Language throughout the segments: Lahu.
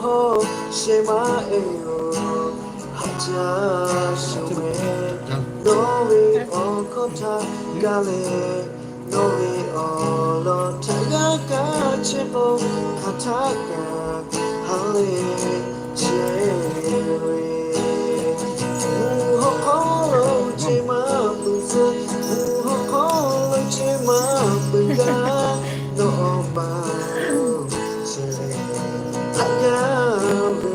hawˉ shehˍ maˇ e yoˬ. Haꞈ caˇ shuˍ meh, nawˬ ve awˬ hkawˇ htaˇ gaˬ leh, nawˬ ve awˬ lawn htaꞈ g'a kaˇ chehˇ k'o, hk'aˬ htaˆ kaꞈ ha lehˬ chehˇ ve. Mvuhˇ hawˉ hk'aw lo chehˇ maˇ peuˬ tcuh, mvuhˇ hawˉ hk'aw lo chehˇ maˇ peuˬ gaˇ, nawˬ awˬ pa lo chehˇ leh haꞈ jaˇ ve.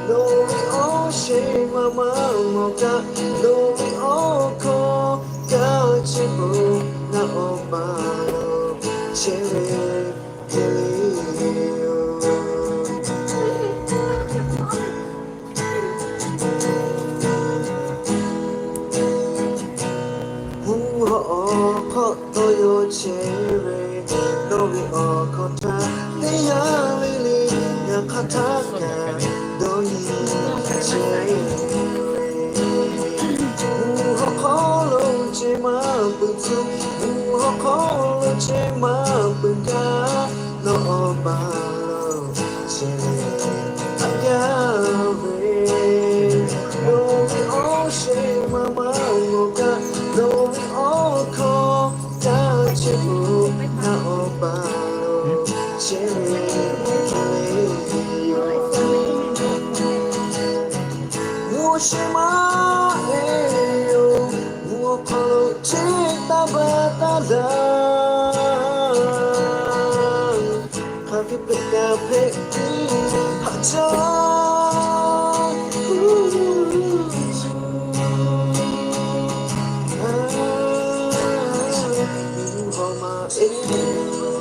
Nawˬ ve awˬ shehˍ maˇ maˇ mawˬ kaꞈ, nawˬ ve awˬ hkawˇ kaˇ chehˇ k'o, ngaˬ awˬ pa lo chehˇ ve te le yoˬ. Mvuhˇ hawˉ awˬ hk'aw taw yaw chehˇ ve, nawˬ ve awˬ hkawˇ htaˇ teˇ yanˇ le le, ngaˬ hk'aˬ htaˆ kaꞈ dawˇ nyi chehˇ ve. Mvuhˇ hawˉ hk'aw lo chehˇ maˇ peuˬ tcuh, mvuhˇ hawˉ hk'aw lo chehˇ maˇ peuˬ gaˇ, nawˬ awˬ pa lo chehˇ leh haꞈ jaˇ ve. Nawˬ ve awˬ shehˍ maˇ maˇ mawˬ kaꞈ, nawˬ ve awˬ hkawˇ kaˇ chehˇ k'o, ngaˬ awˬ pa lo chehˇ ve le yoˬ. Mvuhˇ shehˍ maˇ e yoˬ. Mvuhˇ awˬ hk'aw lo chehˇ taˇ baˬ taˇ daꞈ, hk'aˬ hk'e hpehꞈ kaꞈ hpehꞈ tiˉ haꞈ caˇ. Mvuhˇ hawˉ maˇ e yoˬ.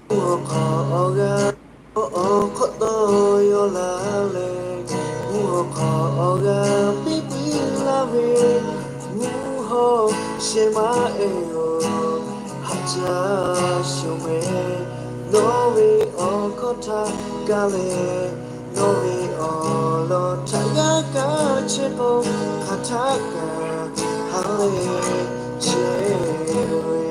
Mvuhˇ hawˉ hk'aw awˬ g'aˇ awˬ hk'awꞈ tawˇ yaw la leh, mvuhˇ hawˉ hk'aw awˬ g'aˇ piˇ piˇ laˇ ve, mvuhˇ hawˉ shehˍ maˇ e yoˬ. Haꞈ caˇ shuˍ meh, nawˬ ve awˬ hkawˇ htaˇ gaˬ leh, nawˬ ve awˬ lawn htaꞈ g'a kaˇ chehˇ k'o, hk'aˬ htaˆ kaꞈ ha lehˬ chehˇ ve.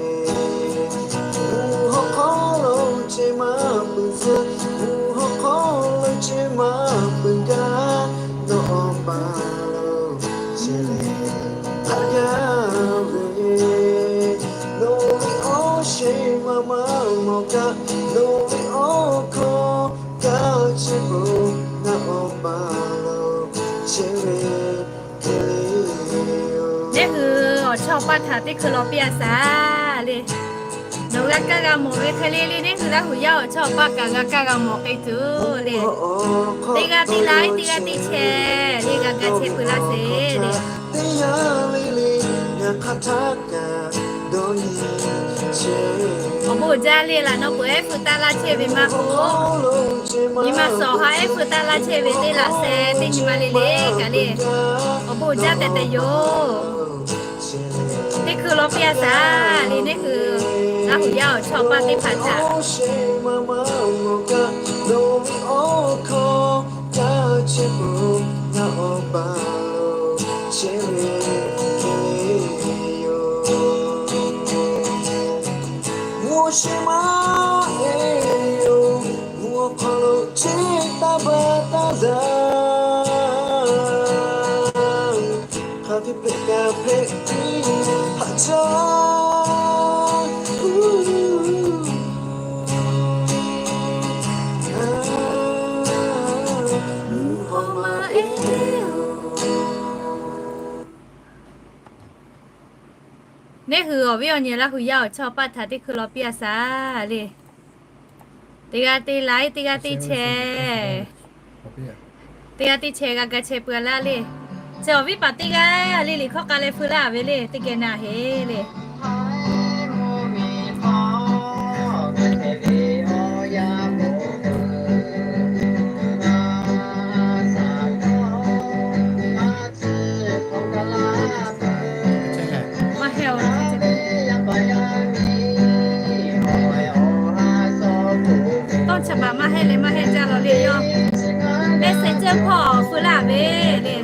Mvuhˇ hawˉ hk'aw lo chehˇ maˇ peuˬ tcuh, mvuhˇ hawˉ hk'aw lo chehˇ maˇ peuˬ gaˇ, nawˬ awˬ pa lo chehˇ leh haꞈ jaˇ ve. Nawˬ ve awˬ shehˍ maˇ maˇ mawˬ kaꞈ, nawˬ ve awˬ hkawˇ kaˇ chehˇ k'o, ngaˬ awˬ pa lo chehˇ ve te le yoˬ. Neˇ hui awˬ chawˇ awˬ paˇ htaꞈ teˇ hkui law piˇ a shaˍ le. Nawˬ g'a kaˇ g'a mawˬ ve hk'e le le, neˇ hui Laˇ huˍ yaˇ awˬ chawˇ awˬ paˇ kaꞈ g'a kaˇ g'a mawˬ k'ai tuˬ le. Teˇ g'aˇ teˇ laiˉ, teˇ g'aˇ teˇ chehˇ le, g'a ga chehˇ peuˬ laˇ sheˍ le. Awˬ bon jaˇ le laˬ nawˬ peuˬ ehˉ hpu taˆ laˇ chehˇ ve maˇ k'o, nyi ma shawˍ ha ehˉ hpu taˆ laˇ chehˇ ve teˇ laꞈ sheh teˇ nyi ma le le kaꞈ le. Awˬ bon jaˇ tehꞈ tehꞈ yoˬ. Teˇ hkui law piˇ a shaˍ le, neˇ hui Laˇ huˍ yaˇ awˬ chawˇ awˬ paˇ teˇ hpaˍ htaꞈ Mvuhˇ shehˍ maˇ e yoˬ, mvuhˇ awˬ hk'aw lo chehˇ taˇ baˬ taˇ daꞈ. Hk'aˬ hk'e hpehꞈ kaꞈ hpehꞈ tiˉ haꞈ caˇ. Mvuhˇ hawˉ maˇ e yoˬ. Neˇ hui awˬ viˉ awˬ nyi Laˇ huˍ yaˇ awˬ chawˇ paˆ htaꞈ teˇ hkui law piˇ a shaˍ le. Teˇ g'aˇ teˇ laiˉ, teˇ g'aˇ teˇ chehˇ, teˇ g'aˇ teˇ chehˇ g'a ga chehˇ peuˬ a laˇ le. Chi awˬ viˉ paˍ teˇ g'aˇ le liꞈ hkawˇ k'a leh feu laˇ ve le, teˇ geh na heˍ le. Tawˇ cha baˬ maˇ heˆ leh maˇ heˆ jaˇ lawˬ le yoˬ. Mehˆ shehˍ ceuˇ hpawˇ feu laˇ ve le.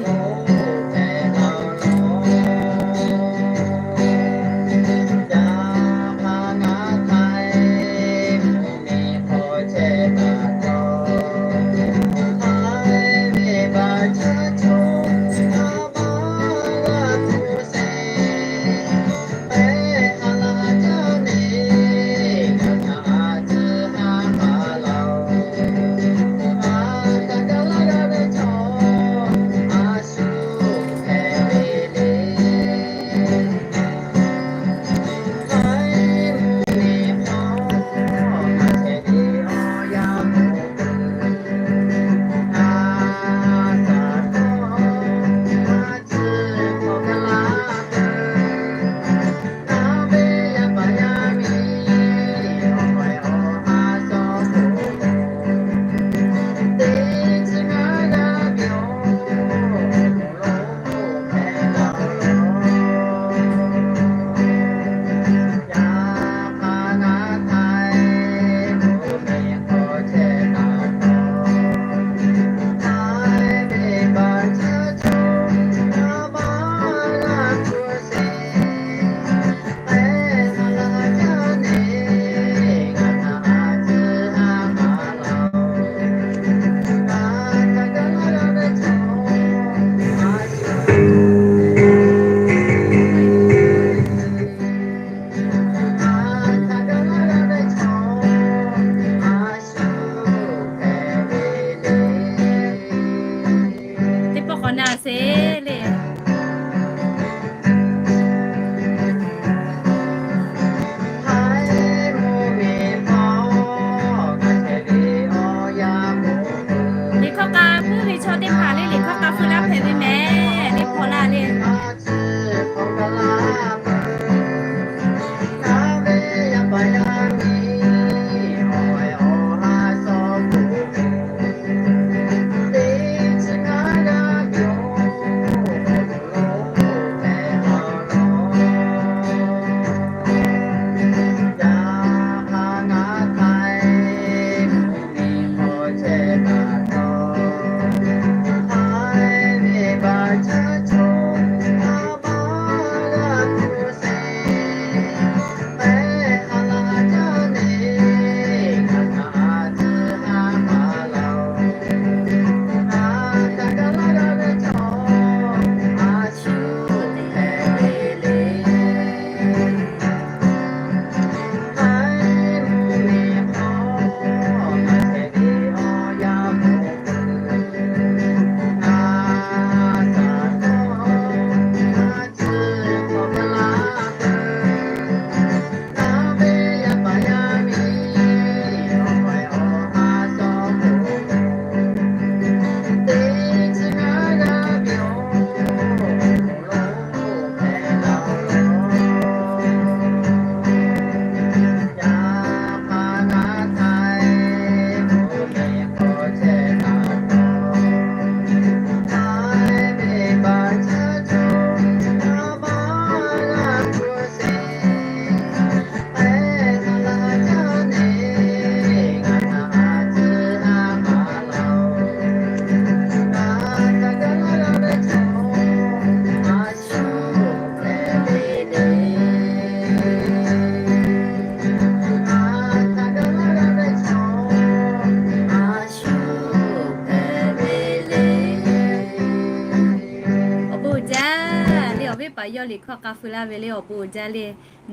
yawˇ liꞈ hkawˇ k'a feu laˇ ve le awˬ bon uiˍ jaˇ le.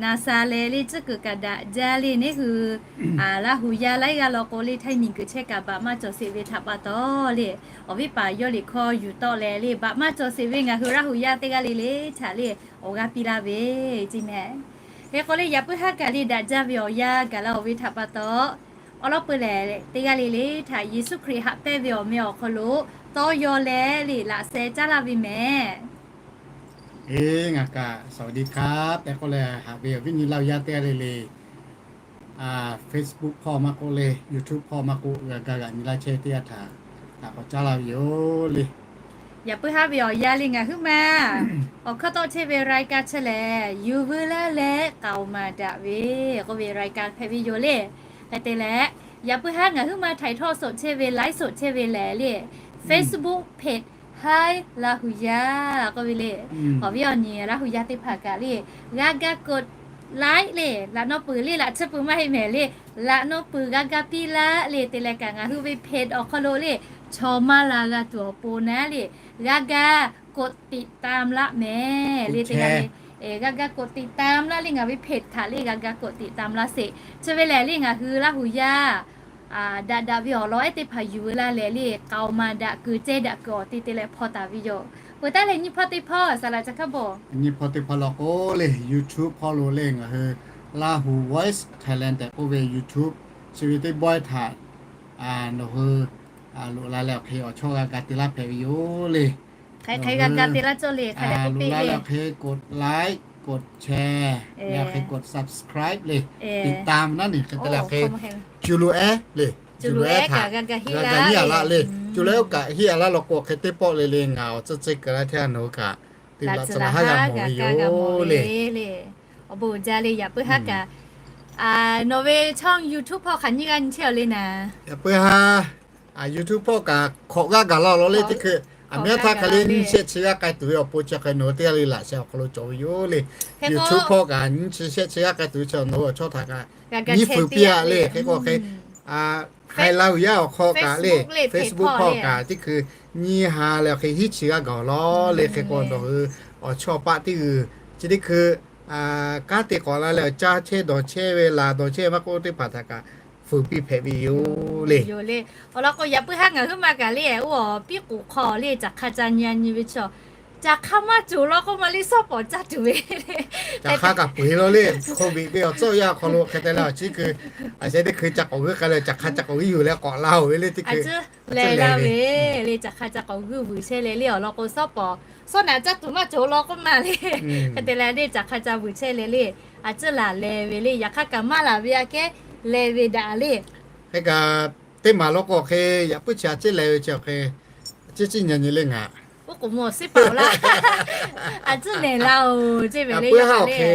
Naˍsaˍlehˍ le tcuhˉ kuiˬ kaꞈ daꞈ jaˇ le. Neˇ hui Laˇ hu yaˇ laiˉ g'aˇ law k'o le, htaiˇ miˬ guiˬ chehˇ kaꞈ baꞈ maˇ cawˬ sheˍ ve htaꞈ pa taw le, awˬ viˉ paˍ yawˇ liꞈ hkawˇ yuˬ tawˆ leh le, baꞈ maˇ cawˬ sheˍ ve ngaˬ hui Laˇ hu yaˇ teˇ g'aˇ le le htaꞈ le awˬ g'aˇ piˇ laˇ ve ceˇ mehˍ. Hk'e k'o le, yaꞈ puiˉ haˉ kaꞈ le daꞈ jaˇ ve awˬ yanˇ gaˬ la-oˬ ve htaꞈ pa taw, awˉ lawˉ peuˬ lehˬ teˇ g'aˇ le le htaꞈ Yeˍsuˆ Hkriꞈ haꞈ pehnˇ ve awˬ meh awˬ hk'aw lo tawˇ yaw leh le laꞈ sheh caˉ laˇ ve mehˍ. Eˬ, ngaˬ kaꞈ สวัสดีครับ tehꞈ k'oˆ leh haꞈ ve awˬ viˉ nyi Laˇ hu yaˇ teˇ g'aˇ le le, Facebook hpawˇ maˇ k'oˆ le, YouTube hpawˇ maˇ k'oˆ, g'a ga g'aꞈ nyi laˇ chehˇ teˇ g'aˇ htaꞈ haꞈ k'awꞈ caˉ laˇ ve yoˬ le. Yaꞈ puiˉ haˉ ve awˬ yanˇ le ngaˬ huiˉ ma awˬ hkawˇ tawˆ chehˇ ve รายการ chi lehˬ, yuˬ veu laˇ leh k'aoˍ maˍ daꞈ ve k'oˆ ve รายการ hpehꞈ ve yoˬ le. Hk'e te leh, yaꞈ puiˉ haˉ ngaˬ huiˉ ma ถ่ายทอดสด chehˇ ve ไลฟ์สด chehˇ ve lehˬ le, Facebook page Hi Laˇ hu yaˇ k'oˆ ve le. Awˬ viˉ awˬ nyi Laˇ hu yaˇ teˇ hpaˍ kaꞈ le, g'a ga กดไลค์ le, laꞈ nawˇ peuˬ le, laꞈ chi peuˬ maˇ heˆ mehˍ le, laꞈ nawˇ peuˬ g'a ga piˇ laˇ le. Te leh kaꞈ ngaˬ hui ve page awˬ hk'aw lo le, chaw maˇ la g'a tuˬ awˬ pon naˉ le, g'a ga กดติดตาม laˇ mehˍ le. Te g'a le, g'a ga กดติดตาม laˇ le, ngaˬ ve page htaꞈ le g'a ga กดติดตาม laˇ sheˍ. Chi ve lehˬ le ngaˬ hui Laˇ hu yaˇ daꞈ daꞈ ve awˬ lawn ehˉ teˇ hpaˍ yuˬ veu laˇ leh le, k'aoˍ maˍ daꞈ kuiˬ ceh daꞈ kuiˬ awˬ te te leh hpaw taˍ ve yoˬ. Peuˬ taˉ leh nyiˇ hpawˇ teˇ hpawˇ saˍ laꞈ ca hkaˉ bawˬ, nyiˇ hpawˇ teˇ hpawˇ law k'o le, YouTube hpawˇ lo le ngaˬ hui Lahu Voice Thailand tehꞈ k'oˆ ve YouTube chi ve teˇ bawehˇ htaꞈ nawˬ hui loꞈ la leh awˬ hk'e awˬ chawˇ g'a ga te laˇ hpehꞈ ve yoˬ le. Hk'e hk'e g'a ga te laˇ cawˇ le, hk'a dehꞈ k'oˆ piˇ le, awˬ hk'e กดไลค์ กดแชร์ le, awˬ hk'e กด subscribe le, ติดตาม naˉ ne hk'e te leh awˬ hk'e, cu lo ehˉ le, cu lo ehˉ htaꞈ g'a ga hiˉ a laˇ le. Cu lo ehˉ kaꞈ hiˉ a laˇ law k'o hk'e teˇ pawˆ le le ngaˬ awˬ tcuhˇ ceh kuiˬ laˇ htaˇ nawˬ hui kaꞈ te laꞈ tcuh laꞈ haˉ g'a mawˬ ve yoˬ le. Awˬ bon uiˍ jaˇ le, yaꞈ puiˉ haˉ kaꞈ nawˬ ve ช่อง YouTube hpawˇ hk'aˬ nyiˇ g'aˇ nyi chehˇ a le naˍ. Yaꞈ puiˉ haˉ YouTube hpawˇ kaꞈ hk'awꞈ g'aˇ gaˬ la law le. Teˇ hkui aˬ miˇ aˇ htaˇ hk'a le nyiˇ shehˆ chi g'aˇ k'ai tuˬ ve awˬ pon chi hk'e nawˬ hui teˇ g'aˇ le laꞈ sheh awˬ hk'aw lo cawˬ ve yoˬ le. YouTube hpawˇ kaꞈ nyiˇ chi shehˆ chi g'aˇ k'ai tuˬ ve chi nawˬ hui awˬ chawˇ htaꞈ kaꞈ nyiˇ fuiˍ piˇ a le. Hk'e k'o hk'e, Hi Laˇ hu yaˇ awˬ hk'aw kaꞈ le, Facebook hpawˇ kaꞈ teˇ hkui nyiˇ ha leh awˬ hk'e hiˉ chi g'aˇ gaˬ law le. Hk'e k'o nawˬ hui awˬ chawˇ paˆ teˇ g'uiˬ chi teˇ hkui kanˉ te k'awꞈ la leh awˬ caˇ chehˇ dawˬ chehˇ ve laˬ dawˬ chehˇ maˇ k'oˆ teˇ hpaˍ htaꞈ kaꞈ fuiˍ piˇ hpehꞈ ve yoˬ le. Awˬ lawn k'o yaꞈ puiˉ haˉ ngaˬ huiˉ ma kaꞈ le, oˇ piˉ k'oˍ hk'aw le caˬ hk'a ca nyi a nyi ve chaw, caˬ hk'a maˇ cawˬ law k'oˆ ma le, shawˉ pawˍ caˇ tuˬ ve, caˬ hk'a kaꞈ peu eˬ law le. Hk'oˆ ve ve awˬ tcuhˇ yaˇ awˬ hk'aw lo hk'e te leh awˬ chi hkui, a sheh teˇ hkui ca k'awꞈ g'uiˇ k'ai leh caˬ hk'a ca k'awꞈ g'uiˇ yuˬ leh k'awꞈ la-oˬ ve le. Teˇ hkui leh la ve le, caˬ hk'a ca k'awꞈ g'uiˇ vuiˬ chehˇ leh le. Awˬ lawn k'o shawˉ pawˍ shawˉ naꞈ caˇ tuˬ maˇ cawˬ law k'oˆ ma le. Hk'e te leh le caˬ hk'a ca vuiˬ chehˇ leh le, a ciˉ laˬ leh ve le. Yaꞈ hk'aˇ kaꞈ maˇ laˬ ve aꞈ kehˉ leh ve daꞈ le. Hk'e kaꞈ teˇ maˬ law k'o hk'e yaꞈ puiˉ chi a ciˉ leh ve chi awˬ hk'e, a ciˉ ciˉ nyi nyi le ngaˬ, oˇ k'oˍ mvuh awˬ siˉ paˍ laˇ, a ciˉ nehˬ la-oˬ ceˇ ve le. Yaꞈ puiˉ haˉ awˬ hk'e,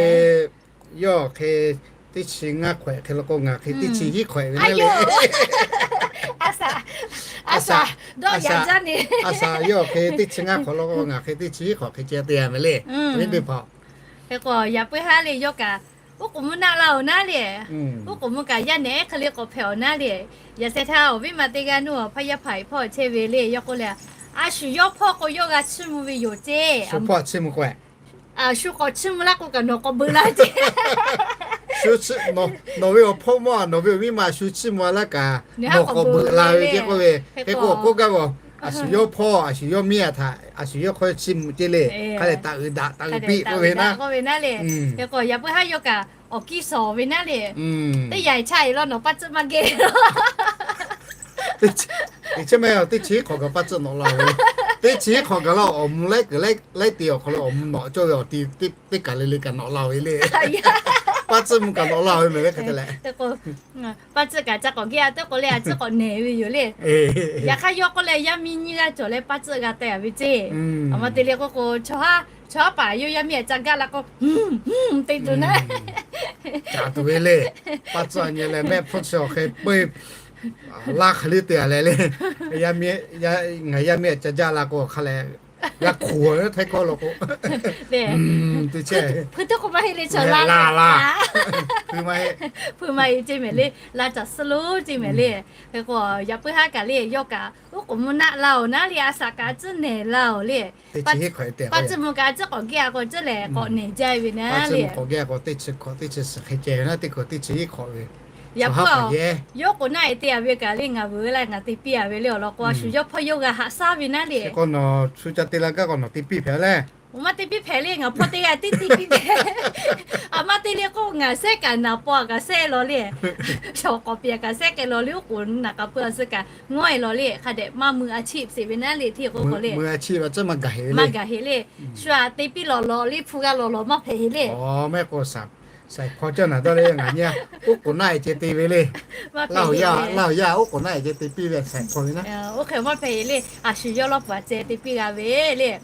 yawˇ awˬ hk'e teˇ chi ngaˇ hk'awehꞈ hk'e law k'o ngaˬ hk'e teˇ chi hiˉ hk'awehꞈ ve le. A shaꞈ, a shaꞈ, dawˇ yaꞈ jaˇ ne. A shaꞈ yawˇ awˬ hk'e teˇ chi ngaˇ hk'awehꞈ law k'o ngaˬ hk'e teˇ chi hiˉ hk'awehꞈ hk'e ceh te a ve le. Teˇ hpaˍ, hk'e k'o yaꞈ puiˉ haˉ le yawˇ kaꞈ, oˇ k'oˍ mvuh naˆ la-oˬ naˉ le. Oˇ k'oˍ mvuh kaꞈ yaˇ nehˬ hk'e le k'awꞈ hpehꞈ awˬ naˉ le. Yaꞈ sheh htaˇ awˬ viˉ ma teˇ g'aˇ nuˇ awˬ hpaˇ yaˇ hpaˍ hpawˇ chehˇ ve le. Yawˇ k'oˆ le, a shu yawˇ hpawˇ k'o yawˇ g'a chiˇ mvuh ve yoˬ ceˇ. Shu k'awꞈ chiˇ mvuh laˇ k'o kaꞈ nawˬ k'awꞈ beu laˇ ceˇ. Nawˬ ve awˬ hpawˇ mawˇ nawˬ ve awˬ viˉ ma shu chiˇ mvuh laˇ kaꞈ nawˬ k'awꞈ beu la ve ceˇ k'oˆ ve. Hk'e k'o k'oˆ gaˇ ve, a shu yawˇ hpawˇ a shu yawˇ miˇ a htaꞈ a shu yawˇ hk'aw chiˇ mvuh ceˇ le. Hk'a lehˬ taꞈ uiˍ daꞈ taꞈ uiˍ piˇ k'oˆ ve naˉ. Hk'e k'o yaꞈ puiˉ haˉ yawˇ kaꞈ awˬ kiˇ shawˍ ve naˉ le. Teˇ yanˇ chaˇ e law nawˬ paˇ tcuhˆ maˇ geh. Teˇ chi maˇ teˇ chi hiˉ hk'awꞈ gaˬ paˇ tcuhˆ nawꞈ la ve. Teˇ chi hiˉ hk'awꞈ gaˬ la awˬ mvuh laiˉ kuiˬ laiˉ te awˬ hk'aw lo awˬ mvuh nawꞈ cawˇ ve awˬ ti teˇ kaˬ le le kaꞈ nawꞈ la ve le. Paˇ tcuhˆ mvuh kaꞈ nawꞈ la ve mehˍ le hk'e te leh. Paˇ tcuhˆ kaꞈ ca k'awꞈ geh a teˇ k'o le a tcuhˆ k'awꞈ nehˬ ve yoˬ le. Yaꞈ hk'aˇ yawˇ k'oˆ leh yaˇ miˇ nyiˇ g'aˇ cawˬ leh paˇ tcuhˆ g'a teh a ve ceˇ. Aˬ ma te le k'oˆ k'o, chaw haˉ paˍ yawˇ yaˇ miˇ a ca gaˇ la k'o, te tuˬ naˉ. Caˍ tuˬ ve le. Paˇ tcuhˆ nyi leh mehˆ hpfuhˇ chi awˬ hk'e peu laˇ hk'e le te a leh le. Ngaˬ yaˇ miˇ a ca jaˇ la k'o hk'a leh G'a hkoˍ ve htaiˇ hkawˇ law k'o, hpu teˇ k'o maˇ heˆ le, chaw la la la, hpu maˇ heˆ ceˇ mehˍ le, la caˬ suhˉ lo ceˇ mehˍ le. Hk'e k'o yaꞈ puiˉ haˉ kaꞈ le, yawˇ kaꞈ oˉ k'oˍ mvuh naˆ la-oˬ naˉ le, a shaꞈ kaꞈ a ciˉ nehˬ la-oˬ le. Paˇ ciˇ mvuh kaꞈ a ciˉ k'awꞈ geh a k'o ciˉ lehˬ k'awꞈ nehˬ jaˇ ve naˉ le. Teˇ chi hkawꞈ teˇ chi suhˍ hk'e ceh ve naˉ, teˇ hkawꞈ teˇ chi iˉ hk'awꞈ ve. Yaꞈ puiˉ yawˇ k'oˍ naˆ e te a ve kaꞈ le, ngaˬ vuiˬ ve la ngaˬ te piˇ a ve le awˬ lawn k'o, a shu yawˇ hpawˇ yawˇ g'a haꞈ shaˉ ve naˉ le. Hk'e k'o nawˬ shu ca te la gaˇ k'o nawˬ te piˇ hpehꞈ le. Maˇ te piˇ hpehꞈ le, ngaˬ hpawˇ teˇ g'aˇ tiˉ te piˇ hpehꞈ. A maˇ te le k'o ngaˬ sehˉ kaꞈ naˍ paw a kaꞈ sehˉ law le. Shawˍ k'awꞈ piˍ a kaꞈ sehˉ k'ai law le, oˉ k'oˍ naꞈ k'a pui a suh kaꞈ ngawˇ e law le. Hk'a dehꞈ maˇ mui a chiˇ tseˍ ve naˉ le, hteˇ k'oˆ k'o le. Maˇ g'a heˆ le. Shu a te piˇ lawˬ lawˬ le, hpu g'a lawˬ lawˬ maˇ hpehꞈ heˆ le. Saiˍ hpaw cawˇ naˬ dawˇ le ngaˬ nyi, oˉ k'oˍ naˆ e ceh te ve le. Laˇ hoˍ yaˇ, Laˇ hoˍ yaˇ oˉ k'oˍ naˆ e ceh te piˇ ve saiˍ hpaw ve naˉ. Oˇ hk'e maˇ hpehꞈ heˆ le, a shu yawˇ lawˇ pfuhˍ a ceh te piˇ g'a ve le.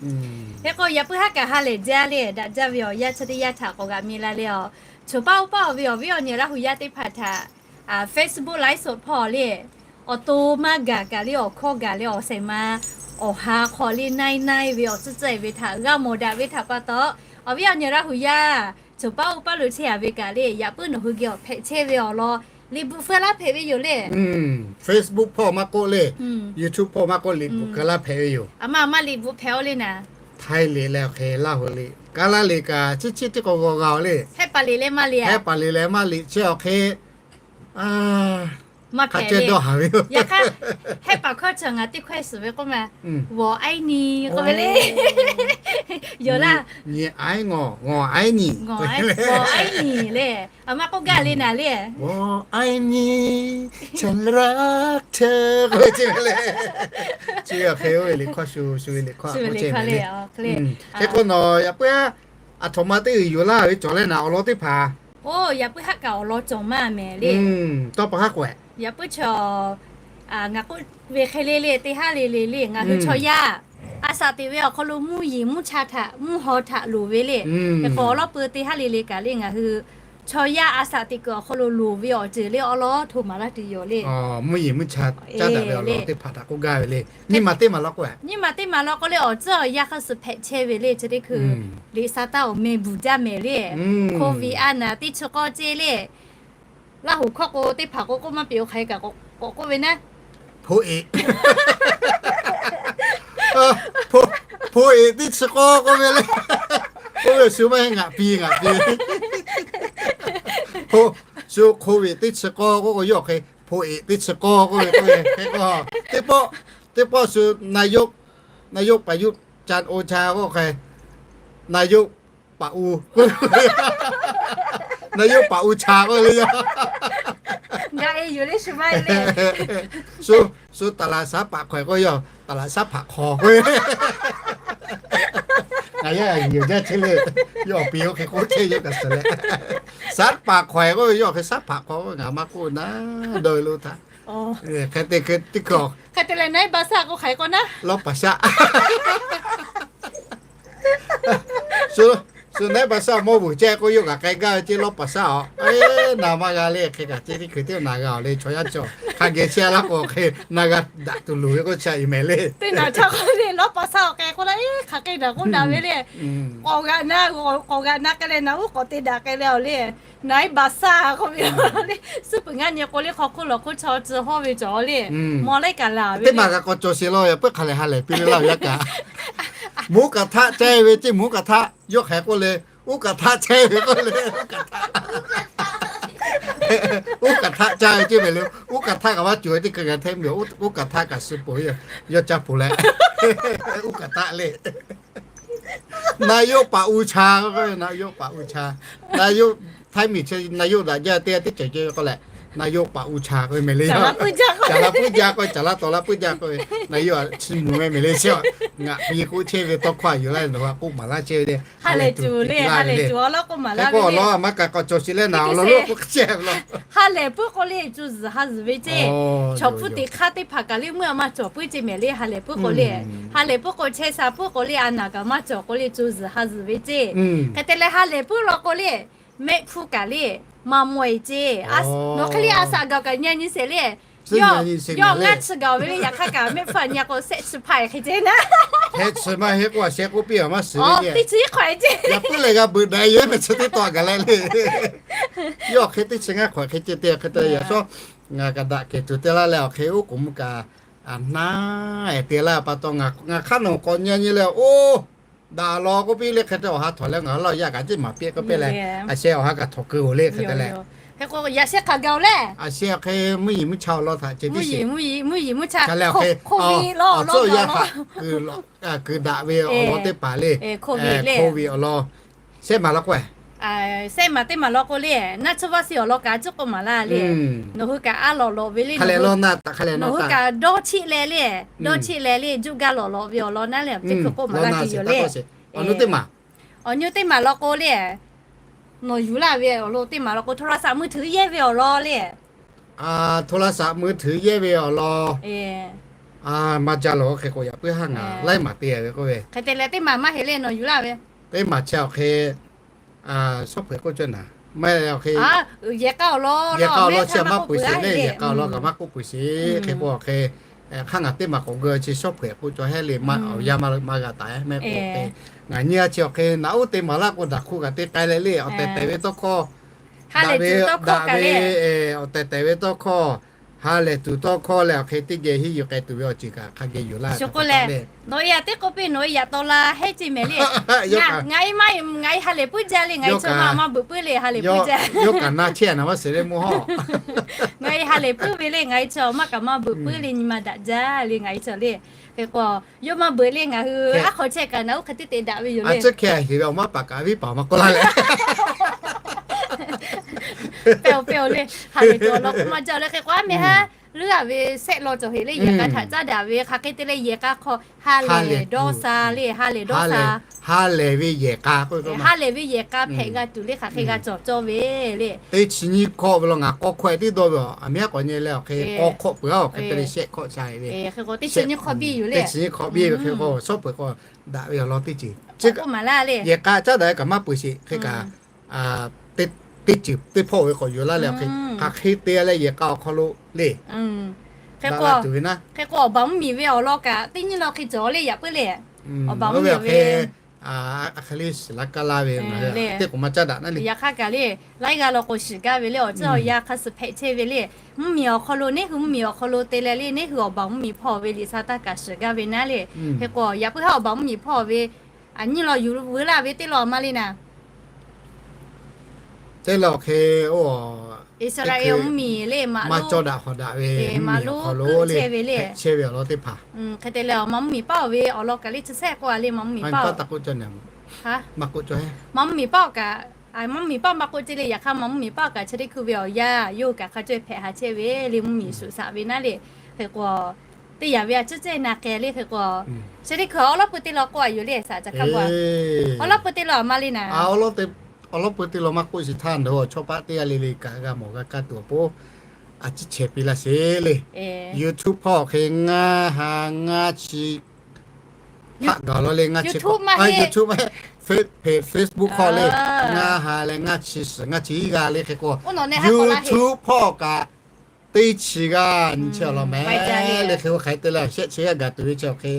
Hk'e k'o yaꞈ puiˉ haˉ kaꞈ ha lehˬ jaˇ le, daꞈ jaˇ ve awˬ yanˇ chi teˇ yanˇ htaꞈ k'awꞈ g'aꞈ mi la le. Awˬ choˬ paˇ oˇ paˇ awˬ ve awˬ viˉ awˬ nyi Laˇ hoˍ yaˇ teˇ hpaˍ htaꞈ Facebook live show hpawˇ le, awˬ to maˇ gaˬ kaꞈ le, awˬ hkawˇ gaˬ le, awˬ shehˍ ma awˬ ha hk'aw le naiˉ naiˉ ve awˬ tcuhˉ tcuhˉ e ve htaꞈ g'a mawˬ daꞈ ve htaꞈ pa taw, awˬ viˉ awˬ nyi Laˇ hoˍ yaˇ choˬ paˇ oˇ paˇ lo chehˇ a ve kaꞈ le, yaꞈ puiˉ nawˬ hui geh awˬ hpehꞈ chehˇ ve awˬ lawn liꞈ bvuhꞈ feu laˇ hpehꞈ ve yoˬ le. Facebook hpawˇ maˇ k'oˆ le, YouTube hpawˇ maˇ k'oˆ, liꞈ bvuhꞈ keu laˇ hpehꞈ ve yoˬ. A maˇ maˇ liꞈ bvuhꞈ hpehꞈ oˇ le naˍ. Htaiˇ liꞈ leh awˬ hk'e Laˇ hoˍ liꞈ, Kaˉ laˇ liꞈ kaꞈ chi chi teˇ k'o g'aw g'a oˬ le. Hehˉ paˍ liꞈ leh maˇ liꞈ, hehˉ paˍ liꞈ leh maˇ liꞈ chi awˬ hk'e, maˇ hpehꞈ le. Yaꞈ hk'aˇ, hehˉ paˍ hkawˇ chi ngaˬ teˇ hkawehˇ suhˍ ve k'oˆ ma, 我爱你 k'oˆ ve le. Yoˬ laˇ. Nyi aiˉ ngawˬ, 我爱你, 我爱你 le. A maˇ k'oˆ gaˇ le naˍ le, 我爱你, ฉันรักเธอ k'oˆ ve ceˇ le. Chi ve awˬ hk'e oˇ ve liꞈ hkawˇ shu, shu ve liꞈ hkawˇ k'oˆ ceˇ mehˍ le. Hk'e k'o nawˬ yaꞈ puiˉ aˬ htoꞈ ma teˇ g'uiˬ yuˬ laˇ ve cawˬ leh naˍ awˬ lawn teˇ hpaˍ. Oˇ, yaꞈ puiˉ haˉ kaꞈ awˬ lawn cawˬ maˇ mehˍ le. Tawˇ pa haˉ k'o, yaꞈ puiˉ chaw ngaˬ k'oˆ ve hk'e le le, teˇ haˉ le le le ngaˬ hui chaw yaˇ a shaꞈ teꞈ ve awˬ hk'aw lo mvuhˇ yeˬ mvuhˇ cha htaꞈ mvuhˇ haw htaꞈ loˍ ve le. Hk'e k'o awˬ lawn pui teˇ haˉ le le kaꞈ le ngaˬ hui chaw yaˇ a shaꞈ teꞈ kuiˬ awˬ hk'aw lo loˍ ve awˬ ceuˬ le awˬ lawn hto maˍ laˇ tuˬ yoˬ le. Mvuhˇ yeˬ mvuhˇ cha caˉ daꞈ ve awˬ lawn teˇ hpaˍ htaꞈ k'oˆ gaˇ ve le. Nyiˇ maˬ teˇ maˬ law k'o, nyiˇ maˬ teˇ maˬ law k'o le awˬ tcuhˉ awˬ yanˇ hk'aˇ suh hpehꞈ chehˇ ve le. Chi teˇ hkui liꞈ sa taˇ awˬ meh bvuhˬ jaˇ mehˍ le. Covid a naˍ teˇ chi k'awˇ ceˇ le. Laˇ hoˍ hkawˇ k'o teˇ hpaˍ k'o k'oˆ maˇ peuˬ, oˇ hk'aˬ hk'e kaꞈ k'awꞈ k'oˆ ve naˉ, โควิด teˇ chi k'awˇ k'oˆ ve le. Oˇ ve shu maˇ heˆ, ngaˬ pi ngaˬ pi ve. Shu โควิด teˇ chi k'awˇ k'oˆ k'o yawˇ hk'e โควิด teˇ chi k'awˇ k'oˆ ve k'oˆ ve hk'e k'o, teˇ pawˆ, teˇ pawˆ shu นายก, นายกประยุทธ์ จันทร์โอชา k'oˆ hk'e, นายก paˍ u, นายก paˍ u cha k'oˆ ve le yoˬ. Ngaˬ e yoˬ le shu maˇ le. Shu, shu ตลาดสาหร่าย paˍ hkawehˍ k'oˆ yoˬ, ตลาดสาหร่าย paˍ hkawehˍ k'oˆ ve. Ngaˬ yaˇ yoˬ jaˇ chehˇ le. Yawˇ awˬ pi oˇ hk'e k'oˆ chehˇ yawˇ kaꞈ suhˍ leh, สาหร่าย paˍ hkawehˍ k'oˆ ve yawˇ hk'e สาหร่าย paˍ hkawehˍ k'oˆ ve ngaˬ maˇ k'oˆ naˉ dawˇ ve lo htaꞈ. Hk'e te hk'e teˇ hkui, hk'e te leh นาย Baˍsaˆ k'oˆ hk'aˬ hk'e k'oˆ naˉ, รอง Baˍsaˆ. Shu, shu นาย Baˍsaˆ mawˇ vuˬ ceh k'o yawˇ kaꞈ k'ai gaˇ ve ceˇ รอง Baˍsaˆ aˬ. Eˬ, naˍ maˇ g'a le, hk'e kaꞈ ceˇ teˇ hkui teˇ naˍ g'a oˬ le chaw yaˇ cawˬ. Hk'a geh chehˇ laˇ k'o hk'e naˍ g'a daꞈ tuˬ loˍ ve k'oˆ cha iˍ mehˍ le. Teˇ naˍ chaw k'oˆ le รอง Baˍsaˆ awˬ k'ai k'oˆ la, eˬ, hk'aˬ hk'e daꞈ k'oˆ daꞈ ve le. K'awꞈ g'aꞈ na, k'awꞈ g'aꞈ na k'ai leh naˍ uˉ k'awꞈ te daꞈ k'ai leh awˬ le. นาย Baˍsaˆ k'oˆ ve le. Suhˉ peuˬ ngaˇ nyi k'o le hk'aw hk'oˆ lawˬ hk'oˆ chaw tcuh hawˇ ve cawˬ le. Mawˬ leh kaꞈ laˬ ve teˇ maˬ kaꞈ k'awꞈ cawˬ sheˍ law, yaꞈ puiˉ hk'a lehˬ ha lehˬ piˇ le Laˇ hoˍ yaˇ kaꞈ. Mvuhˇ kaꞈ htaˆ caiˇ ve ceˇ, mvuhˇ kaꞈ htaˆ yawˇ hk'aˬ hk'e k'oˆ le, uˉ kaꞈ htaˆ caiˇ ve k'oˆ le, uˉ kaꞈ htaˆ, uˉ kaꞈ htaˆ caiˇ ve ceˇ mehˍ le. Uˉ kaꞈ htaˆ kaꞈ maˇ cawˬ ve teˇ hkui g'a hteˇ mvuhˇ, uˉ kaꞈ htaˆ kaꞈ suh poˬ ve yoˬ, yawˇ caˇ poˬ leh uˉ kaꞈ htaˆ le. นายก paˍ u cha, นายก paˍ u cha, นายก Htaiˇ miˬ chi นายก daꞈ jaˇ teˇ g'aˇ teˇ ceuˬ ceh k'oˆ leh, นายก paˍ u cha k'oˆ ve mehˍ le. Caˍ laˇ puiˉ jaˇ k'oˆ, caˍ laˇ tawˍ laˇ puiˉ jaˇ k'oˆ ve, naˍ yoˬ a chi mvuhˬ ve mehˍ le chi. Ngaˬ pi k'oˆ chehˇ ve tawˇ hkawˇ a yuˬ laˇ ve nawˬ hui k'oˆ maˍ laˇ chehˇ ve le. Ha lehˬ tuˬ le, ha lehˬ tuˬ awˬ lawn k'oˆ maˍ laˇ ve le. K'o awˬ lawn a maˇ kaꞈ k'awꞈ cawˬ sheˍ leh naˍ awˬ lawn lo k'oˆ chehˇ ve law. Ha lehˬ puiˉ k'o le cuˇ zuhˬ ha zuhˬ ve ceˇ. Chaw hpu teꞈ hk'aˇ teˇ hpaˍ kaꞈ le meuˇ a maˇ cawˬ puiˉ ceˇ mehˍ le. Ha lehˬ puiˉ k'o le, ha lehˬ puiˉ k'o chehˇ sha puiˉ k'o le a naˍ kaꞈ maˇ cawˬ k'o le cuˇ zuhˬ ha zuhˬ ve ceˇ. Hk'e te leh ha lehˬ puiˉ law k'o le mehˆ hpu kaꞈ le maˇ mawˬ e ceˇ. Nawˬ hk'e le a shaꞈ gaˬ kaꞈ nyi nyi sheˍ le. Yawˇ ngaˇ chi gaˬ ve le, yaꞈ hk'aˇ kaꞈ mehˆ hpfuhˇ nyi k'o shehˆ chi hpaˇ hk'e ce naˉ. Hk'e chi maˇ heˆ k'o a sheh k'oˆ piˇ a maˇ shiˍ ve le. Teˇ chi iˉ hk'awꞈ e ce. Yaꞈ puiˉ leh g'a beuꞈ daꞈ yoˬ mehˆ chi teˇ taw gaˬ leh le. Yawˇ hk'e teˇ chi ngaˇ hk'awꞈ hk'e ce te hk'e te yaꞈ shawˉ ngaˬ kaꞈ daꞈ kehˬ tuˬ te laˇ leh awˬ hk'e oˉ k'oˍ mvuh kaꞈ a hnaˇ e te laˇ pa taw, ngaˬ hk'aˇ nawˬ k'awꞈ nyi nyi leh oˇ daꞈ law k'oˆ piˇ le hk'e te awˬ ha htawnˍ leh ngaˬ hui laˇ yaˇ kaꞈ ceˇ maˍ piˇ k'oˆ piˇ leh, a sheh awˬ ha kaꞈ htawnˍ keu oˬ le hk'e te leh, yaꞈ sheh hk'aˬ gaˬ oˬ le. A sheh hk'e mvuhˇ yeˬ mvuhˇ cha awˬ lawn htaꞈ ce tiˉ shiˍ. Mvuhˇ yeˬ mvuhˇ cha leh awˬ hk'e awˬ tcuhˉ awˬ yanˇ htaꞈ kuiˬ daꞈ ve awˬ lawn teˇ hpaˍ le, COVID awˬ lawn, shehˆ maˍ law k'o shehˆ maˍ teˇ maˍ law k'o le, naˆ tsuhˇ vaˇ shiˍ awˬ lawn kaꞈ a ciˉ k'oˆ maˍ laˇ le. Nawˬ hui kaꞈ a lawꞈ lawꞈ ve le, nawˬ hui kaꞈ dawˇ cheˆ leh le, dawˇ cheˆ leh le, juˆ gaˇ lawꞈ lawꞈ ve awˬ lawn naˉ le, a ciˉ hkui k'oˆ maˍ laˇ tuˬ yoˬ le. Awˬ nyu teˇ maˍ law k'o le, nawˬ yuˬ laˇ ve awˬ lawn teˇ maˍ law k'o โทรศัพท์มือถือ yehˇ ve awˬ lawn le. โทรศัพท์มือถือ yehˇ ve awˬ lawn maˇ jaˇ lawˬ hk'e k'o yaꞈ puiˉ haˉ ngaˬ laiˉ maˬ te ve k'oˆ ve. Hk'e te leh teˇ maˬ maˇ heˆ le nawˬ yuˬ laˇ ve. Teˇ maˬ chi awˬ hk'e shawˉ hpeuꞈ k'oˆ cawˇ naˍ, maˇ heˆ awˬ hk'e yehˬ k'a awˬ lawn chi maˇ peuˬ sheˍ le, yehˬ k'a awˬ lawn kaꞈ maˇ k'oˆ peuˬ sheˍ. Hk'e k'o awˬ hk'e hk'aˇ ngaˬ teˇ maˬ k'awꞈ geu chi shawˉ hpeuꞈ k'oˆ cawˇ heˆ le, maˇ awˬ yanˇ maˇ g'a taˍ mehˆ k'o te. Ngaˬ nyi a chi awˬ hk'e naꞈ uˉ te maˍ laˇ k'o daꞈ hk'oˆ kaꞈ te k'ai leh le, awˬ tehˬ tehˬ ve tawˇ hkawˇ daꞈ ve, daꞈ ve, awˬ tehˬ tehˬ ve tawˇ hkawˇ, ha lehˬ tuˬ tawˇ hkawˇ leh awˬ hk'e teˇ geh henˇ yuˬ k'ai tuˬ ve awˬ ceuˬ kaꞈ hk'a geh yuˬ laˇ ve k'o le. Nawˬ e yaꞈ teˇ k'oˆ piˇ nawˬ e yaꞈ taw la heˆ ceˇ mehˍ le. Ngaˬ e maˇ, ngaˬ e ha lehˬ puiˉ jaˇ le, ngaˬ e chaw maˇ maˇ beuꞈ puiˉ le ha lehˬ puiˉ jaˇ. Yawˇ kaꞈ na chehˇ a naˍ maˇ shiˍ le mawˇ hawˇ. Ngaˬ e ha lehˬ puiˉ ve le, ngaˬ e chaw maˇ kaꞈ maˇ beuꞈ puiˉ le, nyi ma daꞈ jaˇ le ngaˬ e chaw le. Hk'e k'o yawˇ maˇ beuꞈ le ngaˬ hui aˉ hk'aw chehˇ kaꞈ naꞈ uˉ hk'e teˇ te daꞈ ve yoˬ le. Chi hk'e a heˍ ve awˬ maˇ paˍ kaꞈ viˉ paˍ maˇ k'oˆ laˇ leh, pehˬ oˬ pehˬ oˬ le, ha lehˬ tuˬ awˬ lawn k'o maˇ jaˇ le. Hk'e k'o a mehˍ ha leuˉ a ve shehˆ law cawˬ heˍ le, yehˬ k'a htaꞈ caˉ daꞈ ve hk'aˬ hk'e te leh yehˬ k'a hk'aw ha lehˬ dawˇ sha le, ha lehˬ dawˇ sha, ha lehˬ ve yehˬ k'a k'o, ha lehˬ ve yehˬ k'a hpehꞈ g'a tuˬ le hk'aˬ hk'e g'a cawˬ cawˇ ve le. Teˇ chi nyiˇ hkawꞈ ve law ngaˬ k'aw hkawˇ e tiˉ dawˇ ve a, a miˉ a k'awꞈ nyi leh awˬ hk'e k'aw hkawꞈ peuˬ a awˬ hk'e te leh shehˆ hkawꞈ sha ve le. Teˇ chi nyiˇ hkawꞈ biˇ yoˬ le. Teˇ chi nyiˇ hkawꞈ biˇ ve hk'e k'o shawˉ hpeuꞈ k'o daꞈ ve awˬ lawn teˇ ceuˬ, yehˬ k'a caˉ daꞈ ve kaꞈ maˇ peuˬ sheˍ hk'e kaꞈ teˇ ceuˬ teˇ hpawˇ ve k'awꞈ yuˬ laˇ leh awˬ hk'e hk'aˬ hk'e te leh yehˬ k'a awˬ hk'aw lo le. Hk'e k'o, hk'e k'o awˬ baˬ mvuhˇ miˬ ve awˬ lawn kaꞈ teˇ nyiˇ law hk'e cawˬ le yaꞈ puiˉ le. Awˬ baˬ mvuhˇ miˬ ve a hk'e le shiˍ laˇ kaˇ laˇ ve teˇ k'oˍ maˇ caˉ daꞈ naˉ le. Yaꞈ hk'aˇ kaꞈ le, laiˉ g'aˇ law k'o shiˍ gaˇ ve le, awˬ ceuˬ awˬ yanˇ hk'a suh hpehꞈ chehˇ ve le. Mvuhˇ miˬ awˬ hk'aw lo neˇ hui mvuhˇ miˬ awˬ hk'aw lo te leh le, neˇ hui awˬ baˬ mvuhˇ miˬ hpawˇ ve liꞈ sha taˇ kaꞈ shiˍ gaˇ ve naˉ le. Hk'e k'o yaꞈ puiˉ haˉ awˬ baˬ mvuhˇ miˬ hpawˇ ve a nyiˇ law yuˬ veu laˇ ve teˇ law maˇ le naˍ. Teˇ law hk'e, Iˉsaˍreˍlaˆ mvuhˇ miˬ le maˇ cawˇ daꞈ hawˍ daꞈ ve mvuhˇ miˬ awˬ hk'aw lo le, chehˇ ve awˬ lawn teˇ hpaˍ. Hk'e te leh awˬ maˬ mvuhˇ miˬ paˇ oˬ ve awˬ lawn kaꞈ le chi shehˆ k'oˆ a le maˬ mvuhˇ miˬ paˇ oˬ. Maˇ k'oˆ cawˇ, maˬ mvuhˇ miˬ paˇ oˬ kaꞈ, maˇ mvuhˇ miˬ paˇ maˇ k'oˆ ce le. Yaꞈ hk'aˇ maˬ mvuhˇ miˬ paˇ oˬ kaꞈ chi teˇ hkui ve awˬ yanˇ yawˇ hui kaꞈ hk'a caweh hpehꞈ ha chehˇ ve le, mvuhˇ miˬ shuˍ shaꞈ ve naˉ le. Hk'e k'o teˇ yanˇ ve a ciˉ cehˇ na k'ai le. Hk'e k'o chi teˇ hkui awˉ lawˉ pui teˇ law k'oˆ a yoˬ le, shaˍ ca hk'a pa awˉ lawˉ pui teˇ law maˇ le naˍ. Awˉ lawˉ pui teˇ law maˇ k'oˆ shiˍ htaˇ, nawˬ hui awˬ chawˇ paˆ teˇ g'aˇ le le kaꞈ g'a mawˬ g'a kaˇ tuˬ awˬ pon a ciˉ chehˇ piˇ laˇ sheˍ le. YouTube hpawˇ hk'e ngaˇ ha ngaˇ chi hpaˆ gaˬ law le, ngaˇ chi, YouTube, Facebook hk'aw le, ngaˇ ha leh ngaˇ chi suhˍ ngaˇ chi iˉ g'aˇ le. Hk'e k'o YouTube hpawˇ kaꞈ teˇ chi g'aˇ nyi chehˇ awˬ lawn mehˍ le. Hk'e k'o hk'aˬ hk'e te leh shehˆ chi g'aˇ gaˬ tuˬ ve chi awˬ hk'e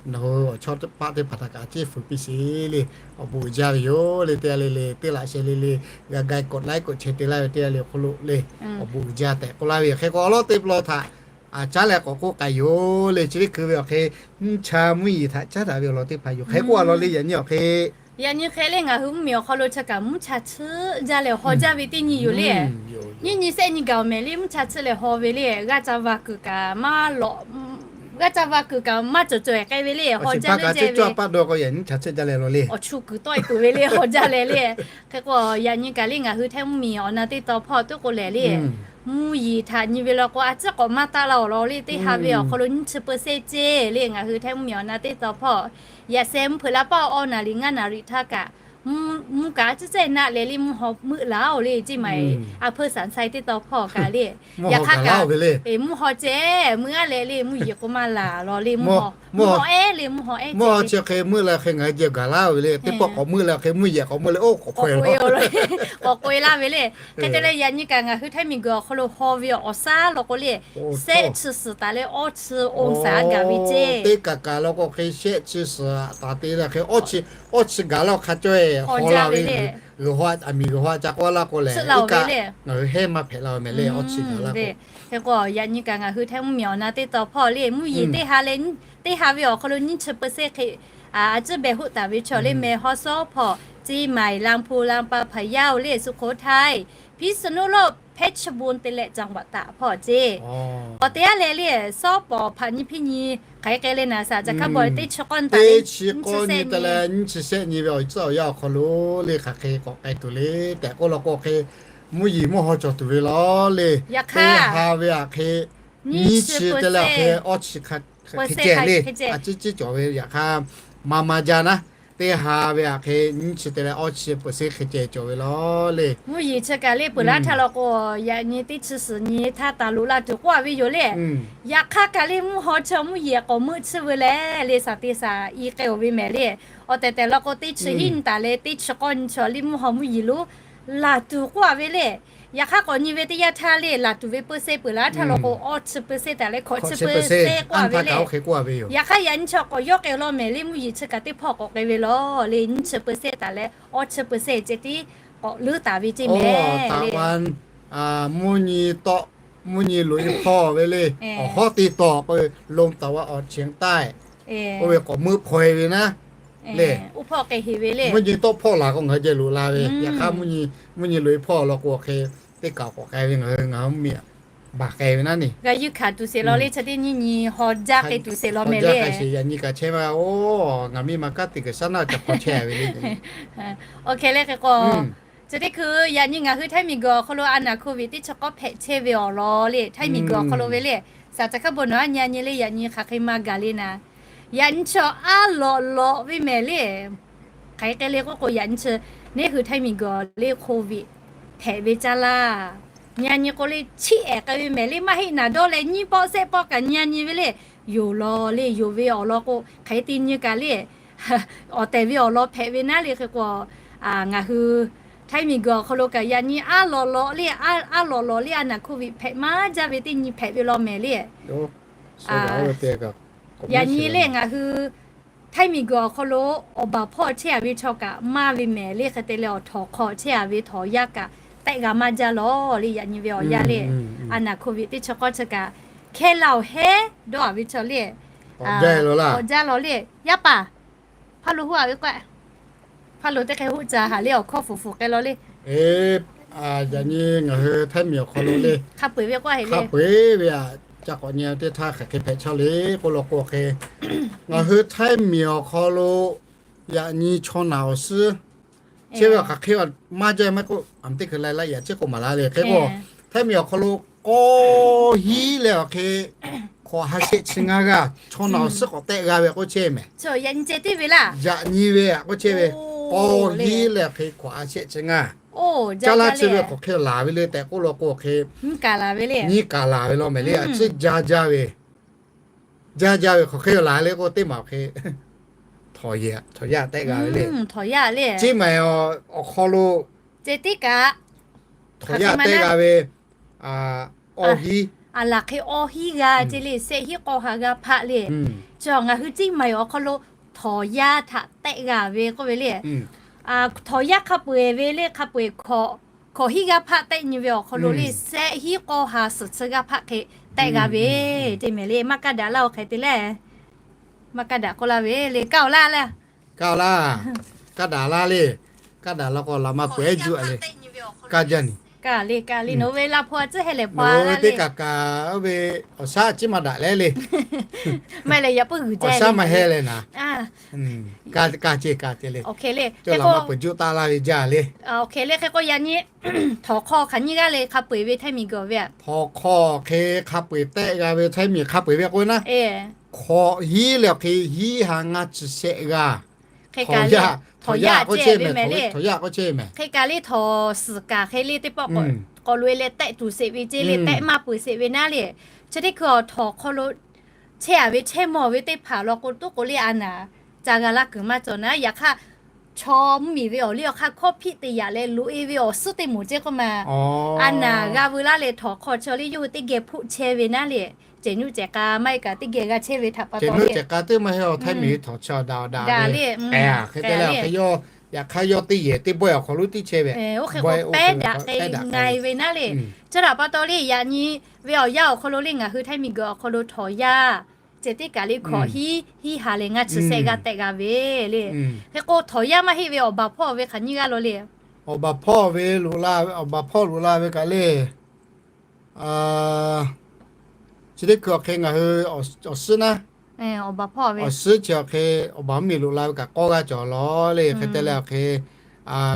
nawˬ hui awˬ chawˇ paˆ teˇ hpaˍ htaꞈ kaꞈ a ciˉ fuiˍ piˇ sheˍ le. Awˬ bon uiˍ jaˇ ve yoˬ le. Teˇ g'aˇ le le teˇ laꞈ sheh le le g'a ga k'awꞈ laiˉ k'oˆ chehˇ te laˇ ve teˇ g'aˇ le awˬ hk'aw lo le, awˬ bon uiˍ jaˇ tehꞈ k'oˆ laˇ ve yoˬ. Hk'e k'o awˉ lawˉ teˇ law htaꞈ a caˉ leh k'awꞈ k'oˆ k'ai yoˬ le. Chi teˇ hkui ve awˬ hk'e mvuhˇ cha mvuhˇ yeˬ htaꞈ caˉ daꞈ ve awˬ lawn teˇ hpaˍ yoˬ. Hk'e k'oˆ a law le, yaꞈ nyi awˬ hk'e yaꞈ nyi hk'e le ngaˬ hui mvuhˇ miˬ awˬ hk'aw lo chi kaꞈ mvuhˇ cha tsuhˇ jaˇ leh haw jaˇ ve teˇ nyi yoˬ le. Nyiˇ nyi shehˆ nyi gaˬ awˬ mehˍ le mvuhˇ cha tsuhˇ leh haw ve le. G'aˇ ca va kuiˬ kaꞈ maˇ lawꞈ, g'aˇ ca va kuiˬ kaꞈ maˇ cawˬ cawˬ k'ai ve le, haw jaˇ leuˉ jaˇ ve. Awˬ chu kuiˬ tawˆ e kuiˬ ve le haw jaˇ leh le. Hk'e k'o yaꞈ nyi kaꞈ le ngaˬ hui htehˇ mvuhˇ miˬ awˬ na teˇ taw hpawˇ tuˉ k'o lehˬ le, mvuhˇ yeˬ htaꞈ nyi ve law k'o a ciˉ k'awꞈ maˇ taˆ la awˬ lawn le. Teˇ ha ve awˬ hk'aw lo nyiˇ chi peu sehˉ ceˇ le ngaˬ hui htehˇ mvuhˇ miˬ awˬ na teˇ taw hpawˇ yaꞈ sheh mvuhˇ hpeuꞈ la paˇ awˬ awˬ naˍ riˍ ngaˇ naˍ riˍ htaˇ kaꞈ mvuhˇ kaꞈ a ciˉ cehˇ naˆ leh le mvuhˇ haw meuˆ laˬ oˬ le. Ceˇ maˬ a hpeuˇ saˍ sai teˇ taw hpawˇ kaꞈ le, yaꞈ hk'aˇ kaꞈ mvuhˇ haw ceh meuˆ aˉ leh le mvuhˇ yeˬ k'o maˇ laˬ law le mvuhˇ haw mvuhˇ haw ehˉ le, mvuhˇ haw chi hk'e meuˆ leh hk'e ngaˬ hui jeh gaˬ laˇ ve le. Teˇ pawˆ k'awꞈ meuˆ leh hk'e mvuhˇ yehˬ k'awꞈ meuˆ leh oˇ k'awꞈ hk'e, k'awꞈ k'oˆ e laˇ ve le. Hk'e te leh yaꞈ nyi kaꞈ ngaˬ hui Htaiˇ miˬguiˬ awˬ hk'aw lo haw ve awˬ shaˉ law k'o le, shehˆ chi suhˍ taˍ leh awˇ chi องศา gaˬ ve ceˇ. Teˇ kaꞈ kaꞈ law k'o hk'e shehˆ chi suhˍ taˍ te leh hk'e awˇ chi gaˬ laˇ hk'a cawˇ haw la ve le. G'uiˬ ha aˬ miˍ g'uiˬ ha ca k'oˆ laˇ k'o lehˬ, iˉ kaˆ ngaˬ hui hehˉ maˇ hpehꞈ la ve mehˍ le, awˇ chi gaˬ laˇ k'o. Hk'e k'o yaꞈ nyi kaꞈ ngaˬ hui Htaiˇ mvuhˇmiˬ awˬ na teˇ tawn hpawˇ le mvuhˇ yeˬ teˇ ha leh teˇ ha ve awˬ hk'aw lo nyiˇ chi เปอร์เซ็นต์ hk'e a ciˉ beh hoˆ taˍ ve chaw le mehˍ. Haw shawˉ hpawˇ เชียงใหม่ ลำพูน ลำปาง พะเยา le, สุโขทัย พิษณุโลก เพชรบูรณ์ te leh จังหวัดตาก hpawˇ ceˇ. Awˬ te aˉ leh le, shawˉ pawˍ hpaꞈ nyi hpiˇ nyi hk'aˬ hk'e le naˍ saˍ caˬ hk'a bawˬ teˇ chi k'awˇ nyi taˍ le, teˇ chi k'awˇ nyi te leh nyiˇ chi shehˆ nyi ve awˬ tcuhˉ awˬ yanˇ awˬ hk'aw lo le hk'aˬ hk'e k'awꞈ k'ai tuˬ le tehꞈ k'oˆ law k'o hk'e, mvuhˇ yeˬ mvuhˇ haw cawˬ tuˬ ve law le. Yaꞈ hk'aˇ, teˇ ha ve aꞈ hk'e nyiˇ chi te leh hk'e awˇ chi hk'e ceh le, a ciˉ ciˉ cawˬ ve. Yaꞈ hk'aˇ, ma ma jaˇ naˉ, teˇ ha ve aꞈ hk'e nyiˇ chi te leh awˇ chi เปอร์เซ็นต์ hk'e ceh cawˬ ve law le. Mvuhˇ yeˬ chi kaꞈ le peuˬ laˇ htaˇ law k'o, yaꞈ nyi teˇ chi suhˍ nyi htaˇ taˍ loꞈ la tuˬ k'oˆ a ve yoˬ le. Yaꞈ hk'aˇ kaꞈ le mvuhˇ haw chi mvuhˇ yeˬ k'awꞈ meuˆ tsuhˇ ve leh le, saˍ te saˍ i k'ai oˬ ve mehˍ le. Awˬ tehˬ tehˬ law k'o teˇ chi hiˉ nyi taˍ leh teˇ chi k'awˇ nyi chi le mvuhˇ haw mvuhˇ yeˬ lonˉ laˬ tuˬ k'oˆ a ve le. Yaꞈ hk'aˇ k'awꞈ nyi ve teˇ yanˇ htaˇ le laˬ tuˬ ve เปอร์เซ็นต์ peuˬ laˇ htaˇ law k'o, awˇ chi เปอร์เซ็นต์ taˍ leh hkawꞈ chi เปอร์เซ็นต์ k'oˆ a ve le. Yaꞈ hk'aˇ yaꞈ nyi chi k'awꞈ yawˇ k'ai law mehˍ le, mvuhˇ yeˬ chi kaꞈ teˇ hpawˇ k'awꞈ k'ai ve law le, nyiˇ chi เปอร์เซ็นต์ taˍ leh awˇ chi เปอร์เซ็นต์ ceh tiˉ k'awꞈ leuˉ taˍ ve ceˇ mehˍ le. Mvuhˇ nyi tawˆ, mvuhˇ nyi loꞈ e hpawˇ ve le. Awˬ hawˉ teˇ tawˬ k'o, ลมตะวันออกเฉียงใต้ oˇ ve k'awꞈ meuˆ hpaw e ve naˉ le. Mvuhˇ nyi tawˆ hpawˇ laˬ k'o ngaˬ hui jeh loꞈ la ve. Yaꞈ hk'aˇ mvuhˇ nyi loꞈ e hpawˇ law k'o hk'e teˇ kaꞈ k'awꞈ k'ai ve ngaˬ hui ngaˬ hui mvuhˇ miˬ baˬ k'ai ve naˉ ne. G'a yuˬ hkanˍ tuˬ sheˍ law le, chi teˇ nyiˇ nyi haw jaˇ k'ai tuˬ sheˍ law mehˍ le. Yaꞈ nyi kaꞈ chehˇ ve, oˇ ngaˬ miˇ ma kanˉ te kuiˬ shaˉ naˆ ca hk'aw chehˇ ve le. Awˬ hk'e le hk'e k'o, chi teˇ hkui yaꞈ nyi ngaˬ hui Htaiˇ miˬguiˬ awˬ hk'aw lo a naˍ โควิด teˇ chi k'awˇ hpehꞈ chehˇ ve awˬ lawn le, Htaiˇ miˬguiˬ awˬ hk'aw lo ve le. Saˍ caˬ hk'a bawˬ nawˬ aˉ nyi a nyi le, yaꞈ nyi hk'aˬ hk'e maˇ gaˬ le naˍ. Yaꞈ nyi chi aˉ lawꞈ lawꞈ ve mehˍ le. Hk'aˬ hk'e le k'oˆ k'o, yaꞈ nyi chi neˇ hui Htaiˇ miˬguiˬ le โควิด hpehꞈ ve caˇ laˇ. Nyi a nyi k'o le chiˇ ehˍ k'ai ve mehˍ le, maˇ heˆ naˍ dawˇ leh nyiˇ pawˆ shehˆ pawˆ kaꞈ nyi a nyi ve le. Yonˍ law le, yonˍ ve awˬ lawn k'o hk'aˬ hk'e te nyi kaꞈ le, awˬ tehˬ ve awˬ lawn hpehꞈ ve naˉ le hk'e k'o, ngaˬ hui Htaiˇ miˬguiˬ awˬ hk'aw lo kaꞈ yaꞈ nyi aˉ lawꞈ lawꞈ le, aˉ lawꞈ lawꞈ le a naˍ โควิด hpehꞈ maˇ jaˇ ve teˇ nyi hpehꞈ ve law mehˍ le. Yaꞈ nyi le ngaˬ hui Htaiˇ miˬguiˬ awˬ hk'aw lo awˬ baˬ hpawˇ chehˇ a ve chaw kaꞈ maˇ ve mehˍ le, hk'e te leh awˬ htawnˍ hk'aw chehˇ a ve htawnˍ yaˇ kaꞈ tehˆ g'a maˇ jaˇ law le. Yaꞈ nyi ve awˬ yanˇ le, a naˍ โควิด teˇ chi k'awˇ chi kaꞈ hkehˇ la awˬ hehˉ dawˇ a ve chaw le, awˬ jaˇ law le. Yaˇ paˍ, hpaˇ lo hoˆ a ve k'o, hpaˇ lo teˇ hk'e hoˆ ca haˍ le, awˬ hkawˇ fuˍ fuˍ k'ai law le. Yaꞈ nyi ngaˬ hui Htaiˇ miˬ awˬ hk'aw lo le, hk'a peu eˬ ve k'o, hk'a peu eˬ ve aꞈ ca k'awꞈ nyi teˇ htaˇ hk'aˬ hk'e hpehꞈ chaˇ le k'oˆ law k'o hk'e, ngaˬ hui Htaiˇ miˬ awˬ hk'aw lo yaꞈ nyi chaw naˬ awˬ suhˉ chehˇ ve hk'aˬ hk'e maˇ jaˇ maˇ k'oˆ, a teˇ hkui lai laˇ yaꞈ chehˇ k'o maˍ la le hk'e k'o, Htaiˇ miˬ awˬ hk'aw lo k'awˇ hiˉ leh awˬ hk'e hk'awꞈ ha shehˆ chi ngaˇ g'aˇ chaw naˬ awˬ suhˉ k'awꞈ tehˆ g'a ve k'oˆ chehˇ mehˍ. Yaꞈ nyi ve aꞈ k'oˆ chehˇ ve, k'awˇ hiˉ leh awˬ hk'e hk'awꞈ ha shehˆ chi ngaˇ. Caˇ laˇ chi ve hk'aˬ hk'e laˬ ve le tehꞈ k'oˆ law k'o hk'e, nyiˇ kaˬ laˬ ve law mehˍ le. A ciˉ jaˇ jaˇ ve, jaˇ jaˇ ve hk'aˬ hk'e laˬ le k'o teˇ maˬ awˬ hk'e htawnˍ yaˇ tehˆ g'a ve le. Chi ma awˬ hk'aw lo ceh tiˉ kaꞈ htawnˍ yaˇ tehˆ g'a ve, awˇ hiˉ, a laˬ hk'e awˇ hiˉ g'a ce le, shehˆ hiˉ k'awˇ ha g'a hpaˆ le. Chi ngaˬ hui ciˉ ma awˬ hk'aw lo htawnˍ yaˇ htaꞈ tehˆ g'a ve k'oˆ ve le. Htawnˍ yaˇ hk'a peu eˬ ve le, hk'a peu eˬ hk'awꞈ hiˉ g'a hpaˆ tehˆ nyi ve awˬ hk'aw lo le, shehˆ hiˉ k'awˇ ha suhˍ chi g'a hpaˆ hk'e tehˆ g'a ve ce mehˍ le. Maˇ kaˇ daꞈ laˇ oˬ hk'e te le. Maˇ kaˇ daꞈ k'oˆ laˇ ve le, kaˇ oˬ laˇ le. Kaˇ oˬ laˇ, kaˇ daꞈ laˇ le. Kaˇ daꞈ law k'o laꞈ maˇ peuˬ ehˉ juˇ a le. Kaˇ jaˇ ni. Kaˇ le, kaꞈ le, nawˬ ve laˇ hpaw a ciˉ hehˉ lehˬ hpaw a laˇ le. Teˇ kaꞈ kaꞈ oˇ ve awˬ shaˉ ciˉ maˇ daꞈ leh le. Maˇ heˆ leh yaꞈ puiˉ g'uiˬ jaˇ, awˬ shaˉ maˇ heˆ leh naˍ. Kaˇ ce, kaˇ ce le. Cawˬ laꞈ maˇ peuˬ juˇ taˇ laˇ ve jaˇ le. Awˬ hk'e le hk'e k'o yaꞈ nyi htawnˍ hk'aw hk'aˬ nyiˇ g'aˇ le hk'a peu eˬ ve Htaiˇ miˬ guiˬ ve. Htawnˍ hk'aw hk'e hk'a peu eˬ tehˆ g'a ve Htaiˇ miˬ hk'a peu eˬ ve k'o naˉ, hk'awꞈ hiˉ leh awˬ hk'e hiˉ ha ngaˇ chi shehˆ g'aˇ. Hk'e kaꞈ le, htawnˍ yaˇ k'oˆ chehˇ ve mehˍ le. Htawnˍ yaˇ k'oˆ chehˇ mehˍ. Hk'e kaꞈ le htawnˍ suhˍ kaꞈ hk'e le teˇ pawˆ k'awꞈ loꞈ e leh tehˆ tuˬ sheˍ ve ce le, tehˆ maˇ peuˬ sheˍ ve naˉ le. Chi teˇ hkui awˬ htawnˍ hk'aw lo chehˇ-a ve chehˇ mawˬ ve teˇ hpaˍ law k'o, toˉ k'o le a naˍ ca g'a laˇ kuiˬ maˇ cawˬ naˉ. Yaꞈ hk'aˇ, chaw mvuhˇmiˬ ve awˬ liˇ awˬ hk'aˇ hkawˇ hpiˆ te yaꞈ leh loꞈ-e ve awˬ suhˉ teˇ moˍ ceˇ k'oˆ ma, a naˍ g'a veu laˇ leh htawnˍ hk'aw chaw le yawˇ hui teˇ geh hpoˆ chehˇ ve naˉ le. Cehˬ nuˇ cehˬ k'a maˇ heˆ kaꞈ teˇ geh g'a chehˇ ve htaꞈ pa taw le, teˇ maˇ heˆ aˬ htaiˇ miˬ ve htawnˍ chi awˬ daꞈ awˬ daꞈ ve, hk'e te leh awˬ hk'e yawˇ, yaꞈ hk'aˇ yawˇ teˇ yehˬ teˇ bawehˇ awˬ hk'aw lo tiˉ chehˇ ve, oˇ hk'e k'o pehˉ daꞈ k'ai ve na ve naˉ le. Chi htaꞈ pa taw le yaꞈ nyi ve awˬ yanˇ awˬ hk'aw lo le ngaˬ hui htaiˇ miˬ guiˬ awˬ hk'aw lo htawnˍ yaˇ ceh teˇ kaˬ le hkawꞈ hiˉ hiˉ ha leh ngaˇ chi sehˆ g'aˇ tehꞈ g'a ve le. Hk'e k'o htawnˍ yaˇ maˇ heˆ ve awˬ baˬ hpawˇ ve hk'aˬ nyiˇ g'aˇ lo le. Awˬ baˬ hpawˇ ve loꞈ la, awˬ baˬ hpawˇ loꞈ la ve kaꞈ le, chi teˇ hkui awˬ hk'e ngaˬ hui awˬ suhˉ naˉ, awˬ suhˉ chi awˬ hk'e awˬ baˬ mvuhˇmiˬ loꞈ la ve kaꞈ k'awˇ g'aˇ cawˬ lawˬ le. Hk'e te leh awˬ hk'e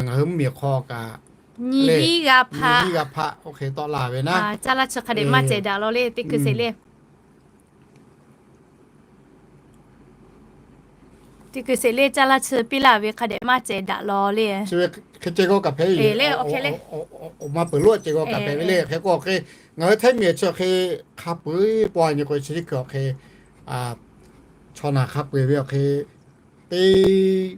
ngaˬ hui mvuhˇmiˬ hk'aw kaꞈ nyiˇ hiˉ g'aˇ hpaˆ, nyiˇ hiˉ g'aˇ hpaˆ oˇ hk'e tawˆ la ve naˉ. Caˇ laˇ chi hk'a dehꞈ maˇ cehˬ daꞈ lawˬ le teˇ hkui sheˍ le. Teˇ hkui sheˍ le caˇ laˇ chi piˇ laˇ ve hk'a dehꞈ maˇ cehˬ daꞈ lawˬ le. Hk'e ceh g'awˇ kaꞈ hpehꞈ ve le, awˬ ma peuˬ loˉ ceh g'awˇ kaꞈ hpehꞈ ve le. Hk'e k'o awˬ hk'e ngaˬ hui htaiˇ miˬ chi awˬ hk'e hk'a peu-eˬ pawˆ nyi k'o chi teˇ hkui awˬ hk'e chaw naˬ hk'a peu-eˬ ve awˬ hk'e teˇ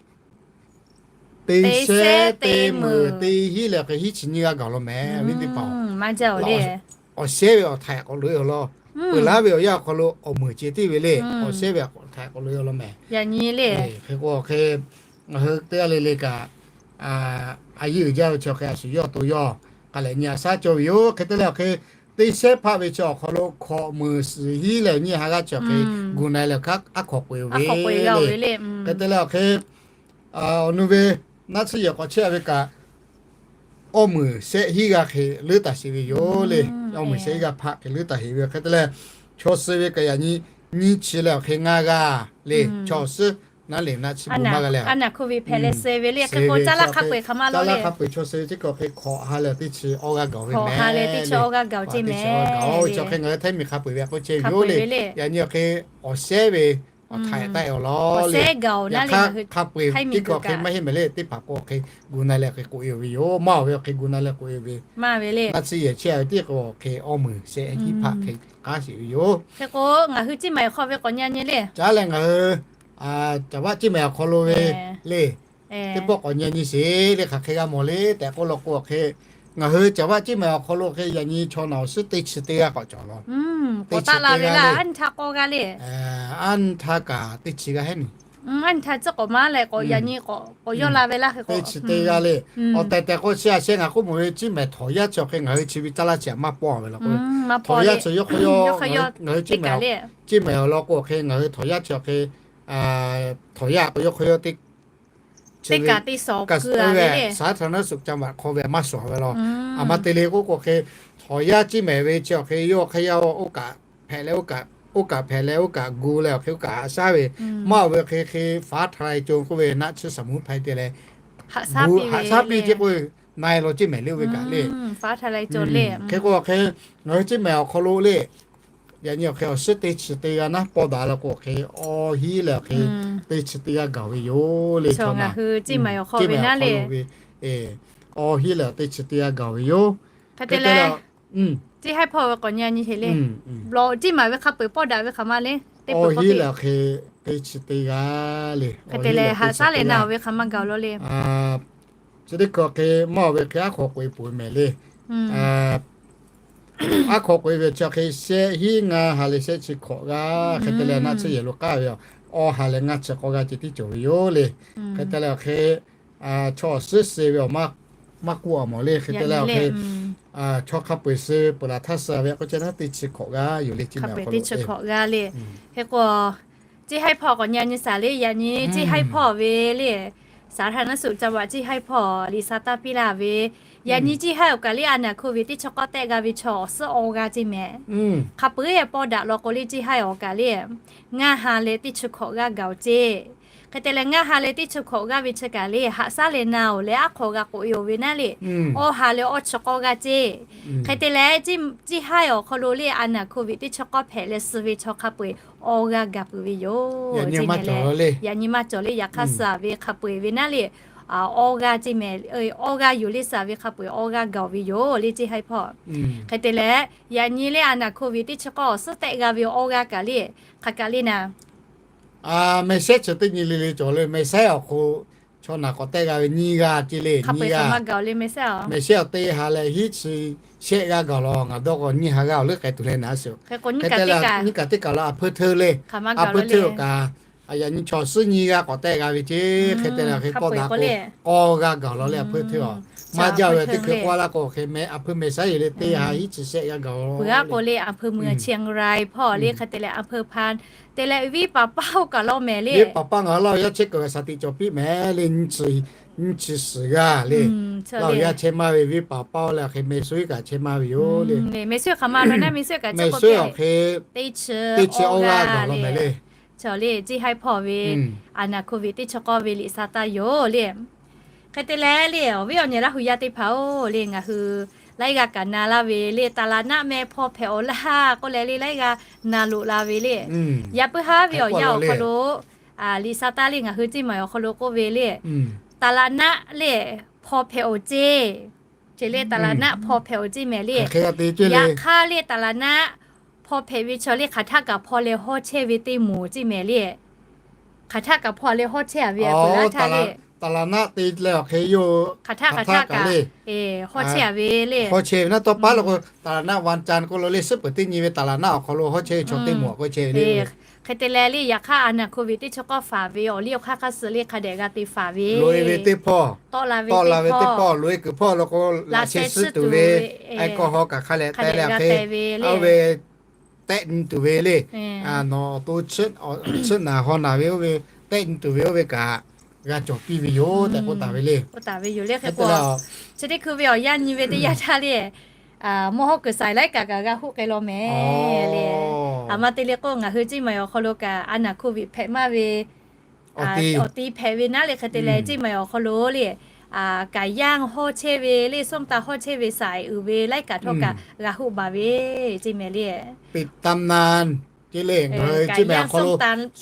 teˇ shehnˉ teˇ meunˍ teˇ hiˉ leh awˬ hk'e hiˉ chi nyiˇ g'aˇ gaˬ law mehˍ. Awˬ viˉ teˇ hpaˍ-oˬ, awˬ shehˉ ve awˬ htaiˍ k'awꞈ loꞈ-e awˬ lawn, peuˬ laˇ ve awˬ yanˇ awˬ hk'aw lo awˬ meunˍ ceh tiˉ ve le. Awˬ shehˉ ve awˬ htaiˍ k'awꞈ loꞈ-e awˬ lawn mehˍ. Hk'e k'o awˬ hk'e ngaˬ hui teˇ g'aˇ le le kaꞈ a yehˬ uiˍ jaˇ ve chi hk'e a shu yawˇ to yawˇ k'aˬ lehˬ nyi a shaˉ cawˇ ve yoˬ. Hk'e te leh awˬ hk'e teˇ shehnˉ hpaˆ ve chi awˬ hk'aw lo hkawꞈ meunˍ suhˍ hiˉ leh nyiˇ ha g'aˇ chi awˬ hk'e gu na leh awˬ hk'aˇ aˉ hk'awꞈ peu-eˬ ve le. Hk'e te leh awˬ hk'e awˬ nu ve naˆ tsuhˇ yehˬ k'awꞈ chehˇ ve kaꞈ awˇ meunˍ shehˆ hiˉ g'aˇ hk'e leuˉ taˍ sheˍ ve yoˬ le. Awˇ meunˍ shehˆ hiˉ g'aˇ hpaˆ hk'e leuˉ taˍ sheˍ ve hk'e te leh chaw suh ve kaꞈ yaꞈ nyi nyiˇ chi leh awˬ hk'e ngaˇ g'aˇ le. Chaw suhˉ naˉ le naˆ tsuhˇ gu maˇ g'a leh, a naˍ hk'oˆ ve hpehꞈ leh suh ve le. Hk'e k'o caˇ laˇ hk'a peu-eˬ hk'aˬ ma lawˬ le. Caˇ laˇ hk'a peu-eˬ chaw suh ve teˇ hkui awˬ hk'e hkawꞈ ha leh teˇ chi awˇ g'aˇ gaˬ ve mehˍ le. Teˇ chi awˇ g'aˇ gaˬ ve ceh mehˍ. Chi awˬ hk'e ngaˬ hui htaiˇ miˬ hk'a peu-eˬ ve k'o ceh yoˬ le. Yaꞈ nyi awˬ hk'e awˬ shehˉ ve awˬ htaiˍ taˆ-e awˬ lawn le. Yaꞈ hk'aˇ hk'a peu-eˬ teˇ hkui awˬ hk'e maˇ heˆ mehˍ le. Teˇ hpaˍ k'o awˬ hk'e gu na leh hk'e k'oꞈ-e ve yoˬ. Maˇ awˬ ve awˬ hk'e gu na leh k'oꞈ-e ve, naˆ tsuhˇ yehˬ chehˇ ve teˇ hkui awˬ hk'e awˇ meunˍ shehˆ hiˉ hpaˆ hk'e k'aˉ sheˍ ve yoˬ. Hk'e k'o ngaˬ hui Ciˇ mehˍ awˬ hk'aw ve k'awꞈ nyi nyi le. Caˇ leh ngaˬ hui Caˍ vaˆ Ciˇ mehˍ awˬ hk'aw lo ve le, teˇ pawˆ k'awꞈ nyi nyi sheˍ le. Hk'aˬ hk'e g'a mawˬ le tehꞈ k'oˆ law k'o awˬ hk'e ngaˬ hui Caˍ vaˆ Ciˇ mehˍ awˬ hk'aw lo hk'e yaꞈ nyi chaw naˬ awˬ suhˉ teˇ chi teˇ g'aˇ k'awꞈ cawˬ law. K'awꞈ taˆ la ve laˇ, aˉ nyi htaˇ k'awˇ g'aˇ le. Aˉ nyi htaˇ kaꞈ teˇ chi g'aˇ heˆ nyi. Aˉ nyi htaˇ tcuhˉ k'awꞈ maˇ leh k'awꞈ yaꞈ nyi k'awꞈ yawˇ la ve laˇ hk'e k'o teˇ chi teˇ g'aˇ le. Awˬ tehˬ tehˬ k'o chi a sheh ngaˬ k'oˆ mawˬ ve Ciˇ mehˍ htawnˍ yaˇ chi awˬ hk'e ngaˬ hui chi ve caˇ laˇ chi htaꞈ maˇ pawˆ ve law k'o, htawnˍ yaˇ chi yawˇ hk'aw yawˇ ngaˬ hui Ciˇ mehˍ, Ciˇ mehˍ awˬ lawn k'o awˬ hk'e ngaˬ hui htawnˍ yaˇ chi awˬ hk'e htawnˍ yaˇ k'o yawˇ hk'aw yawˇ teˇ kaꞈ teˇ sawˍ keu ve le. สาธารณสุขจังหวัด hk'aw ve a maˇ shawˍ ve law. A ma te le k'oˆ k'o hk'e htawnˍ yaˇ Ciˇ mehˍ ve chi awˬ hk'e yawˇ hk'e yaˇ oˇ kaꞈ hpehꞈ leh oˇ kaꞈ hpehꞈ leh oˇ kaꞈ gu leh awˬ hk'e oˇ kaꞈ haꞈ shaˉ ve, maˇ awˬ ve hk'e hk'e faˉ hta lai co k'oˆ ve naˆ tsuhˇ saˍ muˉ hpaˇ te leh haꞈ shaˉ piˇ ceˇ k'oˆ ve na e law Ciˇ mehˍ le oˇ ve kaꞈ le. Hk'e k'o awˬ hk'e ngaˬ hui Ciˇ mehˍ awˬ hk'aw lo le, yaꞈ nyi awˬ hk'e awˬ suhˉ teˇ chi teˇ g'aˇ naˉ pawˆ daꞈ la k'o awˬ hk'e awˇ hiˉ leh awˬ hk'e teˇ chi teˇ g'aˇ gaˬ ve yoˬ le. Ciˇ mehˍ awˬ hk'aw lo ve awˇ hiˉ leh teˇ chi teˇ g'aˇ gaˬ ve yoˬ. Hk'e te leh Ciˇ haiˉ hpawˇ ve k'awꞈ nyi nyi sheˍ le. Lawˬ Ciˇ mehˍ ve hk'a peu-eˬ pawˆ daꞈ ve hk'aˬ ma le. Awˇ hiˉ leh awˬ hk'e teˇ chi teˇ g'aˇ le. Hk'e te leh haꞈ shaˉ leh na awˬ ve hk'aˬ ma gaˬ law le. Chi teˇ hkui awˬ hk'e maˇ awˬ ve hk'e aˉ hk'aw k'oꞈ-e peuˬ ve mehˍ le. Aˉ hk'aw k'oꞈ-e ve chi awˬ hk'e shehˆ hiˉ ngaˇ ha leh shehˆ chi hkawꞈ g'aˇ hk'e te leh naˆ tsuhˇ yehˬ lo k'aˉ ve awˬ ha leh ngaˇ chi k'awˇ g'aˇ ceh tiˉ cawˬ ve yoˬ le. Hk'e te leh awˬ hk'e chaw awˬ suhˉ suh ve awˬ maˇ k'oˆ a mawˬ le. Hk'e te leh awˬ hk'e chaw hk'a peu-eˬ suh peuˬ laˬ htaˇ suh ve k'o ceh naˉ teˇ chi hkawꞈ g'aˇ yoˬ le. Ciˇ mehˍ awˬ hk'aw lo teˇ chi hkawꞈ g'aˇ le. Hk'e k'o Ciˇ haiˉ hpawˇ k'awꞈ nyi nyi shaˍ le. Yaꞈ nyi Ciˇ haiˉ hpawˇ ve le สาธารณสุขจังหวัด Ciˇ haiˉ hpawˇ liꞈ sha taˇ piˇ laˇ ve, yaꞈ nyi Ciˇ haiˉ awˬ kaꞈ le a naˍ hk'oˆ ve teˇ chi k'awˇ tehˆ g'a ve chaw awˬ suhˉ awˇ g'aˇ ceˇ mehˍ. Hk'a peu-eˬ pawˆ daꞈ law k'o le Ciˇ haiˉ awˬ kaꞈ le ngaˇ ha leh teˇ chi hkawꞈ g'aˇ gaˬ-oˬ ceˇ. Hk'e te leh ngaˇ ha leh teˇ chi hkawꞈ g'aˇ ve chi kaꞈ le haꞈ shaˉ leh na-oˬ leh aˉ hk'aw g'a k'oꞈ-e-oˬ ve naˉ le, awˇ ha leh awˇ chi k'awˇ g'aˇ ceˇ. Hk'e te leh Ciˇ haiˉ awˬ hk'aw lo le a naˍ hk'oˆ ve teˇ chi k'awˇ hpehꞈ leh suh ve chaw hk'a peu-eˬ awˇ g'aˇ gaˬ peuˬ ve yoˬ. Yaꞈ nyi maˇ cawˬ le, yaꞈ nyi maˇ cawˬ le. Yaꞈ hk'aˇ suh ve hk'a peu-eˬ ve naˉ le awˇ g'aˇ ceˇ mehˍ, awˇ g'aˇ yoˬ le, suh ve hk'a peu-eˬ awˇ g'aˇ gaˬ ve yoˬ le ceˇ haiˉ hpawˇ. Hk'e te leh, yaꞈ nyi le a naˍ hkoˍ viˍ teˇ chi k'awˇ awˬ suhˉ tehˆ g'a ve awˇ g'aˇ kaꞈ le, hk'aˬ kaꞈ le naˍ, mehˬ shehˉ chi teˇ nyi le le cawˬ le, mehˬ shehˉ awˬ hk'aw chaw naˬ k'awꞈ tehˆ g'a ve nyiˇ g'aˇ ceˇ le, nyiˇ g'aˇ. Mehˬ shehˉ awˬ teˇ ha leh hiˉ chi shehˆ g'aˇ gaˬ law, ngaˬ dawˇ k'o nyiˇ ha g'aˇ awˬ leuˉ k'ai tuˬ leh naˍ shiˍ. Hk'e k'o nyiˇ kaꞈ teˇ kaˬ lo a hpeuˇ hteˇ le, a hpeuˇ hteˇ kaꞈ, yaꞈ nyi chaw suhˉ nyiˇ g'aˇ k'awꞈ tehˆ g'a ve ceˇ. Hk'e te leh hk'e pawˇ daꞈ k'o, k'awˇ g'aˇ gaˬ law le a hpeuˇ hteˇ a. Maˇ jaˇ ve teˇ hkui k'oˆ laˇ k'o hk'e mehˬ a hpeuˇ mehˬ shehˉ le teˇ ha hiˉ chi shehˆ g'aˇ gaˬ law. Peuˬ aˉ k'o le a hpeuˇ meuˇ Chiang Rai hpawˇ le hk'e te leh a hpeuˇ hpan te leh viˉ paˍ paˇ oˇ kaˬ law mehˍ le. Viˉ paˍ paˇ ngaˬ hui Laˇ huˍ yaˇ chehˇ kuiˬ g'a shaˍ tiꞈ cawˬ piˇ mehˍ le, nyiˇ chi, nyiˇ chi suhˍ g'aˇ le. Laˇ huˍ yaˇ chehˇ maˇ ve viˉ paˍ paˇ oˇ leh hk'e mehˬ suhˉ kaꞈ chehˇ maˇ ve yoˬ le. Mehˬ suhˉ hk'aˬ ma lo naˉ, mehˬ suhˉ kaꞈ chehˇ k'o hk'e teˇ chi awˇ g'aˇ gaˬ law mehˍ le. Chaw le ceˇ haiˉ hpawˇ ve a naˍ hkoˍ viˍ teˇ chi k'awˇ ve liꞈ sa taˇ yoˬ le. Hk'e te leh le awˬ viˉ awˬ nyi Laˇ huˍ yaˇ teˇ hpaˍ-oˬ le, ngaˬ hui laiˉ g'aˇ kaꞈ na laˇ ve le, taˍ laˍ naˆ meh hpaw hpehꞈ awˬ laˇ k'oˆ leh le laiˉ g'aˇ na loꞈ la ve le. Yaꞈ puiˉ haˉ ve awˬ yanˇ awˬ hk'aw lo liꞈ sa taˇ le ngaˬ hui ceˇ maˬ awˬ hk'aw lo k'oˆ ve le, taˍ laˍ naˆ le hpaw hpehꞈ awˬ ceˇ, ceˇ le taˍ laˍ naˆ hpaw hpehꞈ awˬ ceˇ mehˍ le. Yaꞈ hk'aˇ le taˍ laˍ naˆ hpaw hpehꞈ ve chaw le hk'aˬ htaˆ kaꞈ hpaw leh hawˇ chehˇ ve teˇ moˍ ceˇ mehˍ le. Hk'aˬ htaˆ kaꞈ hpaw leh hawˇ chehˇ a ve a peuˬ laˇ htaˇ le, taˍ laˍ naˆ te leh awˬ hk'e yoˬ. Hk'aˬ htaˆ hk'aˬ htaˆ kaꞈ le hawˇ chehˇ a ve le. Hawˇ chehˇ ve naˉ tawˇ paˉ lo k'o, taˍ laˍ naˆ van can k'oˆ lo le, suhˉ peuˬ teˇ nyi ve taˍ laˍ naˆ awˬ hk'aw lo hawˇ chehˇ ve chaw teˇ moˍ a k'oˆ chehˇ ve le. Hk'e te leh le yaꞈ hk'aˇ a naˍ hkoˍ viˍ teˇ chi k'awˇ faˍ ve awˬ liˇ awˬ hk'aˇ hk'aˇ suh le hk'a dehꞈ g'a te faˍ ve, loꞈ e ve teˇ hpawˇ, tawˆ la ve teˇ hpawˇ, loꞈ e kuiˬ hpawˇ lo k'o laꞈ sheh suhˉ tuˬ ve, a kawˇ haw kaꞈ hk'a leh te leh hk'e, oˇ ve tehˆ nyi tuˬ ve le. Nawˬ awˬ to tsuhˇ naˍ haw naˍ ve oˇ ve tehˆ nyi tuˬ ve oˇ ve kaꞈ g'a cawˬ piˇ ve yoˬ tehꞈ k'oˆ taˍ ve le. K'oˆ taˍ ve yoˬ le. Hk'e k'o chi teˇ hkui ve awˬ yanˇ nyi ve teˇ yanˇ htaˇ le, mawˇ hawˉ kuiˬ saiˍ laiˉ kaꞈ kaꞈ g'a hoˆ k'ai law mehˍ le. A ma te le k'o ngaˬ hui ceˇ maˬ awˬ hk'aw lo kaꞈ a naˍ hkoˍ viˍ hpehꞈ maˇ ve awˬ ti hpehꞈ ve naˉ le hk'e te leh ceˇ maˬ awˬ hk'aw lo le, kaˍ yanˇ hawˇ chehˇ ve le, ส้มตำ hawˇ chehˇ ve saiˍ uiˍ ve laiˉ kaꞈ htawˇ kaꞈ g'a hoˆ baˬ ve ceˇ mehˍ le. เป็นตำนาน ceˇ le, ngaˬ hui ceˇ maˬ awˬ hk'aw lo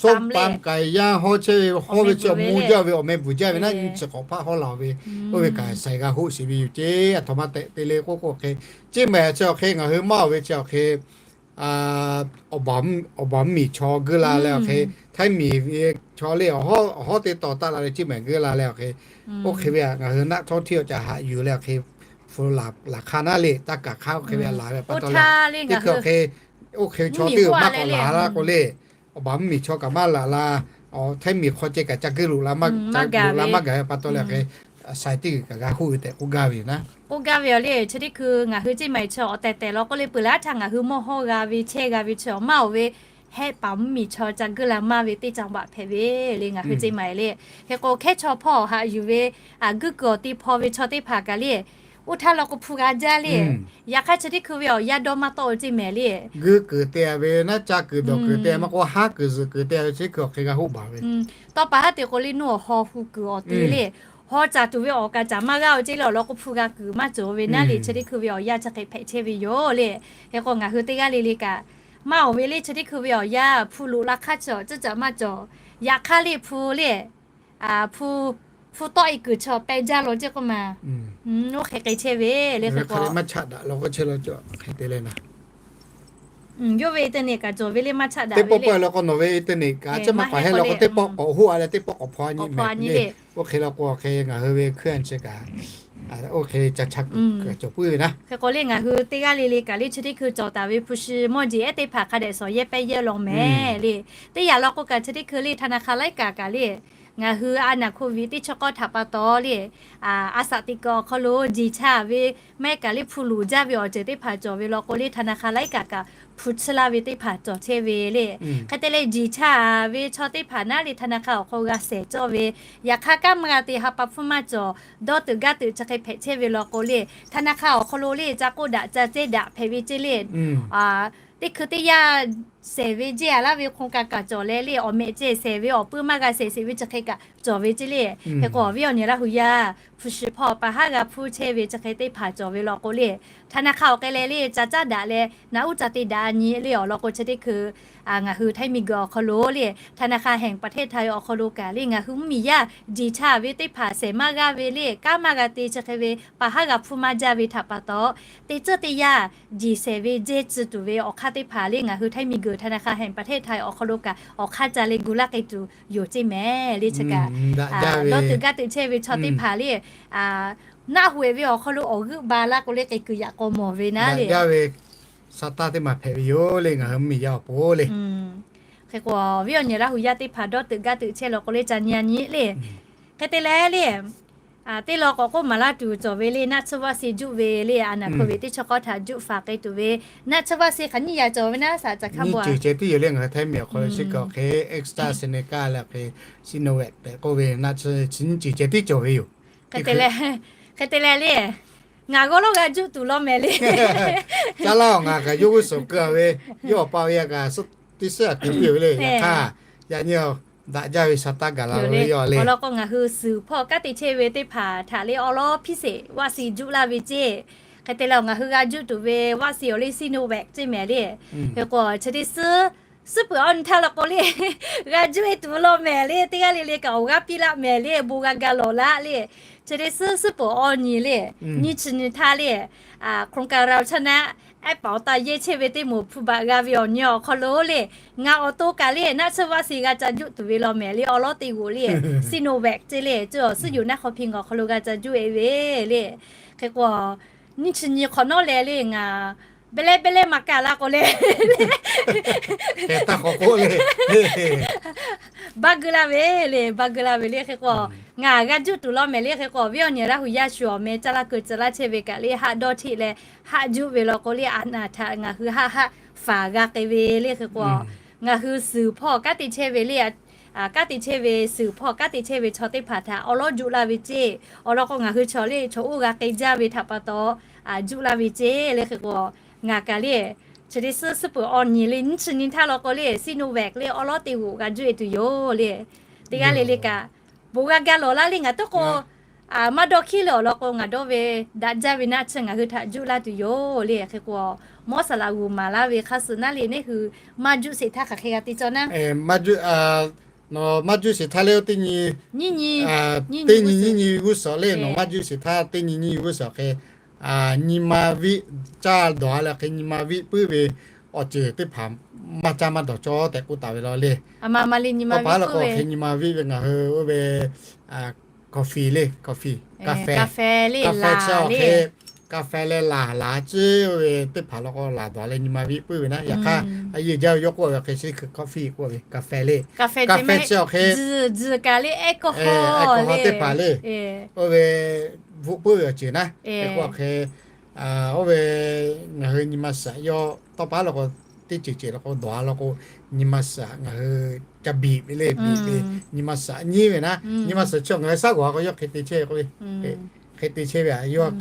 ส้มตำ kaˍ yanˇ hawˇ chehˇ ve hawˇ ve chi mvuh jaˇ ve awˬ meh bvuhˬ jaˇ ve naˉ nyi chi k'awꞈ hpaˆ hawˉ la ve, oˇ ve kaꞈ saiˍ g'a hoˆ sheˍ ve yoˬ ceˇ. A htoꞈ ma tehꞈ te le k'oˆ k'o hk'e, ceˇ maˬ chi awˬ hk'e ngaˬ hui maˇ oˬ ve chi awˬ hk'e awˬ baˬ mvuhˇ miˬ chaw geuˇ la leh awˬ hk'e, Htaiˇ miˬ ve chaw le awˬ hawˉ teˇ tawˍ taˆ la leh ceˇ maˬ geuˇ la leh awˬ hk'e, oˇ hk'e ve ngaˬ hui naˆ htawˇ hteˇ awˬ ca haꞈ yuˬ leh awˬ hk'e, hpu laˬ hk'a naˉ le taˇ kaˬ hk'aˇ oˇ hk'e ve laˬ ve pa taw le, teˇ hkui awˬ hk'e, oˇ hk'e chaw teˇ maˇ k'awꞈ laˬ la k'o le, awˬ baˬ mvuhˇ miˬ chaw kaꞈ maˇ laˬ la, awˬ Htaiˇ miˬ hk'aw ceh kaꞈ ca geuˇ loꞈ la maˇ gaˬ ve pa taw le awˬ hk'e, saiˍ teˇ g'uiˬ kaꞈ g'a hoˆ ve tehꞈ k'oˆ gaˇ ve yoˬ naˉ. K'oˆ gaˇ ve awˬ le chi teˇ hkui ngaˬ hui ceˇ maˬ chaw awˬ tehˬ tehˬ law k'oˆ le peuˬ laˇ htaˇ ngaˬ hui mawˇ hawˇ g'a ve chehˇ g'a ve chi awˬ maˇ oˬ ve, hehˆ paˍ mvuhˇ miˬ chaw ca geuˇ la maˇ ve teˇ caˇ baꞈ hpehꞈ ve le ngaˬ hui ceˇ maˬ le. Hk'e k'o hkehˉ chaw hpawˇ haꞈ yuˬ ve, a guˇ kuiˬ awˬ ti hpaw ve chaw teˇ hpaˍ kaꞈ le, oˇ htaˇ law k'o hpu g'a jaˇ le. Yaꞈ hk'aˇ chi teˇ hkui ve awˬ yanˇ dawˇ maˇ tawˆ ve ceˇ mehˍ le. Guˇ kuiˬ te ve naˉ, caˇ kuiˬ dawˬ kuiˬ te maˇ k'o, haˉ kuiˬ zuhˬ kuiˬ te ve chi hkui awˬ hk'e g'a hoˆ baˬ ve. Tawˇ pa haˉ te k'o le nuˇ awˬ haw hu kuiˬ awˬ ti le, haw caˍ tuˬ ve awˬ kaꞈ caˍ maˇ g'aˇ ve ceˇ le awˬ lawn k'o hpu g'a kuiˬ maˇ cawˬ ve naˉ le chi teˇ hkui ve awˬ yanˇ chi hk'e hpehꞈ chehˇ ve yoˬ le. Hk'e k'o ngaˬ hui teˇ g'aˇ le le kaꞈ maˇ oˬ ve le chi teˇ hkui ve awˬ yanˇ hpu loꞈ la hk'aˇ chi awˬ ciˉ caꞈ maˇ cawˬ. Yaꞈ hk'aˇ le hpu le, hpu tawˆ e kuiˬ chi awˬ peh jaˇ law ceˇ k'oˆ ma, oˇ hk'e hk'e chehˇ ve le. Hk'e k'o maˇ chaꞈ daꞈ law k'o chehˇ law cawˬ hk'e te le naˉ. Yawˇ ve internet kaꞈ cawˬ ve le maˇ chaꞈ daꞈ ve le. Teˇ pawˆ pawˆ law k'o nawˬ ve internet kaꞈ a ciˉ maˇ k'awꞈ hehˇ law k'o teˇ pawˆ k'awꞈ hoˆ a leh teˇ pawˆ k'awꞈ hpaw a nyi mehˍ le. Oˇ hk'e law k'o hk'e ngaˬ hui ve hkuiˉ a chi kaꞈ oˇ hk'e ca chaꞈ kuiˬ cawˬ puiˉ ve naˉ. Hk'e k'o le ngaˬ hui teˇ g'aˇ le le kaꞈ le chi teˇ hkui cawˬ taˍ ve hpu shi mawˇ jeˬ ehˉ teˇ hpaˍ hk'a dehꞈ shawˍ yehˇ pehˇ yehˇ law mehˍ le. Teˇ yanˇ law k'o kaꞈ chi teˇ hkui le ธนาคาร laiˉ kaꞈ kaꞈ le ngaˬ hui a naˍ hkoˍ viˍ teˇ chi k'awˇ htaꞈ pa taw le, a saꞈ teꞈ kuiˬ awˬ hk'aw lo jeˬ chaˇ ve maˇ heˆ kaꞈ le hpu loꞈ jaˇ ve awˬ ceuˬ teˇ hpaˍ cawˬ ve law k'o le ธนาคาร laiˉ kaꞈ kaꞈ hpu tsuhˇ laˇ ve teˇ hpaˍ cawˬ chehˇ ve le. Hk'e te leh jeˬ chaˇ ve chaw teˇ hpaˍ naˉ le ธนาคาร awˬ hk'aw g'a shehˍ cawˇ ve, yaꞈ hk'aˇ kaꞈ maˇ g'a te ha pa hpfuhˇ maˇ cawˬ, dawˇ tuˬ gaˇ tuˬ chi hk'e hpehꞈ chehˇ ve law k'o le ธนาคาร awˬ hk'aw lo le ca k'oˆ daꞈ ca cehˇ daꞈ hpehꞈ ve ceˇ le. Teˇ hkui teˇ yanˇ shehˍ ve jehˇ a laˇ ve hk'oˆ kaꞈ kaꞈ cawˬ leh le, awˬ mehꞈ ceh shehˍ ve awˬ puiˉ maˇ g'a shehˍ sheˍ ve chi hk'e kaꞈ cawˬ ve ceˇ le. Hk'e k'o awˬ viˉ awˬ nyi Laˇ hu yaˇ hpu shi hpawˇ pa haˉ g'a hpuˇ chehˇ ve chi hk'e teˇ hpaˍ cawˬ ve law k'o le, ธนาคาร awˬ k'ai leh le ca caˇ daꞈ leh naꞈ uˉ ca te daꞈ nyi le awˬ lawn k'o chi teˇ hkui ngaˬ hui htaiˇ miˬguiˬ awˬ hk'aw lo le, ธนาคารแห่งประเทศไทย awˬ hk'aw lo kaꞈ le ngaˬ hui mvuhˇmiˬ yaˇ jeˬ cha ve teˇ hpaˍ shehˍ maˇ g'aˇ ve le, kanˉ maˇ g'a te chi hk'e ve pa haˉ g'a hpuˇ maˇ jaˇ ve htaꞈ pa taw, teˇ tcuhˇ teˇ yanˇ jeˬ shehˍ ve jehˇ tcuh tuˬ ve awˬ hk'aˇ teˇ hpaˍ le ngaˬ hui htaiˇ miˬguiˬ ธนาคารแห่งประเทศไทย awˬ hk'aw lo kaꞈ awˬ hk'aˇ ca le gu laˇ k'ai tuˬ yoˬ ceˇ mehˍ le. Chi kaꞈ dawˇ teuꞈ gaˇ teuꞈ chehˇ ve chaw teˇ hpaˍ le, naˆ hoꞈ e ve awˬ hk'aw lo awˬ g'euˆ ba laˇ k'o le k'ai kuiˬ yaꞈ k'aw mawˬ ve naˉ le. Daꞈ jaˇ ve sa taˇ teˇ maˬ hpehꞈ ve yoˬ le ngaˬ hui mvuhˇmiˬ yaˇ awˬ pon le. Hk'e k'o awˬ viˉ awˬ nyi Laˇ hu yaˇ teˇ hpaˍ dawˇ teuꞈ gaˇ teuꞈ chehˇ law k'o le ca nyi a nyi le. Hk'e te leh le, teˇ law k'awꞈ k'oˆ maˍ laˇ tuˬ cawˬ ve le, naˆ tsuhˇ vaˆ se juˆ ve le, a naˍ hk'oˆ ve teˇ chaw k'awˇ htaꞈ juˆ faˍ k'ai tuˬ ve naˆ tsuhˇ vaˆ se hk'aˬ nyiˇ yaꞈ cawˬ ve naˉ shaꞈ ca hkaˇ ba ceh tiˉ yoˬ le. Ngaˬ hui htaiˇ miˬ awˬ hk'aw lo chi kaꞈ hk'e AstraZeneca leh hk'e Sinovac tehꞈ k'oˆ ve naˆ tsuhˇ chi nyiˇ ceuˬ ceh tiˉ cawˬ ve yoˬ. Hk'e te leh le, ngaˬ g'awˇ lawˉ g'a juˆ tuˬ law mehˍ le. Caˇ laˇ-oˬ, ngaˬ kaꞈ yawˇ g'uˇ suhˍ keu a ve, yawˇ awˬ pa ve a kaꞈ teˇ suhˉ a keu piˇ ve le. Yaꞈ hk'aˇ yaꞈ nyi daꞈ jaˇ ve sa taˇ gaˬ la ve yoˬ le. Awˬ lawn k'o ngaˬ hui suhˍ hpawˇ kanˉ te chehˇ ve teˇ hpaˍ htaꞈ le awˉ lawˉ hpiˇ sheˍ vaˆ se juˆ laˇ ve ceˇ. Hk'e te leh ngaˬ hui g'a juˆ tuˬ ve vaˆ se awˬ le Sinovac ceˇ mehˍ le. Hk'e k'o chi teˇ suhˉ suhˉ peuˬ awˬ nyi htaˇ law k'o le, g'a juˆ e tuˬ law mehˍ le. Teˇ g'aˇ le le kaꞈ awˬ g'aˇ piˇ laˆ mehˍ le, bon g'a ga lawˬ laˆ le. Chi teˇ suhˉ suhˉ peuˬ awˬ nyi le, nyiˇ chi nyi htaˇ le, โครงการเราชนะ ehˉ paˍ awˬ taˇ yehˇ chehˇ ve teˇ moˍ hpu baꞈ g'a ve awˬ nyi awˬ hk'aw lo le, ngaˬ awˬ to kaꞈ le naˆ tsuhˇ vaˆ se g'a ca juˆ tuˬ ve law mehˍ le. Awˉ lawˉ teˇ g'oꞈ le, Sinovac ceˇ le, ceuˬ awˬ suhˉ yoˬ naˆ hk'aw hpiˇ ngaˬ awˬ hk'aw lo g'a ca juˆ e ve le. Hk'e k'o nyiˇ chi nyi hk'awꞈ nawˉ leh le ngaˬ beh leh beh leh maˇ kaˬ la k'o le, hk'e taˇ k'awꞈ k'oˆ le, ba geu la ve le, ba geu la ve le. Hk'e k'o ngaˬ g'a juˆ tuˬ law mehˍ le. Hk'e k'o awˬ viˉ awˬ nyi Laˇ hu yaˇ shu awˬ meh caˇ laˇ keu caˇ laˇ chehˇ ve kaꞈ le haˆ dawˇ hteˆ leh haˆ juˆ ve law k'o le, a naˍ htaꞈ ngaˬ hui haˆ haˆ faˍ g'a k'ai ve le. Hk'e k'o ngaˬ hui suhˍ hpawˇ kanˉ te chehˇ ve le, kanˉ te chehˇ ve suhˍ hpawˇ kanˉ te chehˇ ve chaw teˇ hpaˍ htaꞈ awˉ lawˉ juˆ laˇ ve ceˇ. Awˬ lawn k'o ngaˬ hui chaw le chaw oˇ g'a k'ai jaˇ ve htaꞈ pa taw juˆ laˇ ve ceˇ le. Hk'e k'o ngaˬ kaꞈ le chi teˇ suhˉ suhˉ peuˬ awˬ nyi le, nyiˇ chi nyi htaˇ law k'o le Sinovac le awˉ lawˉ teˇ g'oꞈ g'a juˆ e tuˬ yoˬ le. Teˇ g'aˇ le le kaꞈ bon g'a ga lawˬ laˇ le ngaˬ to k'o maˇ dawˇ hkiˉ le. Awˬ lawn k'o ngaˬ dawˇ ve daꞈ jaˇ ve naˆ tsuhˇ ngaˬ hui htaꞈ juˆ laˇ tuˬ yoˬ le. Hk'e k'o mawˇ saˍ laꞈ g'uˬ maˍ laˇ ve hk'a suh naˉ le, neˇ hui maˇ juˆ sheˍ htaˇ hk'aˬ hk'e g'a te cawˇ naˉ. Maˇ juˆ sheˍ htaˇ le teˇ nyi, teˇ nyi nyiˇ nyi g'uˇ suhˍ le nawˬ maˇ juˆ sheˍ htaˇ teˇ nyi nyiˇ nyi g'uˇ suhˍ hk'e nyi ma viˆ caˇ dawˬ a leh hk'e nyi ma viˆ puiˉ ve awˬ ceuˬ teˇ hpaˍ maˇ caˇ maˇ dawˬ cawˇ tehꞈ k'oˆ taˍ ve law le. Awˬ pa law k'o hk'e nyi ma viˆ ve ngaˬ hui oˇ ve coffee le, coffee, kaˍ fehˍ, kaˍ fehˍ chi awˬ hk'e kaˍ fehˍ leh laˬ laˬ ciˉ oˇ ve teˇ hpaˍ law k'o laˬ dawˬ leh nyi ma viˆ puiˉ ve naˉ. Yaꞈ hk'aˇ a yehˬ jaˇ ve yawˇ k'oˆ ve hk'e chi hkui coffee k'oˆ ve kaˍ fehˍ le. Kaˍ fehˍ chi awˬ hk'e kaˍ kaˍ le alcohol teˇ hpaˍ le, oˇ ve bvuhꞈ puiˉ ve awˬ ceuˬ naˉ. Hk'e k'o hk'e oˇ ve ngaˬ hui nyi ma suhˍ yawˇ tawˇ pa law k'o teˇ ceuˬ ceuˬ law k'o dawˬ a law k'o nyi ma suhˍ ngaˬ hui ca biꞈ ve le, biꞈ ve nyi ma suhˍ nyiˉ ve naˉ. Nyi ma suhˍ chi ngaˬ hui shaˉ g'awˬ a k'o yawˇ hk'e te chehˇ ve k'o hk'e te chehˇ ve a yawˇ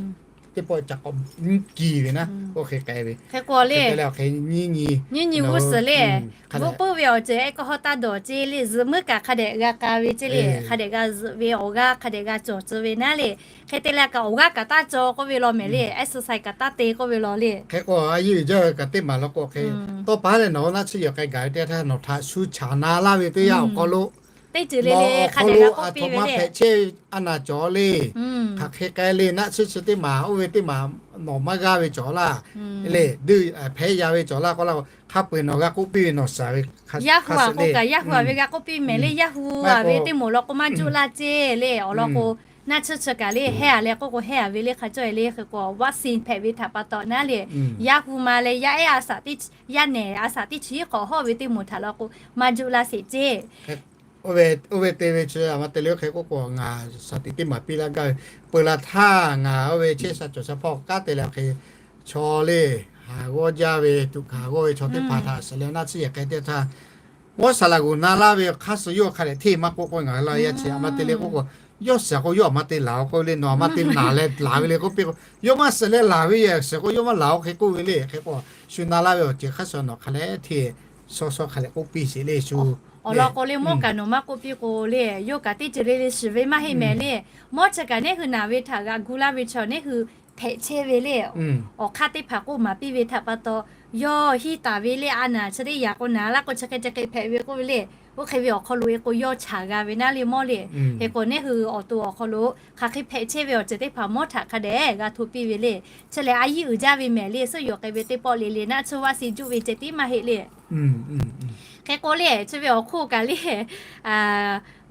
teˇ pawˆ ca k'awꞈ nyiˉ kiˬ ve naˉ, oˇ hk'e k'ai ve. Hk'e k'o le, nyiˇ nyi, nyiˇ nyi g'uˇ suhˍ le, bvuhꞈ puiˉ ve awˬ ceuˬ alcohol taˇ dawˬ ceˇ le, zuhꞈ muiˉ kaꞈ hk'a dehꞈ g'a k'a ve ceˇ le, hk'a dehꞈ g'a zuhꞈ ve awˬ g'aˇ hk'a dehꞈ g'a cawˬ tcuh ve naˉ le. Hk'e te leh kaꞈ awˬ g'aˇ kaꞈ taˇ cawˬ k'oˆ ve law mehˍ le, exercise kaꞈ taˇ te k'oˆ ve law le. Hk'e k'o a yehˬ jaˇ ve kaꞈ teˇ maˬ law k'o hk'e tawˇ pa leh nawˬ naˆ tsuhˇ yehˬ k'ai gaˬ ve teˇ htaˇ nawˬ htaꞈ shu chaˍ na laˇ ve teˇ yanˇ awˬ hk'aw lo teˇ ceuˬ le le hk'a dehꞈ g'a k'oˆ piˇ ve le. Aˬ htoꞈ ma hpehꞈ chehˇ a naˬ cawˬ le. Hk'aˬ hk'e k'ai le naˆ tsuhˇ chi teˇ maˬ oˇ ve teˇ maˬ nawˬ maˇ g'aˇ ve cawˬ laˇ le, duˇ hpehˇ ya ve cawˬ laˇ k'oˆ laˇ k'o hk'a peu-eˬ nawˬ g'a k'oˆ piˇ ve nawˬ suhˍ ve hk'a suh le. Yaˇ hu a ve g'a k'oˆ piˇ mehˍ le, yaˇ hu a ve teˇ moˍ law k'o maˇ juˆ laˇ ceˇ le. Awˬ lawn k'o naˆ tsuhˇ chi kaꞈ le hehˇ a leh k'oˆ k'o hehˇ a ve le hk'a cawˇ e le. Hk'e k'o vaˆ sin hpehꞈ ve htaꞈ pa taw naˉ le, yaˇ hu ma leh yaˇ ehˉ a shaꞈ teˇ, yaˇ nehˬ a shaꞈ teˇ chi k'awꞈ hawˇ ve teˇ moˍ htaꞈ law k'o maˇ juˆ laˇ sheˍ ceˇ. Oˇ ve te ve chi a ma te le oˇ hk'e k'oˆ k'o ngaˬ shaˍ tiꞈ teˇ maˍ piˇ laˇ gaˇ ve, peuˬ laˇ htaˇ ngaˬ oˇ ve chehˇ sha cawˬ sha hpawˇ kanˉ te leh hk'e chaw le haˍ g'awˇ jaˇ ve tuꞈ hkanˍ g'awˇ ve chaw teˇ hpaˍ htaꞈ suhˍ leh naˆ tsuhˇ yehˬ k'ai teˇ htaˇ, mawˇ saˍ laꞈ g'uˬ na laˇ ve hk'a suh yawˇ hk'a dehꞈ hteˇ maˇ k'oˆ k'o ngaˬ hui la yaˇ chi a ma te le k'oˆ k'o, yawˇ suhˍ k'o yawˇ a ma te laˬ-oˬ k'oˆ le, nawˬ a ma te naˬ leh laˬ ve le k'oˆ piˇ k'o, yawˇ maˇ suhˍ leh laˬ ve yehˬ suhˍ k'o yawˇ maˇ laˬ-oˬ hk'e k'oˆ ve le. Hk'e k'o shu na laˇ ve awˬ ceuˬ hk'a suh nawˬ hk'a leh hteˇ shaw shaw hk'a leh k'oˆ piˇ sheˍ le shu. Awˬ lawn k'o le, mawˇ kaꞈ nawˬ maˇ k'oˆ piˇ k'o le, yawˇ kaꞈ teˇ ceuˬ le le shiˍ ve maˇ heˆ mehˍ le. Mawˇ chi kaꞈ neˇ hui naˬ ve htaꞈ g'aꞈ gu laˇ ve chaw neˇ hui hpehꞈ chehˇ ve le. Awˬ hk'aˇ teˇ hpaˍ k'oˆ maˍ piˇ ve htaꞈ pa taw, yawˇ hiˇ taˍ ve le, a naˍ chi teˇ yanˇ k'o naˍ laˇ k'o chi hk'e chi hk'e hpehꞈ ve k'oˆ ve le. Oˇ hk'e ve awˬ hk'aw lo e k'o yawˇ chaˍ g'a ve naˉ le mawˇ le. Hk'e k'o neˇ hui awˬ to awˬ hk'aw lo hk'aˬ hk'e hpehꞈ chehˇ ve awˬ ceuˬ teˇ hpaˍ mawˇ htaꞈ hk'a dehꞈ g'a hto piˇ ve le. Chi lehˬ a yiˇ uiˍ jaˇ ve mehˍ le, suhˉ yoˬ k'ai ve teˇ pawˆ le le naˆ tsuhˇ vaˆ si juˆ ve ceh tiˉ maˇ heˆ le. Hk'e k'o le, chi ve awˬ hk'oˆ kaꞈ le,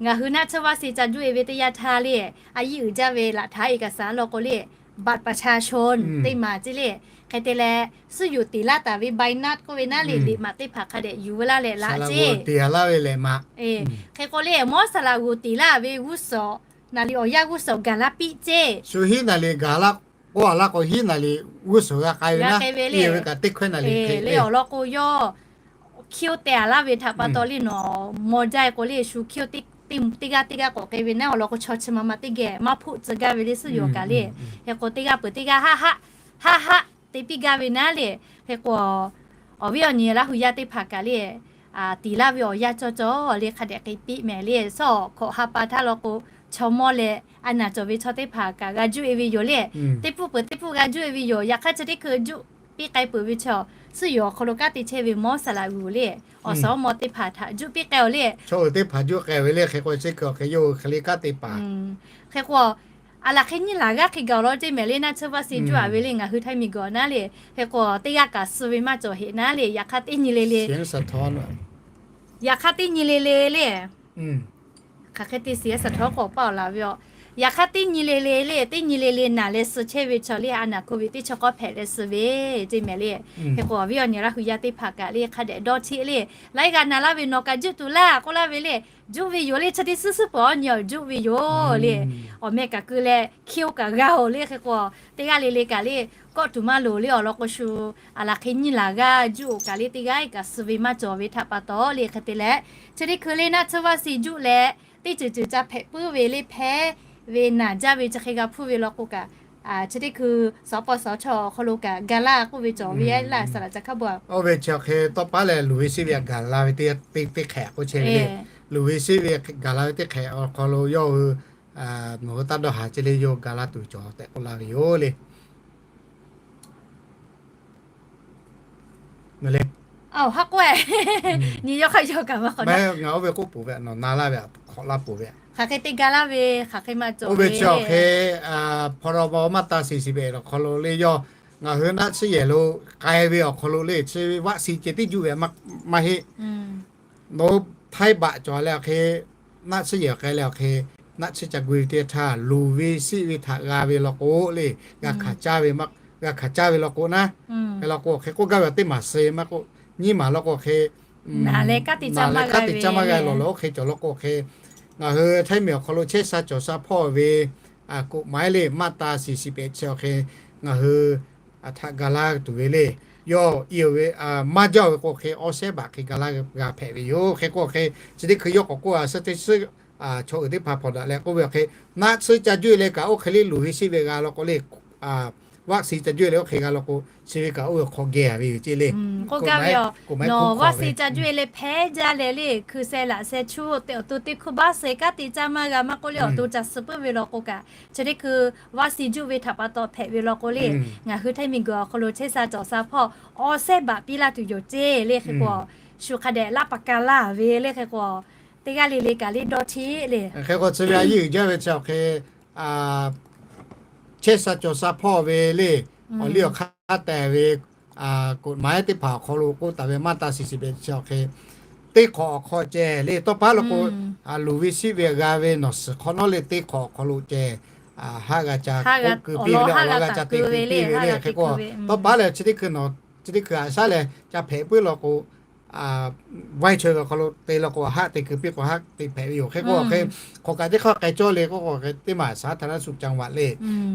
ngaˬ hui naˆ tsuhˇ vaˆ si ca juˆ e ve teˇ yanˇ htaˇ le, a yiˇ uiˍ jaˇ ve laꞈ htaꞈ e kaꞈ saˍ law k'o le, บัตรประชาชน teˇ maˬ ceˇ le. Hk'e te leh, suhˉ yoˬ teˍ laˇ taˍ ve ใบนัด k'oˆ ve naˉ le, liꞈ maꞈ teˇ hpaˍ hk'a dehꞈ yuˬ ve laˇ leh laꞈ ceˇ. Hk'e k'o le, mawˇ saˍ laꞈ g'oˍ teˍ laˇ ve g'uˇ suhˍ, naˍ liꞈ awˬ yanˇ g'uˇ suhˍ gaˬ laˇ piˇ ceˇ. Shu hiˉ naˍ liꞈ gaˬ laˇ k'oˆ a laˇ k'o, hiˉ naˍ liꞈ g'uˇ suhˍ g'a k'ai ve naˉ, k'ai ve le. Teˇ hkawehˇ naˍ liꞈ le awˬ lawn k'o, yawˇ hkiˇ oˇ teh a laˇ ve htaꞈ pa taw le, nawˬ maw jaˇ e k'o le, shu hkiˇ oˇ teˇ g'aˇ teˇ g'aˇ k'awꞈ k'ai ve naˉ awˬ lawn k'o, chaw chi ma ma teˇ geh maˇ hpoˆ tcuh gaˇ ve le, suhˉ yoˬ kaꞈ le. Hk'e k'o teˇ g'aˇ peuˬ teˇ g'aˇ haˆ haˆ haˆ haˆ te piˇ gaˇ ve naˉ le. Hk'e k'o, awˬ viˉ awˬ nyi Laˇ hu yaˇ teˇ hpaˍ kaꞈ le, teˍ laˇ ve awˬ yanˇ cawˬ cawˬ le hk'a dehꞈ k'ai piˇ mehˍ le. Suhˉ awˬ hkawꞈ ha pa htaˇ law k'o, chaw mawˇ leh a naˍ cawˬ ve chaw teˇ hpaˍ kaꞈ g'a juˆ e ve yoˬ le. Teˇ pfuhˇ peuˬ teˇ pfuhˇ g'a juˆ e ve yoˬ. Yaꞈ hk'aˇ chi teˇ hkui juˆ piˇ k'ai peuˬ ve chaw, suhˉ yoˬ awˬ hk'aw lo kanˉ te chehˇ ve mawˇ saˍ laꞈ g'oˍ le, awˬ suhˍ awˬ mawˇ teˇ hpaˍ htaꞈ juˆ piˇ k'ai awˬ le. Chaw uiˍ teˇ hpaˍ juˆ k'ai ve le, hk'e k'o chi hkui awˬ hk'e yawˇ hui hk'e le kanˉ te paˍ. Hk'e k'o, a laˬ hk'e nyiˇ laˬ g'aˇ hk'e gaˬ awˬ lawn ceˇ mehˍ le, naˆ tsuhˇ vaˆ si juˆ a ve le, ngaˬ hui Htaiˇ miˬ guiˬ naˉ le. Hk'e k'o teˇ g'aˇ kaꞈ suh ve maˇ cawˬ heꞈ naˉ le, yaꞈ hk'aˇ teˇ nyi le le, yaꞈ hk'aˇ teˇ nyi le le le, hk'aˬ hk'e te shiˍ a saˍ htawˇ k'awꞈ paˆ awˬ laˬ ve a. Yaꞈ hk'aˇ teˇ nyi le le le, teˇ nyi le le naˬ leh suh chehˇ ve chaw le, a naˍ ko ve teˇ chaw k'awˇ hpehꞈ leh suh ve ceˇ mehˍ le. Hk'e k'o awˬ viˉ awˬ nyi Laˇ hu yaˇ teˇ hpaˍ kaꞈ le hk'a dehꞈ dawˇ cheˆ le, laiˉ g'aˇ na laˇ ve nawˬ kaꞈ juˆ tuˬ laˇ k'oˆ laˇ ve le. Juˆ ve yoˬ le, chi teˇ suhˉ suhˉ peuˬ awˬ nyi awˬ juˆ ve yoˬ le. Awˬ meh kaꞈ keu leh hkiˇ oˇ kaꞈ g'a oˬ le. Hk'e k'o teˇ g'aˇ le le kaꞈ le, kawˆ tuˬ maˇ loˍ le awˬ lawn k'o shu, a laˬ hk'e nyiˇ laˬ g'aˇ juˆ oˬ kaꞈ le teˇ g'aˇ kaꞈ suh ve maˇ cawˬ ve htaꞈ pa taw le hk'e te leh, chi teˇ hkui le naˆ tsuhˇ vaˆ si juˆ leh teˇ ceuˬ ceuˬ ca hpehꞈ puiˉ ve le hpehˇ ve naˬ jaˇ ve chi hk'e g'a hpuˇ ve law k'o kaꞈ, chi teˇ hkui suhˍ paw suhˍ chaw awˬ hk'aw lo kaꞈ ga laˇ k'oˆ ve cawˬ ve a laˇ saˍ laꞈ ca hk'a bvuhꞈ. Oˇ ve chi awˬ hk'e tawˇ paˉ leh luˬ ve sheˆ ve gaˬ la ve teˇ hk'ehꞈ k'oˆ chehˇ ve le. Luˬ ve sheˆ ve gaˬ la ve teˇ hk'ehꞈ awˬ hk'aw lo yawˇ hui nawˬ hui taˇ dawˇ haˍ ceˇ le, yawˇ ga laˇ tuˬ cawˬ tehꞈ k'oˆ laˇ ve yoˬ le. Nyi yawˇ hk'a yawˇ kaꞈ maˇ k'awꞈ, ngaˬ oˇ ve k'oˆ peuˬ ve, nawˬ na laˇ ve hk'awꞈ laˇ peuˬ ve, hk'aˬ hk'e te ga laˇ ve hk'aˬ hk'e maˇ cawˬ. Oˇ ve chi awˬ hk'e พรบ มาตรา สี่สิบเอ็ด awˬ hk'aw lo le, yawˇ ngaˬ hui naˆ tsuhˇ yehˬ lo k'ai ve awˬ hk'aw lo le, chi ve vaˆ si ceh tiˉ juˆ ve maˇ heˆ. Nawˬ htaiˇ baꞈ cawˬ leh awˬ hk'e, naˆ tsuhˇ yehˬ k'ai leh awˬ hk'e, naˆ tsuhˇ ca gu ve teˇ htaˇ, luˬ ve sheˆ ve htaꞈ g'a ve law k'o le, g'a hkanˍ caˇ ve, g'a hkanˍ caˇ ve law k'o naˉ, hk'e law k'o awˬ hk'e k'oˆ gaˇ ve teˇ maˬ suh maˇ k'oˆ, nyiˇ maˬ law k'o awˬ hk'e, naˬ leh kanˉ te caˇ maˇ g'a ve law k'o, oˇ hk'e cawˬ law k'o awˬ hk'e, ngaˬ hui Htaiˇ miˬ awˬ hk'aw lo chehˇ sha cawˬ sha hpawˇ ve กฎหมาย le มาตรา สี่สิบเอ็ด chi awˬ hk'e, ngaˬ hui htaꞈ ga laˇ tuˬ ve le. Yawˇ i ve maˇ jaˇ ve k'o hk'e, awˬ shehˉ baꞈ hk'e ga laˇ g'a hpehꞈ ve yoˬ. Hk'e k'o hk'e, chi teˇ hkui yawˇ k'awꞈ k'oˆ a, suhˉ teˇ suhˉ chaw uiˍ teˇ hpaˍ hpawnˬ daꞈ leh k'oˆ ve awˬ hk'e, naˆ tsuhˇ ca juˆ e leh kaꞈ oˇ hk'e le luˬ ve sheˆ ve g'a law k'o le, vaˆ si ca juˆ e leh oˇ hk'e g'a law k'o, chi ve kaꞈ oˇ ve hk'aw geh a ve yoˬ ceˇ le. K'oˆ gaˇ ve a, nawˬ vaˆ si ca juˆ e leh hpehˇ jaˇ leh le, hkui seh laꞈ seh chuˇ te awˬ to teˇ hkui baˆ seh kanˉ te caˇ maˇ g'a maˇ k'oˆ le, awˬ to ca suh puiˉ ve law k'o kaꞈ, chi teˇ hkui vaˆ si juˆ ve htaꞈ pa taw hpehꞈ ve law k'o le, ngaˬ hui Htaiˇ miˬ guiˬ awˬ hk'aw lo chehˇ sha cawˬ sha hpawˇ awˬ shehˉ baꞈ piˇ laˇ tuˬ yoˬ ceˇ le. Hk'e k'o shu hk'a dehꞈ laˇ pa ka laˇ ve le. Hk'e k'o teˇ g'aˇ le le kaꞈ le dawˇ cheˆ le. Hk'e k'o chi ve a yiˇ uiˍ jaˇ ve chi awˬ hk'e, chehˇ sha cawˬ sha hpawˇ ve le, awˬ liˇ awˬ hk'aˇ tehˬ ve กฎหมาย teˇ hpaˍ awˬ hk'aw lo k'oˆ taˍ ve มาตรา สี่สิบเอ็ด chi awˬ hk'e, teˇ hk'awꞈ awˬ hk'aw ceh le tawˇ paˉ law k'o, luˬ ve sheˆ ve g'a ve nawˬ suhˍ hk'awꞈ nawˉ le teˇ hk'awꞈ awˬ hk'aw lo ceh, haˆ g'a ca keu piˇ ve le, awˬ lawn g'a ca te keu piˇ ve le. Hk'e k'o tawˇ paˉ leh chi teˇ hkui nawˬ chi teˇ hkui haꞈ shaˉ leh ca hpehꞈ puiˉ law k'o, vaiˇ chaweh ve awˬ hk'aw lo te law k'o haˆ te keu piˇ k'o haˆ te hpehꞈ ve yoˬ. Hk'e k'o awˬ hk'e, hk'aˬ kaꞈ teˇ hk'aˇ k'ai cawˇ le k'o k'o hk'e teˇ maˬ สาธารณสุขจังหวัด le,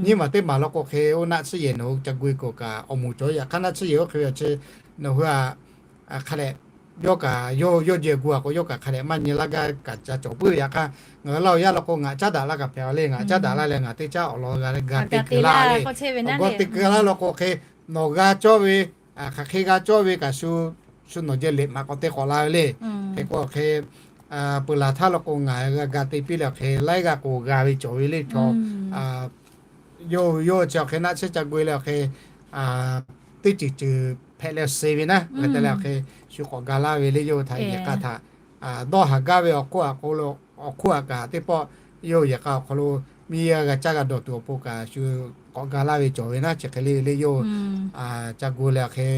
nyiˇ maˬ teˇ maˬ law k'o hk'e, oˇ naˆ tsuhˇ yehˬ nawˬ hui ca gu e k'o kaꞈ awˬ moˍ cawˬ. Yaꞈ hk'aˇ naˆ tsuhˇ yehˬ oˇ hk'e ve awˬ chi nawˬ hui a hk'a dehꞈ yawˇ kaꞈ yawˇ yawˇ jehˬ gu a k'o, yawˇ kaꞈ hk'a dehꞈ maˇ nyi laˇ gaˇ kaꞈ ca cawˬ puiˉ ve. Yaꞈ hk'aˇ ngaˬ hui Laˇ hu yaˇ law k'o ngaˬ caˉ daꞈ laˇ kaꞈ hpehꞈ a le, ngaˬ caˉ daꞈ laˇ leh ngaˬ teˇ caˉ awˬ lawn g'a ga te keu laˇ le. Awˬ g'aw te keu laˇ law k'o hk'e, nawˬ g'a cawˇ ve, hk'aˬ hk'e g'a cawˇ ve kaꞈ shu shu nawˬ jeh liꞈ maꞈ k'awꞈ te k'awꞈ la ve le. Hk'e k'o hk'e, peuˬ laˬ htaˇ law k'o ngaˬ g'a ga te piˇ leh hk'e laiˉ g'aˇ k'o g'a ve cawˬ ve le chaw. Yawˇ yawˇ chi awˬ hk'e naˆ tsuhˇ ca gu e leh awˬ hk'e teˇ ceuˬ ceuˬ hpehꞈ leh suh ve naˉ, ngaˬ hui te leh awˬ hk'e shu k'awꞈ ga laˇ ve le yawˇ hui htaꞈ yehˬ k'a htaꞈ dawˇ haˍ gaˇ ve awˬ hk'oˆ a k'o, awˬ hk'oˆ a kaꞈ teˇ pawˆ yawˇ hui yehˬ k'a awˬ hk'aw lo miˇ g'a caˇ g'a dawˬ tuˬ awˬ pon kaꞈ shu k'awꞈ ga laˇ ve cawˬ ve naˉ chi hk'e le le yawˇ hui ca gu leh awˬ hk'e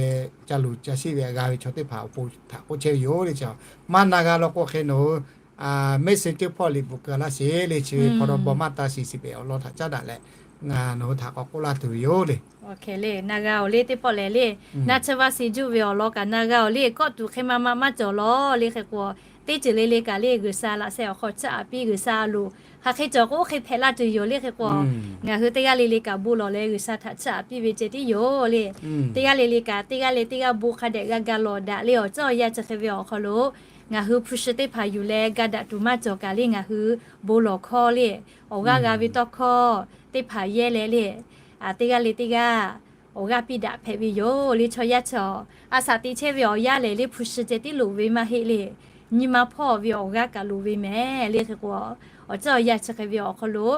ca luˬ ca sheˆ ve g'a ve chaw teˇ hpaˍ awˬ pon htaꞈ k'oˆ chehˇ ve yoˬ le chi. Maˇ na g'a law k'o hk'e nawˬ hui Messenger hpawˇ liꞈ bvuhꞈ keu laˇ sheˍ le chi ve hpaw daw baw maˇ ta shiˍ shiˍ pehꞈ awˬ lawn htaꞈ caˉ daꞈ leh ngaˬ nawˬ hui htaꞈ k'awꞈ k'oˆ laˇ tuˬ ve yoˬ le. Na g'a oˬ le teˇ pawˆ lehˬ le, naˆ tsuhˇ vaˇ shiˍ juˇ ve awˬ lawn kaꞈ na g'a oˬ le, kawˆ tuˬ hk'e ma ma maˇ cawˬ lawˬ le hk'e k'o, teˇ ceuˬ le le kaꞈ le G'uiˬsha laꞈ sheh awˬ hk'aw chiˇ aꞈ piˇ G'uiˬsha loˬ hk'aˬ hk'e cawˬ k'o oˇ hk'e hpehꞈ laˇ tuˬ yoˬ le hk'e k'o, ngaˬ hui teˇ g'aˇ le le kaꞈ bon lawˬ leh G'uiˬsha htaꞈ chiˇ aꞈ piˇ ve ceh tiˉ yoˬ le. Teˇ g'aˇ le le kaꞈ teˇ g'aˇ le teˇ g'aˇ bon hk'a dehꞈ g'a ga lawˬ daꞈ le awˬ ceuˬ awˬ yanˇ chi hk'e ve awˬ hk'aw lo ngaˬ hui hpu shi teˇ hpaˍ yuˬ leh ga daꞈ tuˬ maˇ cawˬ kaꞈ le ngaˬ hui bon lawˬ hkawˇ le, awˬ g'aˇ g'a ve tawˇ hkawˇ teˇ hpaˍ yehˇ leh le, teˇ g'aˇ le teˇ g'aˇ awˬ g'aˇ piˇ daꞈ hpehꞈ ve yoˬ le chaw yaˇ chi. A shaꞈ teꞈ chehˇ ve awˬ yanˇ lehˬ le hpu shi ceh tiˉ loˍ ve maˇ heˆ le. Nyi ma hpawˇ ve awˬ g'aˇ kaꞈ loˍ ve mehˍ le hk'e k'o, awˬ ceuˬ awˬ yanˇ chi hk'e ve awˬ hk'aw lo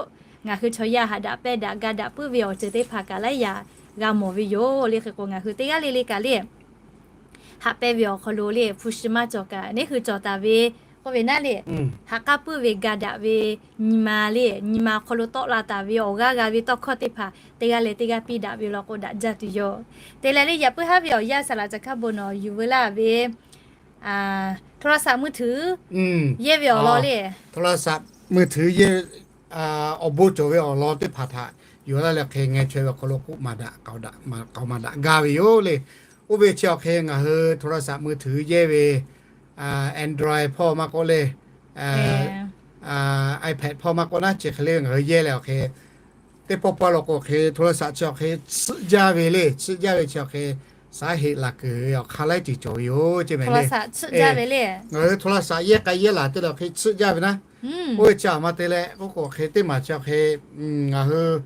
ngaˬ hui chaw yaˇ haꞈ daꞈ pehˇ daꞈ ga daꞈ puiˉ ve awˬ ceuˬ teˇ hpaˍ kaꞈ laiˉ yaꞈ g'a mawˬ ve yoˬ le hk'e k'o, ngaˬ hui teˇ g'aˇ le le kaꞈ le haꞈ pehnˇ ve awˬ hk'aw lo le hpu shi maˇ cawˬ kaꞈ neˉ hui cawˬ taˍ ve k'oˆ ve naˉ le, haꞈ k'aˉ puiˉ ve ga daꞈ ve nyi ma le, nyi ma awˬ hk'aw lo tawˆ la taˍ ve awˬ g'aˇ g'a ve tawˇ hkawˇ teˇ hpaˍ teˇ g'aˇ leh teˇ g'aˇ piˇ daꞈ ve law k'o daꞈ jaˇ tuˬ yoˬ. Te leh le yaꞈ puiˉ haˉ ve awˬ yanˇ saˍ laꞈ ca hkaˇ bon nawˬ yuˬ veu laˇ ve โทรศัพท์มือถือ yehˇ ve awˬ lawn le. โทรศัพท์มือถือ yehˇ awˬ bon cawˬ ve awˬ lawn teˇ hpaˍ htaꞈ yuˬ laˇ leh hk'e ngeh chaweh ve awˬ hk'aw lo k'oˆ maˍ daꞈ k'aoˍ maˍ daꞈ gaˇ ve yoˬ le. Oˇ ve chi awˬ hk'e ngaˬ hui โทรศัพท์มือถือ yehˇ ve Android hpawˇ maˇ k'oˆ le, iPad hpawˇ maˇ k'oˆ naˉ chi hk'e le ngaˬ hui yehˇ leh awˬ hk'e teˇ pawˆ pawˆ law k'o hk'e โทรศัพท์ chi awˬ hk'e tsuhˆ jaˇ ve le, tsuhˆ jaˇ ve chi awˬ hk'e สาเหตุ laˬ kuiˬ ve awˬ hk'aˇ laiˉ ceuˬ cawˬ ve yoˬ ceˇ mehˍ le. Ngaˬ hui โทรศัพท์ yehˇ k'ai yehˇ laˬ te leh awˬ hk'e tsuhˆ jaˇ ve naˉ. Oˇ ve chi aˬ ma te leh k'oˆ k'o hk'e teˇ maˬ chi awˬ hk'e ngaˬ hui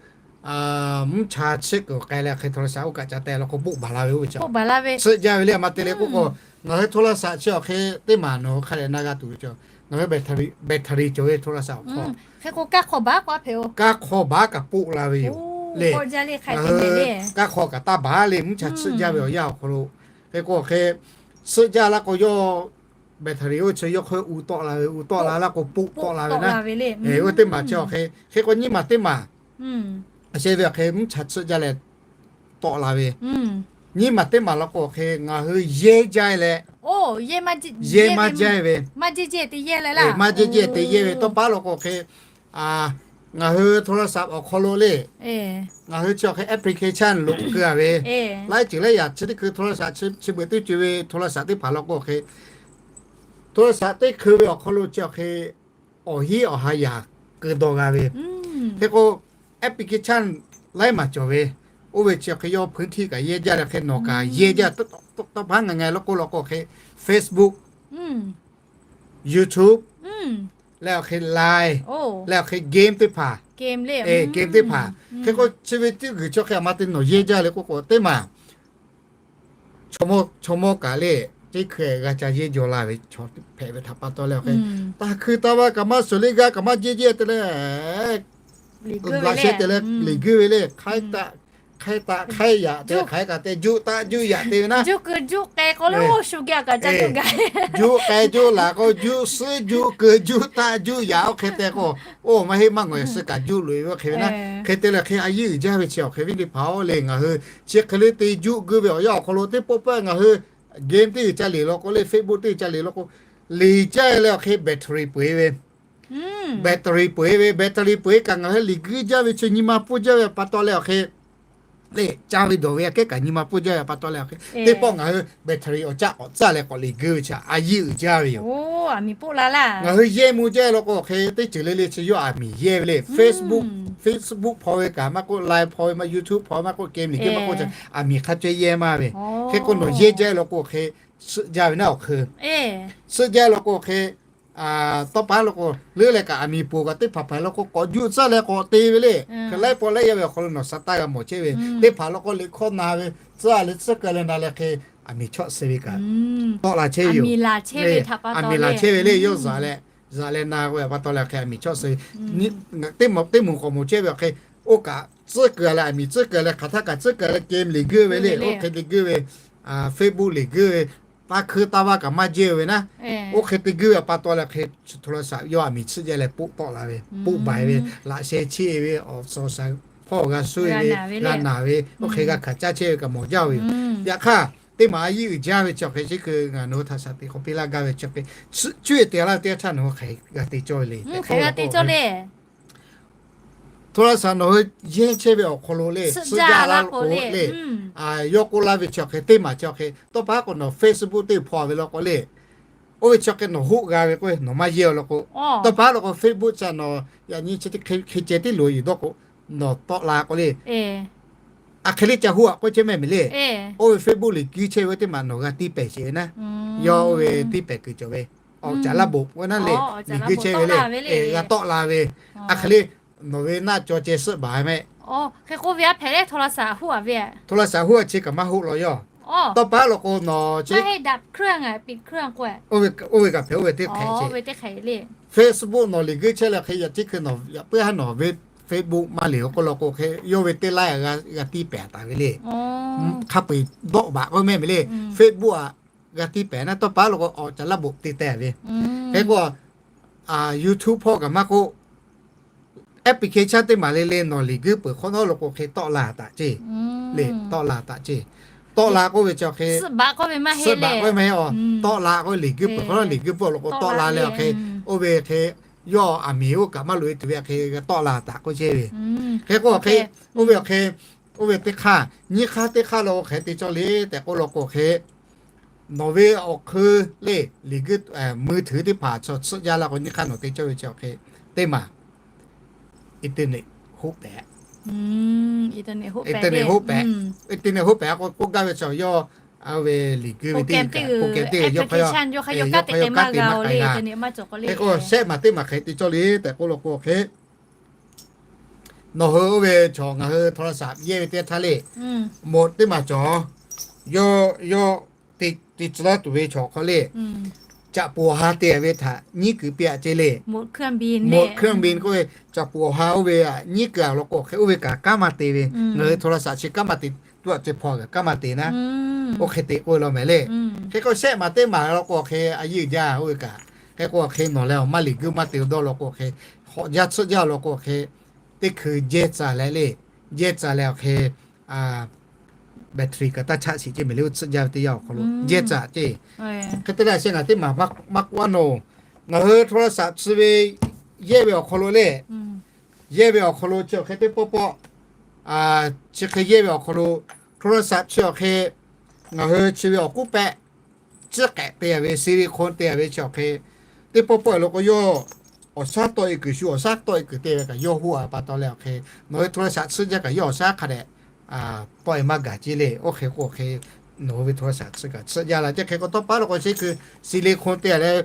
mvuhˇ cha tsuhˆ kuiˬ k'ai leh hk'e โทรศัพท์ oˇ kaꞈ ca teh law k'o poˆ baˬ la ve oˇ ve chi tsuhˆ jaˇ ve le. Aˬ ma te leh k'oˆ k'o ngaˬ hui โทรศัพท์ chi awˬ hk'e teˇ maˬ nawˬ hui hk'a dehꞈ na g'a tuˬ ve chi ngaˬ hui แบตเตอรี่ cawˬ ve โทรศัพท์ awˬ hk'aw, hk'e k'o kanˇ hk'aw baˬ k'o a hpehꞈ-o. Kanˇ hk'aw baˬ kaꞈ poˆ la ve yoˬ le. Ngaˬ hui kanˇ hk'aw kaꞈ taˇ baˬ le mvuhˇ cha tsuhˆ jaˇ ve awˬ yanˇ awˬ hk'aw lo. Hk'e k'o hk'e tsuhˆ jaˇ laˇ k'o yawˇ แบตเตอรี่ oˇ chi yawˇ hk'aw uˉ tawˆ la ve, uˉ tawˆ la laˇ k'o poˆ tawˆ la ve naˉ. Oˇ teˇ maˬ chi awˬ hk'e hk'e k'o nyiˇ maˬ teˇ maˬ a sheh ve awˬ hk'e mvuhˇ cha tsuhˆ jaˇ leh tawˆ la ve. Nyiˇ maˬ teˇ maˬ law k'o hk'e ngaˬ hui yehˇ jaˇ leh, yehˇ maˇ jaˇ ve, maˇ jehˇ jehˇ te yehˇ ve tawˇ paˉ law k'o hk'e ngaˬ hui โทรศัพท์ awˬ hk'aw lo le, ngaˬ hui chi awˬ hk'e application loꞈ keu a ve, laiˉ ceuˬ laiˉ yaꞈ chi teˇ hkui โทรศัพท์ chi beuꞈ teˇ co ve โทรศัพท์ teˇ hpaˍ law k'o hk'e โทรศัพท์ teˇ hkui ve awˬ hk'aw lo chi awˬ hk'e awˬ hinˉ awˬ ha yaꞈ keu dawˇ g'a ve. Hk'e k'o application laiˉ maˬ cawˬ ve, oˇ ve chi awˬ hk'e yawˇ พื้นที่ kaꞈ yehˇ jaˇ leh hk'e nawˬ kaꞈ yehˇ jaˇ. Tawˇ pa ngaˬ ngaˬ law k'o law k'o hk'e Facebook, YouTube, leh awˬ hk'e Line, leh awˬ hk'e game teˇ hpaˍ, game teˇ hpaˍ. Hk'e k'o chi ve teˇ g'uiˬ chi awˬ hk'e aˬ ma te nawˬ yehˇ jaˇ le k'oˆ k'o teˇ maˬ chaw mawˇ kaꞈ le, teˇ hkui g'a ca yehˇ jaw la ve chaw hpehꞈ ve htaꞈ pa taw leh awˬ hk'e, taˇ hkui taˇ vaˇ kaꞈ maˇ suhˍ le, g'a kaꞈ maˇ jehˇ jehˇ te leh, laꞈ sheh te leh liꞈ guiˇ ve le. Hk'aiˉ taˆ hk'aiˉ yaꞈ te, hk'aiˉ kaꞈ te juˆ taˆ juˆ yaꞈ te ve naˉ. Juˆ k'ai juˆ laˬ k'o juˆ suhˉ juˆ keu juˆ taˆ juˆ yaꞈ oˇ hk'e te k'o, oˇ maˇ heˆ maˇ ngawˬ yaꞈ suh kaꞈ juˆ loꞈ e ve oˇ hk'e ve naˉ. Hk'e te leh hk'e a yiˇ uiˍ jaˇ ve chi awˬ hk'e ve teˇ hpaˍ oˇ le ngaˬ hui chi hk'e le te juˆ guiˇ ve awˬ yanˇ awˬ hk'aw lo teˇ pawˆ pawˆ ngaˬ hui game teˇ g'uiˬ ca liꞈ law k'o le Facebook teˇ g'uiˬ ca liꞈ law k'o, liꞈ jaˇ leh awˬ hk'e battery peu eˬ ve battery peu eˬ ve, battery peu eˬ kaꞈ ngaˬ hui liꞈ guiˇ jaˇ ve chi nyi ma pfuhˇ jaˇ ve pa taw leh awˬ hk'e, le caˇ ve dawˬ ve aꞈ kehˉ kaꞈ nyi ma pfuhˇ jaˇ ve pa taw leh awˬ hk'e, teˇ pawˆ ngaˬ hui battery awˬ caˆ k'awꞈ tcaˇ leh k'awꞈ liꞈ guiˇ ve chi a yiˇ uiˍ jaˇ ve yoˬ. Ngaˬ hui yehˇ mvuh jaˇ law k'o awˬ hk'e teˇ ceuˬ le le chi yawˇ aˬ miˍ yehˇ ve le. Facebook, Facebook hpaw ve kaꞈ maˇ k'oˆ, Line hpaw ve maˇ, YouTube hpaw ve maˇ k'oˆ, game liꞈ guiˇ maˇ k'oˆ, aˬ miˍ hk'a caweh yehˇ maˇ ve. Hk'e k'o nawˬ yehˇ jaˇ law k'o awˬ hk'e suhˆ jaˇ ve naˉ awˬ hk'e, suhˆ jaˇ law k'o awˬ hk'e tawˇ paˉ law k'o leuˉ leh kaꞈ aˬ miˍ poˬ kaꞈ teˇ hpaˍ hpaˍ law k'o k'awꞈ juˆ tcuhˉ leh k'awꞈ te ve le. Hk'e laiˉ pawˆ laiˉ yaˇ ve awˬ hk'aw lo nawˬ sa taˇ g'a mawˬ chehˇ ve. Teˇ hpaˍ law k'o liꞈ hkawˇ na ve, tcuhˉ leh tcuhˉ keu leh na leh hk'e aˬ miˍ chawˆ suh ve kaꞈ tawˆ la chehˇ ve yoˬ. Aˬ miˍ laˬ chehˇ ve le, yawˇ zaꞈ leh, zaꞈ leh na k'o pa taw leh hk'e aˬ miˍ chawˆ suh ve, teˇ moˍ teˇ moˍ k'awꞈ moˍ chehˇ ve awˬ hk'e, oˇ kaꞈ tcuhˉ keu leh, aˬ miˍ tcuhˉ keu leh, hk'aˬ htaˇ kaꞈ tcuhˉ keu leh, game liꞈ guiˇ ve le, oˇ hk'e te guiˇ ve, Facebook liꞈ guiˇ ve, taˇ hkui taˇ vaˇ kaꞈ maˇ jehˇ ve naˉ, oˇ hk'e te guiˇ ve pa taw leh hk'e, โทรศัพท์ yawˇ aˬ miˍ tsuhˆ jaˇ leh poˆ tawˆ la ve, poˆ baiˬ ve, laꞈ sheh cheˆ ve, awˬ suhˍ awˬ shaˍ hpawˇ g'a suhˉ ve, g'a naˬ ve, oˇ hk'e g'a hkanˍ caˇ chehˇ ve kaꞈ mawˬ jaˇ ve yoˬ. Yaꞈ hk'aˇ, teˇ maˬ a yiˇ uiˍ jaˇ ve chi awˬ hk'e chi hkui ngaˬ nawˬ hui htaꞈ shaˍ tiꞈ k'awꞈ piˇ laˇ gaˇ ve chi hk'e, cuˇ yiˍ te laˇ ve teˇ yanˇ htaˇ nawˬ hui hk'e g'a te cawˇ ve le tehꞈ k'oˆ ve โทรศัพท์ nawˬ hui yehˇ chehˇ ve awˬ hk'aw lo le, suhˆ jaˇ laˇ k'o le, yawˇ k'oˆ laˇ ve chi awˬ hk'e teˇ maˬ chi awˬ hk'e, tawˇ pa k'o nawˬ Facebook teˇ hpaw ve law k'o le, oˇ ve chi hk'e nawˬ hoˆ g'a ve k'o, nawˬ maˇ yehˇ law k'o, tawˇ pa law k'o Facebook ca nawˬ yaꞈ nyi chi teˇ hk'e ceh tiˉ loꞈ yuˬ dawˇ k'o, nawˬ tawˆ la k'o le, a hk'e le ca hoˆ a k'oˆ chehˇ mehˆ mehˍ le. Oˇ ve Facebook liꞈ guiˇ chehˇ ve teˇ maˬ nawˬ g'a tiˇ pehˍ sheˍ ve naˉ, yawˇ oˇ ve tiˇ pehˍ kuiˬ cawˬ ve, awˬ caˍ laˇ boꞈ k'oˆ naˉ le, liꞈ guiˇ chehˇ ve le, g'a tawˆ la ve, a hk'e le nawˬ ve naˆ caw ceh suhˆ baˬ mehˆ. โทรศัพท์ hoˆ a chi kaꞈ maˇ hoˆ law yawˇ. Tawˇ pa law k'o nawˬ chi, oˇ ve kaꞈ hpehꞈ oˇ ve teˇ hk'e, Facebook nawˬ liꞈ guiˇ chehˇ leh hk'e yaꞈ chi hkui nawˬ yaꞈ puiˉ haˉ nawˬ ve Facebook maˇ liꞈ k'oˆ law k'o hk'e, yawˇ ve teˇ laiˉ g'a tiˇ pehˍ taˍ ve le. Hk'a peu-eˬ dawˆ baˬ k'oˆ mehˆ mehˍ le. Facebook aꞈ g'a tiˇ pehˍ naˉ, tawˇ pa law k'o awˬ caˍ laˇ boꞈ te teh ve. Hk'e k'o, YouTube hpawˇ kaꞈ maˇ k'oˆ, application teˇ maˬ le le nawˬ liꞈ guiˇ peuˬ hk'awꞈ nawˉ law k'o hk'e tawˆ la taꞈ ceˇ le, tawˆ la taꞈ ceˇ. Tawˆ la k'oˆ ve chi hk'e, suhˆ baˬ k'oˆ ve maˇ heˆ le. Tawˆ la k'oˆ ve liꞈ guiˇ peuˬ hk'awꞈ nawˉ liꞈ guiˇ peuˬ law k'o tawˆ la leh awˬ hk'e, oˇ ve hk'e yawˇ aˬ miˍ oˇ kaꞈ maˇ loꞈ e tuˬ ve hk'e g'a tawˆ la taꞈ k'oˆ chehˇ ve. Hk'e k'o hk'e, oˇ ve awˬ hk'e, oˇ ve teˇ hk'aˇ nyiˇ hk'aˇ teˇ hk'aˇ law k'o hk'e te cawˇ le tehꞈ k'oˆ law k'o hk'e, nawˬ ve awˬ hk'eun le, liꞈ guiˇ, mui htuiˍ teˇ hpaˍ chaw tsuhˆ jaˇ laˇ k'o nyiˇ hk'aˇ nawˬ te cawˇ ve chi awˬ hk'e, teˇ maˬ internet hoˆ pehˍ. Internet hoˆ pehˍ. Internet hoˆ pehˍ k'o k'oˆ gaˇ ve chaw yawˇ, oˇ ve liꞈ guiˇ ve teˇ, program teˇ yawˇ hk'aˇ yawˇ kaˇ te maˇ k'ai g'a. Hk'e k'o shehˆ maˬ teˇ maˬ hk'e te cawˇ le tehꞈ k'oˆ law k'o hk'e, nawˬ hui oˇ ve chaw ngaˬ hui โทรศัพท์ yehˇ ve teˇ htaˇ le, moꞈ teˇ maˬ cawˬ, yawˇ yawˇ te tcuh laˇ tuˬ ve chaw hk'aw le, caꞈ puˍ awˬ ha te ve htaꞈ nyiˉ kuiˬ piˇ aꞈ ceˇ le. Moꞈ เครื่องบิน k'oˆ ve, caꞈ puˍ awˬ ha oˇ ve aꞈ nyiˉ kuiˬ a law k'o hk'e oˇ ve kaꞈ kanˉ maˇ te ve, ngaˬ hui โทรศัพท์ chi kanˉ maˇ te, tuˇ aꞈ ceˇ hpaw kaꞈ kanˉ maˇ te naˉ. Oˇ hk'e te k'oˆ ve law mehˍ le. Hk'e k'o shehˆ maˬ teˇ maˬ law k'o hk'e a yiˇ uiˍ jaˇ oˇ ve kaꞈ. Hk'e k'o hk'e nawˬ leh awˬ maˇ liꞈ guiˇ maˇ te dawˇ law k'o hk'e, hawꞈ jaˇ tsuhˆ jaˇ law k'o hk'e, teˇ hkui jehˇ tcuh leh le, jehˇ tcuh leh awˬ hk'e battery kaꞈ taˇ chaˆ shiˍ ceˇ mehˍ le, oˇ tsuhˆ jaˇ ve teˇ yanˇ awˬ hk'aw lo jehˇ tcuh ceˇ. Hk'e te leh shehˆ ngaˬ teˇ maˬ maˇ k'oˆ a nawˬ, ngaˬ hui โทรศัพท์ chi ve yehˇ ve awˬ hk'aw lo le, yehˇ ve awˬ hk'aw lo chi awˬ hk'e teˇ pawˆ pawˆ, chi hk'e yehˇ ve awˬ hk'aw lo โทรศัพท์ chi awˬ hk'e ngaˬ hui chi ve awˬ k'uˉ pehˆ tcuhˉ k'ehꞈ te a ve silicone te a ve chi awˬ hk'e, teˇ pawˆ pawˆ lo k'o yawˇ awˬ shaˉ tawˆ e kuiˬ shu awˬ shaˉ tawˆ e kuiˬ te ve kaꞈ yawˇ hoˆ a pa taw leh awˬ hk'e, nawˬ ve โทรศัพท์ tsuhˆ jaˇ kaꞈ yawˇ awˬ shaˉ hk'a dehꞈ pawˆ e maˇ gaˬ ceˇ le. Oˇ hk'e k'o hk'e, nawˬ hui ve โทรศัพท์ tsuhˆ kaꞈ tsuhˆ jaˇ la ceˇ. Hk'e k'o tawˇ paˉ lo k'o chi hkui silicone te a leh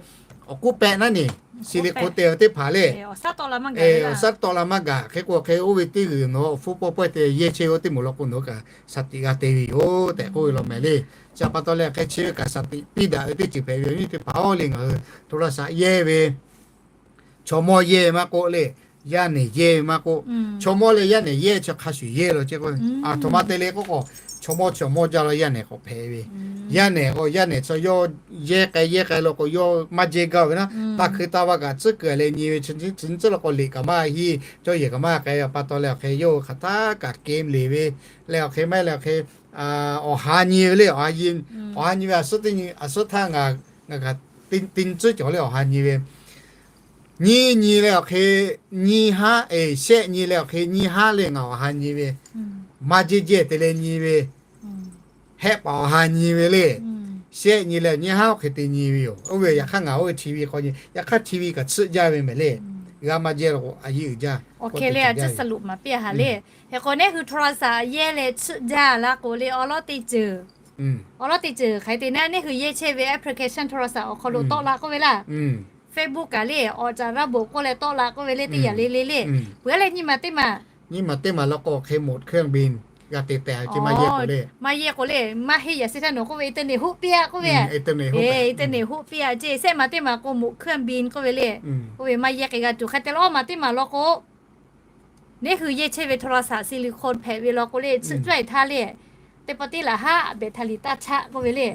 awˬ k'uˉ pehˆ naˉ ni, silicone te ve teˇ hpaˍ le, awˬ shaˉ tawˆ la maˇ gaˬ hk'e k'o hk'e oˇ ve teˇ g'uiˬ nawˬ awˬ hpfuhˇ pawˆ pawehˇ te yehˇ chehˇ ve oˇ teˇ moˍ law k'o nawˬ hui kaꞈ shaˍ tiꞈ g'a te ve yoˬ tehꞈ k'oˆ ve law mehˍ le. Chi pa taw leh hk'e chi ve kaꞈ shaˍ tiꞈ piˇ daꞈ ve teˇ ceuˬ hpehꞈ ve yoˬ. Nyi teˇ hpaˍ oˇ le ngaˬ hui โทรศัพท์ yehˇ ve chaw mawˇ yehˇ ve maˇ k'oˆ le, yaˇ nehˬ yehˇ ve maˇ k'oˆ, chaw mawˇ leh yaˇ nehˬ yehˇ chi hk'a shuˍ yehˇ law ceˇ k'o, aˬ htoꞈ ma te le k'oˆ k'o, chaw mawˇ chaw mawˇ jaˇ law yaˇ nehˬ k'awꞈ hpehꞈ ve, yaˇ nehˬ k'o yaˇ nehˬ chaw yawˇ yehˇ k'ai yehˇ k'ai law k'o yawˇ maˇ jehˇ gaˇ ve naˉ, taˇ hkui taˇ vaˇ kaꞈ tcuhˉ kuiˬ leh nyi ve, chi nyiˇ tcuhˉ law k'o liꞈ kaꞈ maˇ hiˇ, cawˇ yehˬ kaꞈ maˇ k'ai pa taw leh awˬ hk'e yawˇ hk'aˬ htaˇ kaꞈ เกม leˬ ve leh awˬ hk'e maˇ heˆ leh awˬ hk'e awˬ ha nyi ve le, awˬ ha nyi ve a suhˉ teˇ nyi a suhˉ htaˇ ngaˬ ngaˬ kaꞈ te nyi tcuhˉ cawˬ le awˬ ha nyi ve. Nyiˇ nyi leh awˬ hk'e nyiˇ haˉ, shehˆ nyi leh awˬ hk'e nyiˇ haˉ le ngaˬ awˬ ha nyi ve. Maˇ jehˇ jehˇ te leh nyi ve, hehˆ paˍ awˬ ha nyi ve le. Shehˆ nyi leh nyiˇ haˉ awˬ hk'e te nyi ve yoˬ. Oˇ ve yaꞈ hk'aˇ ngaˬ oˇ ve TV hk'aw nyi, yaꞈ hk'aˇ TV kaꞈ tsuhˆ jaˇ ve mehˍ le. G'a maˇ jehˇ law k'o a yiˇ uiˍ jaˇ. Awˬ hk'e le a tcuhˉ suh loꞈ maˍ piˇ a haˍ le. Hk'e k'o neˇ hui โทรศัพท์ yehˇ leh tsuhˆ jaˇ la k'o le awˬ lawn teˇ ceuˬ, awˬ lawn teˇ ceuˬ hk'aˬ hk'e te naˉ neˇ hui yehˇ chehˇ ve application โทรศัพท์ awˬ hk'aw lo tawˆ la k'oˆ ve laˇ. Facebook kaꞈ le awˬ caˍ raˇ boˬ k'oˆ leh tawˆ la k'oˆ ve le teˇ yanˇ le le le. Peuˬ leh nyi ma teˇ maˬ, nyi ma teˇ maˬ law k'o hk'e หมดเครื่องบิน g'a te tehꞈ ce maˇ yehˇ k'o le. Maˇ yehˇ k'o le, maˇ heˆ yaꞈ se htaˇ nawˬ k'oˆ ve internet hoˆ piˇ-a k'oˆ ve, internet hoˆ piˇ-a ce. Shehˆ maˬ teˇ maˬ k'o moꞈ hkuiˉ a bin k'oˆ ve le. Oˇ ve maˇ yehˇ k'ai g'a tuˬ. Hk'e te leh awˇ maˬ teˇ maˬ law k'o, neˇ hui yehˇ chehˇ ve โทรศัพท์ silicone hpehꞈ ve law k'o le, tsuhꞈ cawehˇ htaˇ le, teˇ pawˆ teˇ laꞈ haˉ แบตเตอรี่ taˇ chaˆ k'oˆ ve le.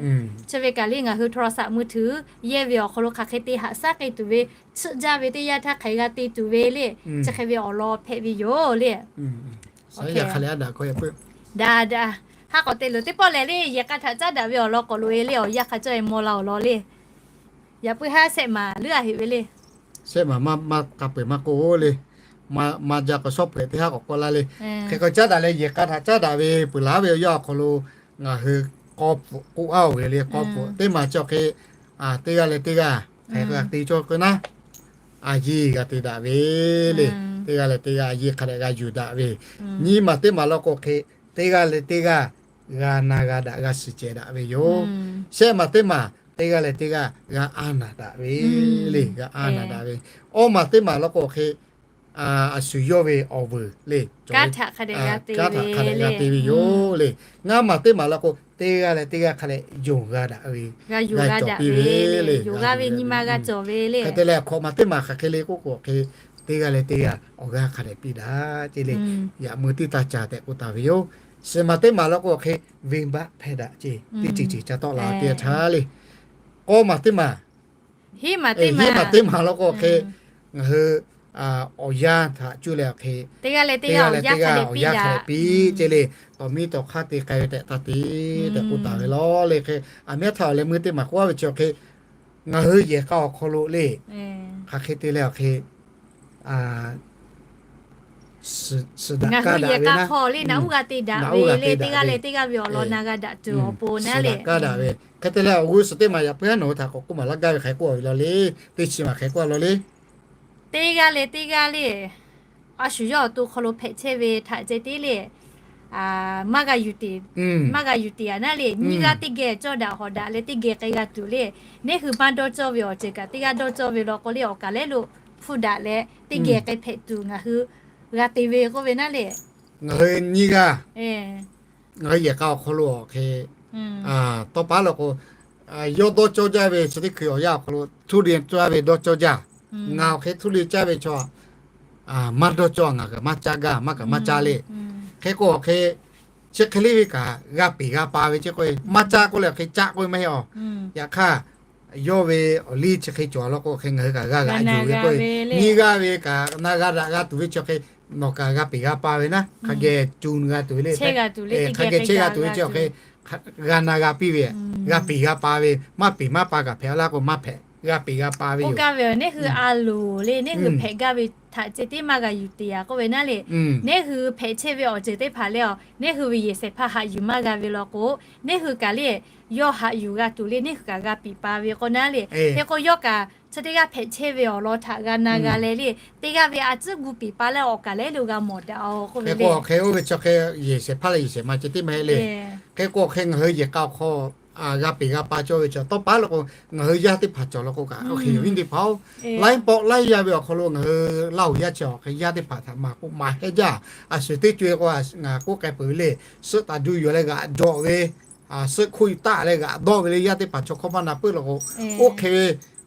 Chi ve kaꞈ le ngaˬ hui โทรศัพท์มือถือ yehˇ ve awˬ hk'aw lo hk'aˬ hk'e te haꞈ shaˉ k'ai tuˬ ve, tsuhꞈ jaˇ ve teˇ yanˇ htaˇ hk'aˬ hk'e g'a te tuˬ ve le. Chi hk'e ve awˬ lawn hpehꞈ ve yoˬ le. Daꞈ daꞈ, ha k'awꞈ te loˬ. Teˇ pawˆ lehˬ le, yehˬ k'a htaꞈ caˉ daꞈ ve awˬ lawn k'awꞈ loꞈ e le, awˬ yanˇ hk'a cawˇ e maw la awˬ lawn le. Yaꞈ puiˉ haˉ shehˆ maˬ leuˉ a heꞈ ve le. Shehˆ maˬ maˇ maˇ k'a peu-eˬ maˇ k'oˆ le. Maˇ jaˇ k'o shawˉ peuˬ teˇ haˉ k'awꞈ k'oˆ laˇ le. Hk'e k'o caˉ daꞈ leh yehˬ k'a htaꞈ caˉ daꞈ ve peuˬ laˬ ve awˬ yanˇ awˬ hk'aw lo ngaˬ hui k'awˇ pfuhꞈ k'oˆ a-oˬ ve le. K'awˇ pfuhꞈ teˇ maˬ chi awˬ hk'e teˇ g'aˇ leh teˇ g'aˇ hk'aˬ hk'e g'a te cawˇ k'o naˉ, a yiˇ g'a te daꞈ ve le. Teˇ g'aˇ leh teˇ g'aˇ a yiˇ hk'a dehꞈ g'a yuˬ daꞈ ve. Nyiˇ maˬ teˇ maˬ law k'o hk'e teˇ g'aˇ leh teˇ g'aˇ g'a na g'a daꞈ g'a shiˍ cehˬ daꞈ ve yoˬ. Shehˆ maˬ teˇ maˬ teˇ g'aˇ leh teˇ g'aˇ g'a anˇ naˬ daꞈ ve le, g'a anˇ naˬ daꞈ ve. Awˇ maˬ teˇ maˬ law k'o hk'e a shu yawˇ ve awˬ vuiˬ le, kanˉ htaꞈ hk'a dehꞈ g'a te ve yoˬ le. Ngaˇ maˬ teˇ maˬ law k'o teˇ g'aˇ leh teˇ g'aˇ hk'a dehꞈ yonˍ g'a daꞈ ve, g'a cawˬ piˇ ve le, yonˍ g'a ve nyi ma g'a cawˬ ve le. Hk'e te leh hkawꞈ maˬ teˇ maˬ hk'aˬ hk'e le k'oˆ k'o hk'e teˇ g'aˇ leh teˇ g'aˇ awˬ g'aˇ hk'a dehꞈ piˇ daꞈ ce le. Yaꞈ mui teˇ taˇ ca tehꞈ k'oˆ taˍ ve yoˬ. Suhˍ maˬ teˇ maˬ law k'o hk'e venˇbaˆ hpehˇ daꞈ ce, teˇ ceuˬ ceuˬ ca tawˆ la teˇ yanˇ htaˇ le. K'awˇ maˬ teˇ maˬ, hiˉ maˬ teˇ maˬ law k'o hk'e ngaˬ hui awˬ yanˇ htaꞈ cuˇ leh awˬ hk'e teˇ g'aˇ leh teˇ g'aˇ awˬ yanˇ hk'a dehꞈ piˇ ce le. Tawˍ miˇ tawˍ hk'aˇ te k'ai ve tehꞈ taˇ te tehꞈ k'oˆ taˍ ve law le. Hk'e aˬ miˉ htaˇ awˬ leh meuˇ teˇ maˬ k'oˆ a ve chi awˬ hk'e ngaˬ hui yehˬ k'a awˬ hk'aw lo le, hk'aˬ hk'e te leh awˬ hk'e suhˍ daꞈ kaˇ daꞈ ve naˉ, naꞈ uˉ g'a te daꞈ ve, teˇ g'aˇ leh teˇ g'aˇ ve awˬ lawn na g'a daꞈ tuˬ awˬ pon naˉ le. Kaˇ daꞈ ve hk'e te leh awˬ g'uˇ suhˍ teˇ maˬ yaꞈ puiˉ haˉ nawˬ hui htaꞈ k'awꞈ k'oˆ maˍ laˇ gaˇ ve hk'aˬ hk'e k'oˆ a ve law le. Teˇ chi maˬ hk'aˬ hk'e k'oˆ a law le. Teˇ g'aˇ leh teˇ g'aˇ le, a shu yawˇ awˬ to hk'aw lo hpehꞈ chehˇ ve htaꞈ ceh tiˉ le, maˇ g'a yuˬ teˍ, maˇ g'a yuˬ teˍ a naˉ le. Nyiˇ g'aˇ teˇ geh cawˇ daꞈ hawꞈ daꞈ leh teˇ geh k'ai g'a tuˬ le. Neˇ hui maˇ dawˇ cawˇ ve awˬ ceuˬ kaꞈ teˇ g'aˇ dawˇ cawˇ ve law k'o le, awˬ kaˍ lehˉ lo hpuˇ daꞈ leh teˇ geh k'ai hpehꞈ tuˬ ngaˬ hui g'a te ve k'oˆ ve naˉ le. Ngaˬ hui nyiˇ g'aˇ, ngaˬ hui yehˬ k'a awˬ hk'aw lo awˬ hk'e tawˇ pa law k'o, yawˇ dawˇ cawˇ jaˇ ve chi teˇ hkui awˬ yanˇ awˬ hk'aw lo ทุเรียน caˇ ve dawˇ cawˇ jaˇ. Ngaˬ awˬ hk'e ทุเรียน caˇ ve chaw maˇ dawˇ cawˇ, ngaˬ kaꞈ maˇ caˇ gaˇ, maˇ kaꞈ maˇ caˇ le. Hk'e k'o awˬ hk'e chi hk'e le ve kaꞈ g'a peˬ g'a pa ve ce k'o, maˇ caˇ k'oˆ leh awˬ hk'e caˇ k'oˆ ve maˇ heˆ awˬ. Yaꞈ hk'aˇ yawˇ ve awˬ liˇ chi hk'e cawˬ law k'o hk'e ngaˬ hui kaꞈ g'a g'a yuˬ ve k'o, nyiˇ g'aˇ ve kaꞈ na g'a daꞈ g'a tuˬ ve chi hk'e nawˬ kaꞈ g'a peˬ g'a pa ve naˉ, hk'a geh cu g'a tuˬ ve le, hk'a geh chehˇ g'a tuˬ ve chi awˬ hk'e g'a na g'a piˇ ve, g'a peˬ g'a pa ve, maˇ peˬ maˇ pa kaꞈ hpehꞈ laˇ k'o maˇ hpehꞈ, g'a peˬ g'a pa ve yoˬ. Neˇ hui a loˍ le, neˇ hui hpehꞈ gaˇ ve htaꞈ ceh tiˉ maˇ g'a yuˬ teˍ a k'oˆ ve naˉ le. Neˇ hui hpehꞈ chehˇ ve awˬ ceuˬ teˇ hpaˍ leh a, neˇ hui ve yehˬ shehˍ hpaˇ haꞈ yuˬ maˇ g'a ve law k'o, neˇ hui kaꞈ le yawˇ haꞈ yuˬ g'a tuˬ le, neˇ hui kaꞈ g'a peˬ pa ve k'o naˉ le. Hk'e k'o yawˇ kaꞈ chi teˇ g'aˇ hpehꞈ chehˇ ve awˬ lawn htaꞈ g'a na g'a leh le, teˇ g'aˇ ve a tcuhˉ gu peˬ pa leh awˬ kaˍ lehˉ lo g'a mawˬ daꞈ a k'oˆ ve le. Hk'e k'o hk'e oˇ ve chi hk'e yehˬ shehˍ hpaˇ leh yehˬ shehˍ ma ceh tiˉ maˇ heˆ le. Hk'e k'o hk'e ngaˬ hui yehˬ k'a awˬ hk'aw g'a peˬ g'a pa cawˇ ve chi tawˇ pa law k'o, ngaˬ hui yaˇ teˇ hpaˍ cawˬ law k'o kaꞈ oˇ hk'e yoˬ viˉ teˇ hpaˍ-oˬ. Laiˉ pawˆ laiˉ yaˇ ve awˬ hk'aw lo ngaˬ hui Laˇ huˍ yaˇ chi awˬ hk'e yaˇ teˇ hpaˍ htaꞈ maˍ k'o maˍ heˆ jaˇ. A shu teˇ co e k'o ngaˬ k'oˆ k'ai peuˬ ve le, suhˆ taˍ duˇ yuˬ leh g'aꞈ jawꞈ ve, suhˆ hkoˆ taˆ leh g'aꞈ dawˆ ve le, yaˇ teˇ hpaˍ chaw hkawˇ maˇ na puiˉ law k'o, oˇ hk'e ve,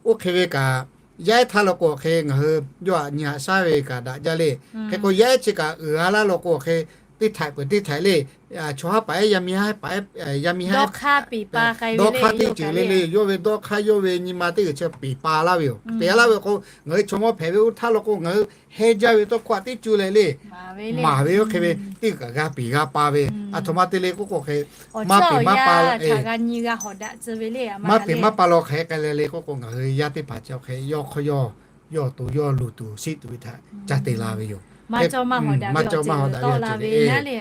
oˇ hk'e ve kaꞈ yaˇ ehˉ htaˇ law k'o awˬ hk'e ngaˬ hui yawˇ htaꞈ nyi haꞈ shaˉ ve kaꞈ daꞈ jaˇ le. Hk'e k'o yaˇ ehˉ chi kaꞈ uiˍ a laˇ law k'o awˬ hk'e teˇ htaiꞈ peuˬ teˇ htaiꞈ le, chaw haˉ paˍ ehˉ yaˇ miˇ haˉ paˍ ehˉ, yaˇ miˇ haˉ dawˇ hk'aˇ teˇ ceuˬ le le, yawˇ ve dawˇ hk'aˇ yawˇ ve nyi ma teˇ g'uiˬ chi peˬ pa laˇ ve yoˬ. Peˬ a laˇ ve k'o ngaˬ hui chaw mawˇ hpehꞈ ve oˇ htaˇ law k'o ngaˬ hui hehnˇ jaˇ ve tawˇ hkawˇ a teˇ co leh le, maˍ ve oˇ hk'e ve teˇ g'uiˬ kaꞈ g'a peˬ g'a pa ve, a htoꞈ ma te le k'oˆ k'o hk'e maˇ peˬ maˇ pa law, maˇ peˬ maˇ pa law hk'e k'ai leh le k'oˆ k'o ngaˬ hui yaˇ teˇ hpaˍ chi awˬ hk'e yawˇ hk'aw yawˇ yawˇ awˬ to yawˇ luˬ tuˬ shiˆ tuˬ ve htaꞈ ca te la ve yoˬ. Maˇ cawˇ maˇ hawˍ daꞈ ve awˬ ceuˬ le.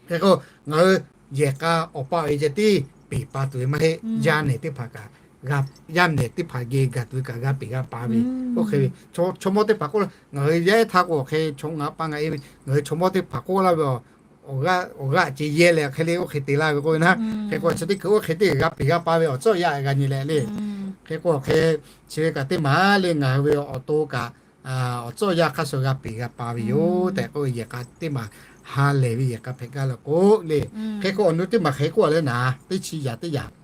Hk'e k'o ngaˬ hui yehˬ k'a awˬ pa awˬ e ceh tiˉ peˬ pa tuˬ ve maˇ heˆ. Yaˇ nehˬ teˇ hpaˍ kaꞈ, yaˇ nehˬ teˇ hpaˍ geh gaˬ tuˬ ve kaꞈ g'a peˬ g'a pa ve. Oˇ hk'e ve chaw mawˇ teˇ hpaˍ k'oˆ, ngaˬ hui yaˇ ehˉ htaˇ k'o awˬ hk'e chaw ngaˬ pa ngaˬ e ve ngaˬ hui chaw mawˇ teˇ hpaˍ k'oˆ laˇ ve awˬ, awˬ g'aˇ awˬ g'aˇ ce yehˇ leh hk'e le oˇ hk'e te laˇ ve k'oˆ ve naˉ. Hk'e k'o chi teˇ hkui oˇ hk'e teˇ g'aˇ g'a peˬ g'a pa ve awˬ tcuhˉ awˬ yaˇ g'a nyi leh le. Hk'e k'o awˬ hk'e chi ve kaꞈ teˇ maˬ le ngaˬ hui ve awˬ to kaꞈ awˬ tcuhˉ awˬ yaˇ hk'a shuˍ g'a peˬ g'a pa ve yoˬ tehꞈ k'oˆ ve yehˬ k'a teˇ maˬ ha lehˬ ve yehˬ k'a hpehꞈ gaˇ la k'o le. Hk'e k'o awˬ nu teˇ maˬ hk'e k'oˆ a leh naˍ, teˇ chi yaꞈ teˇ yaꞈ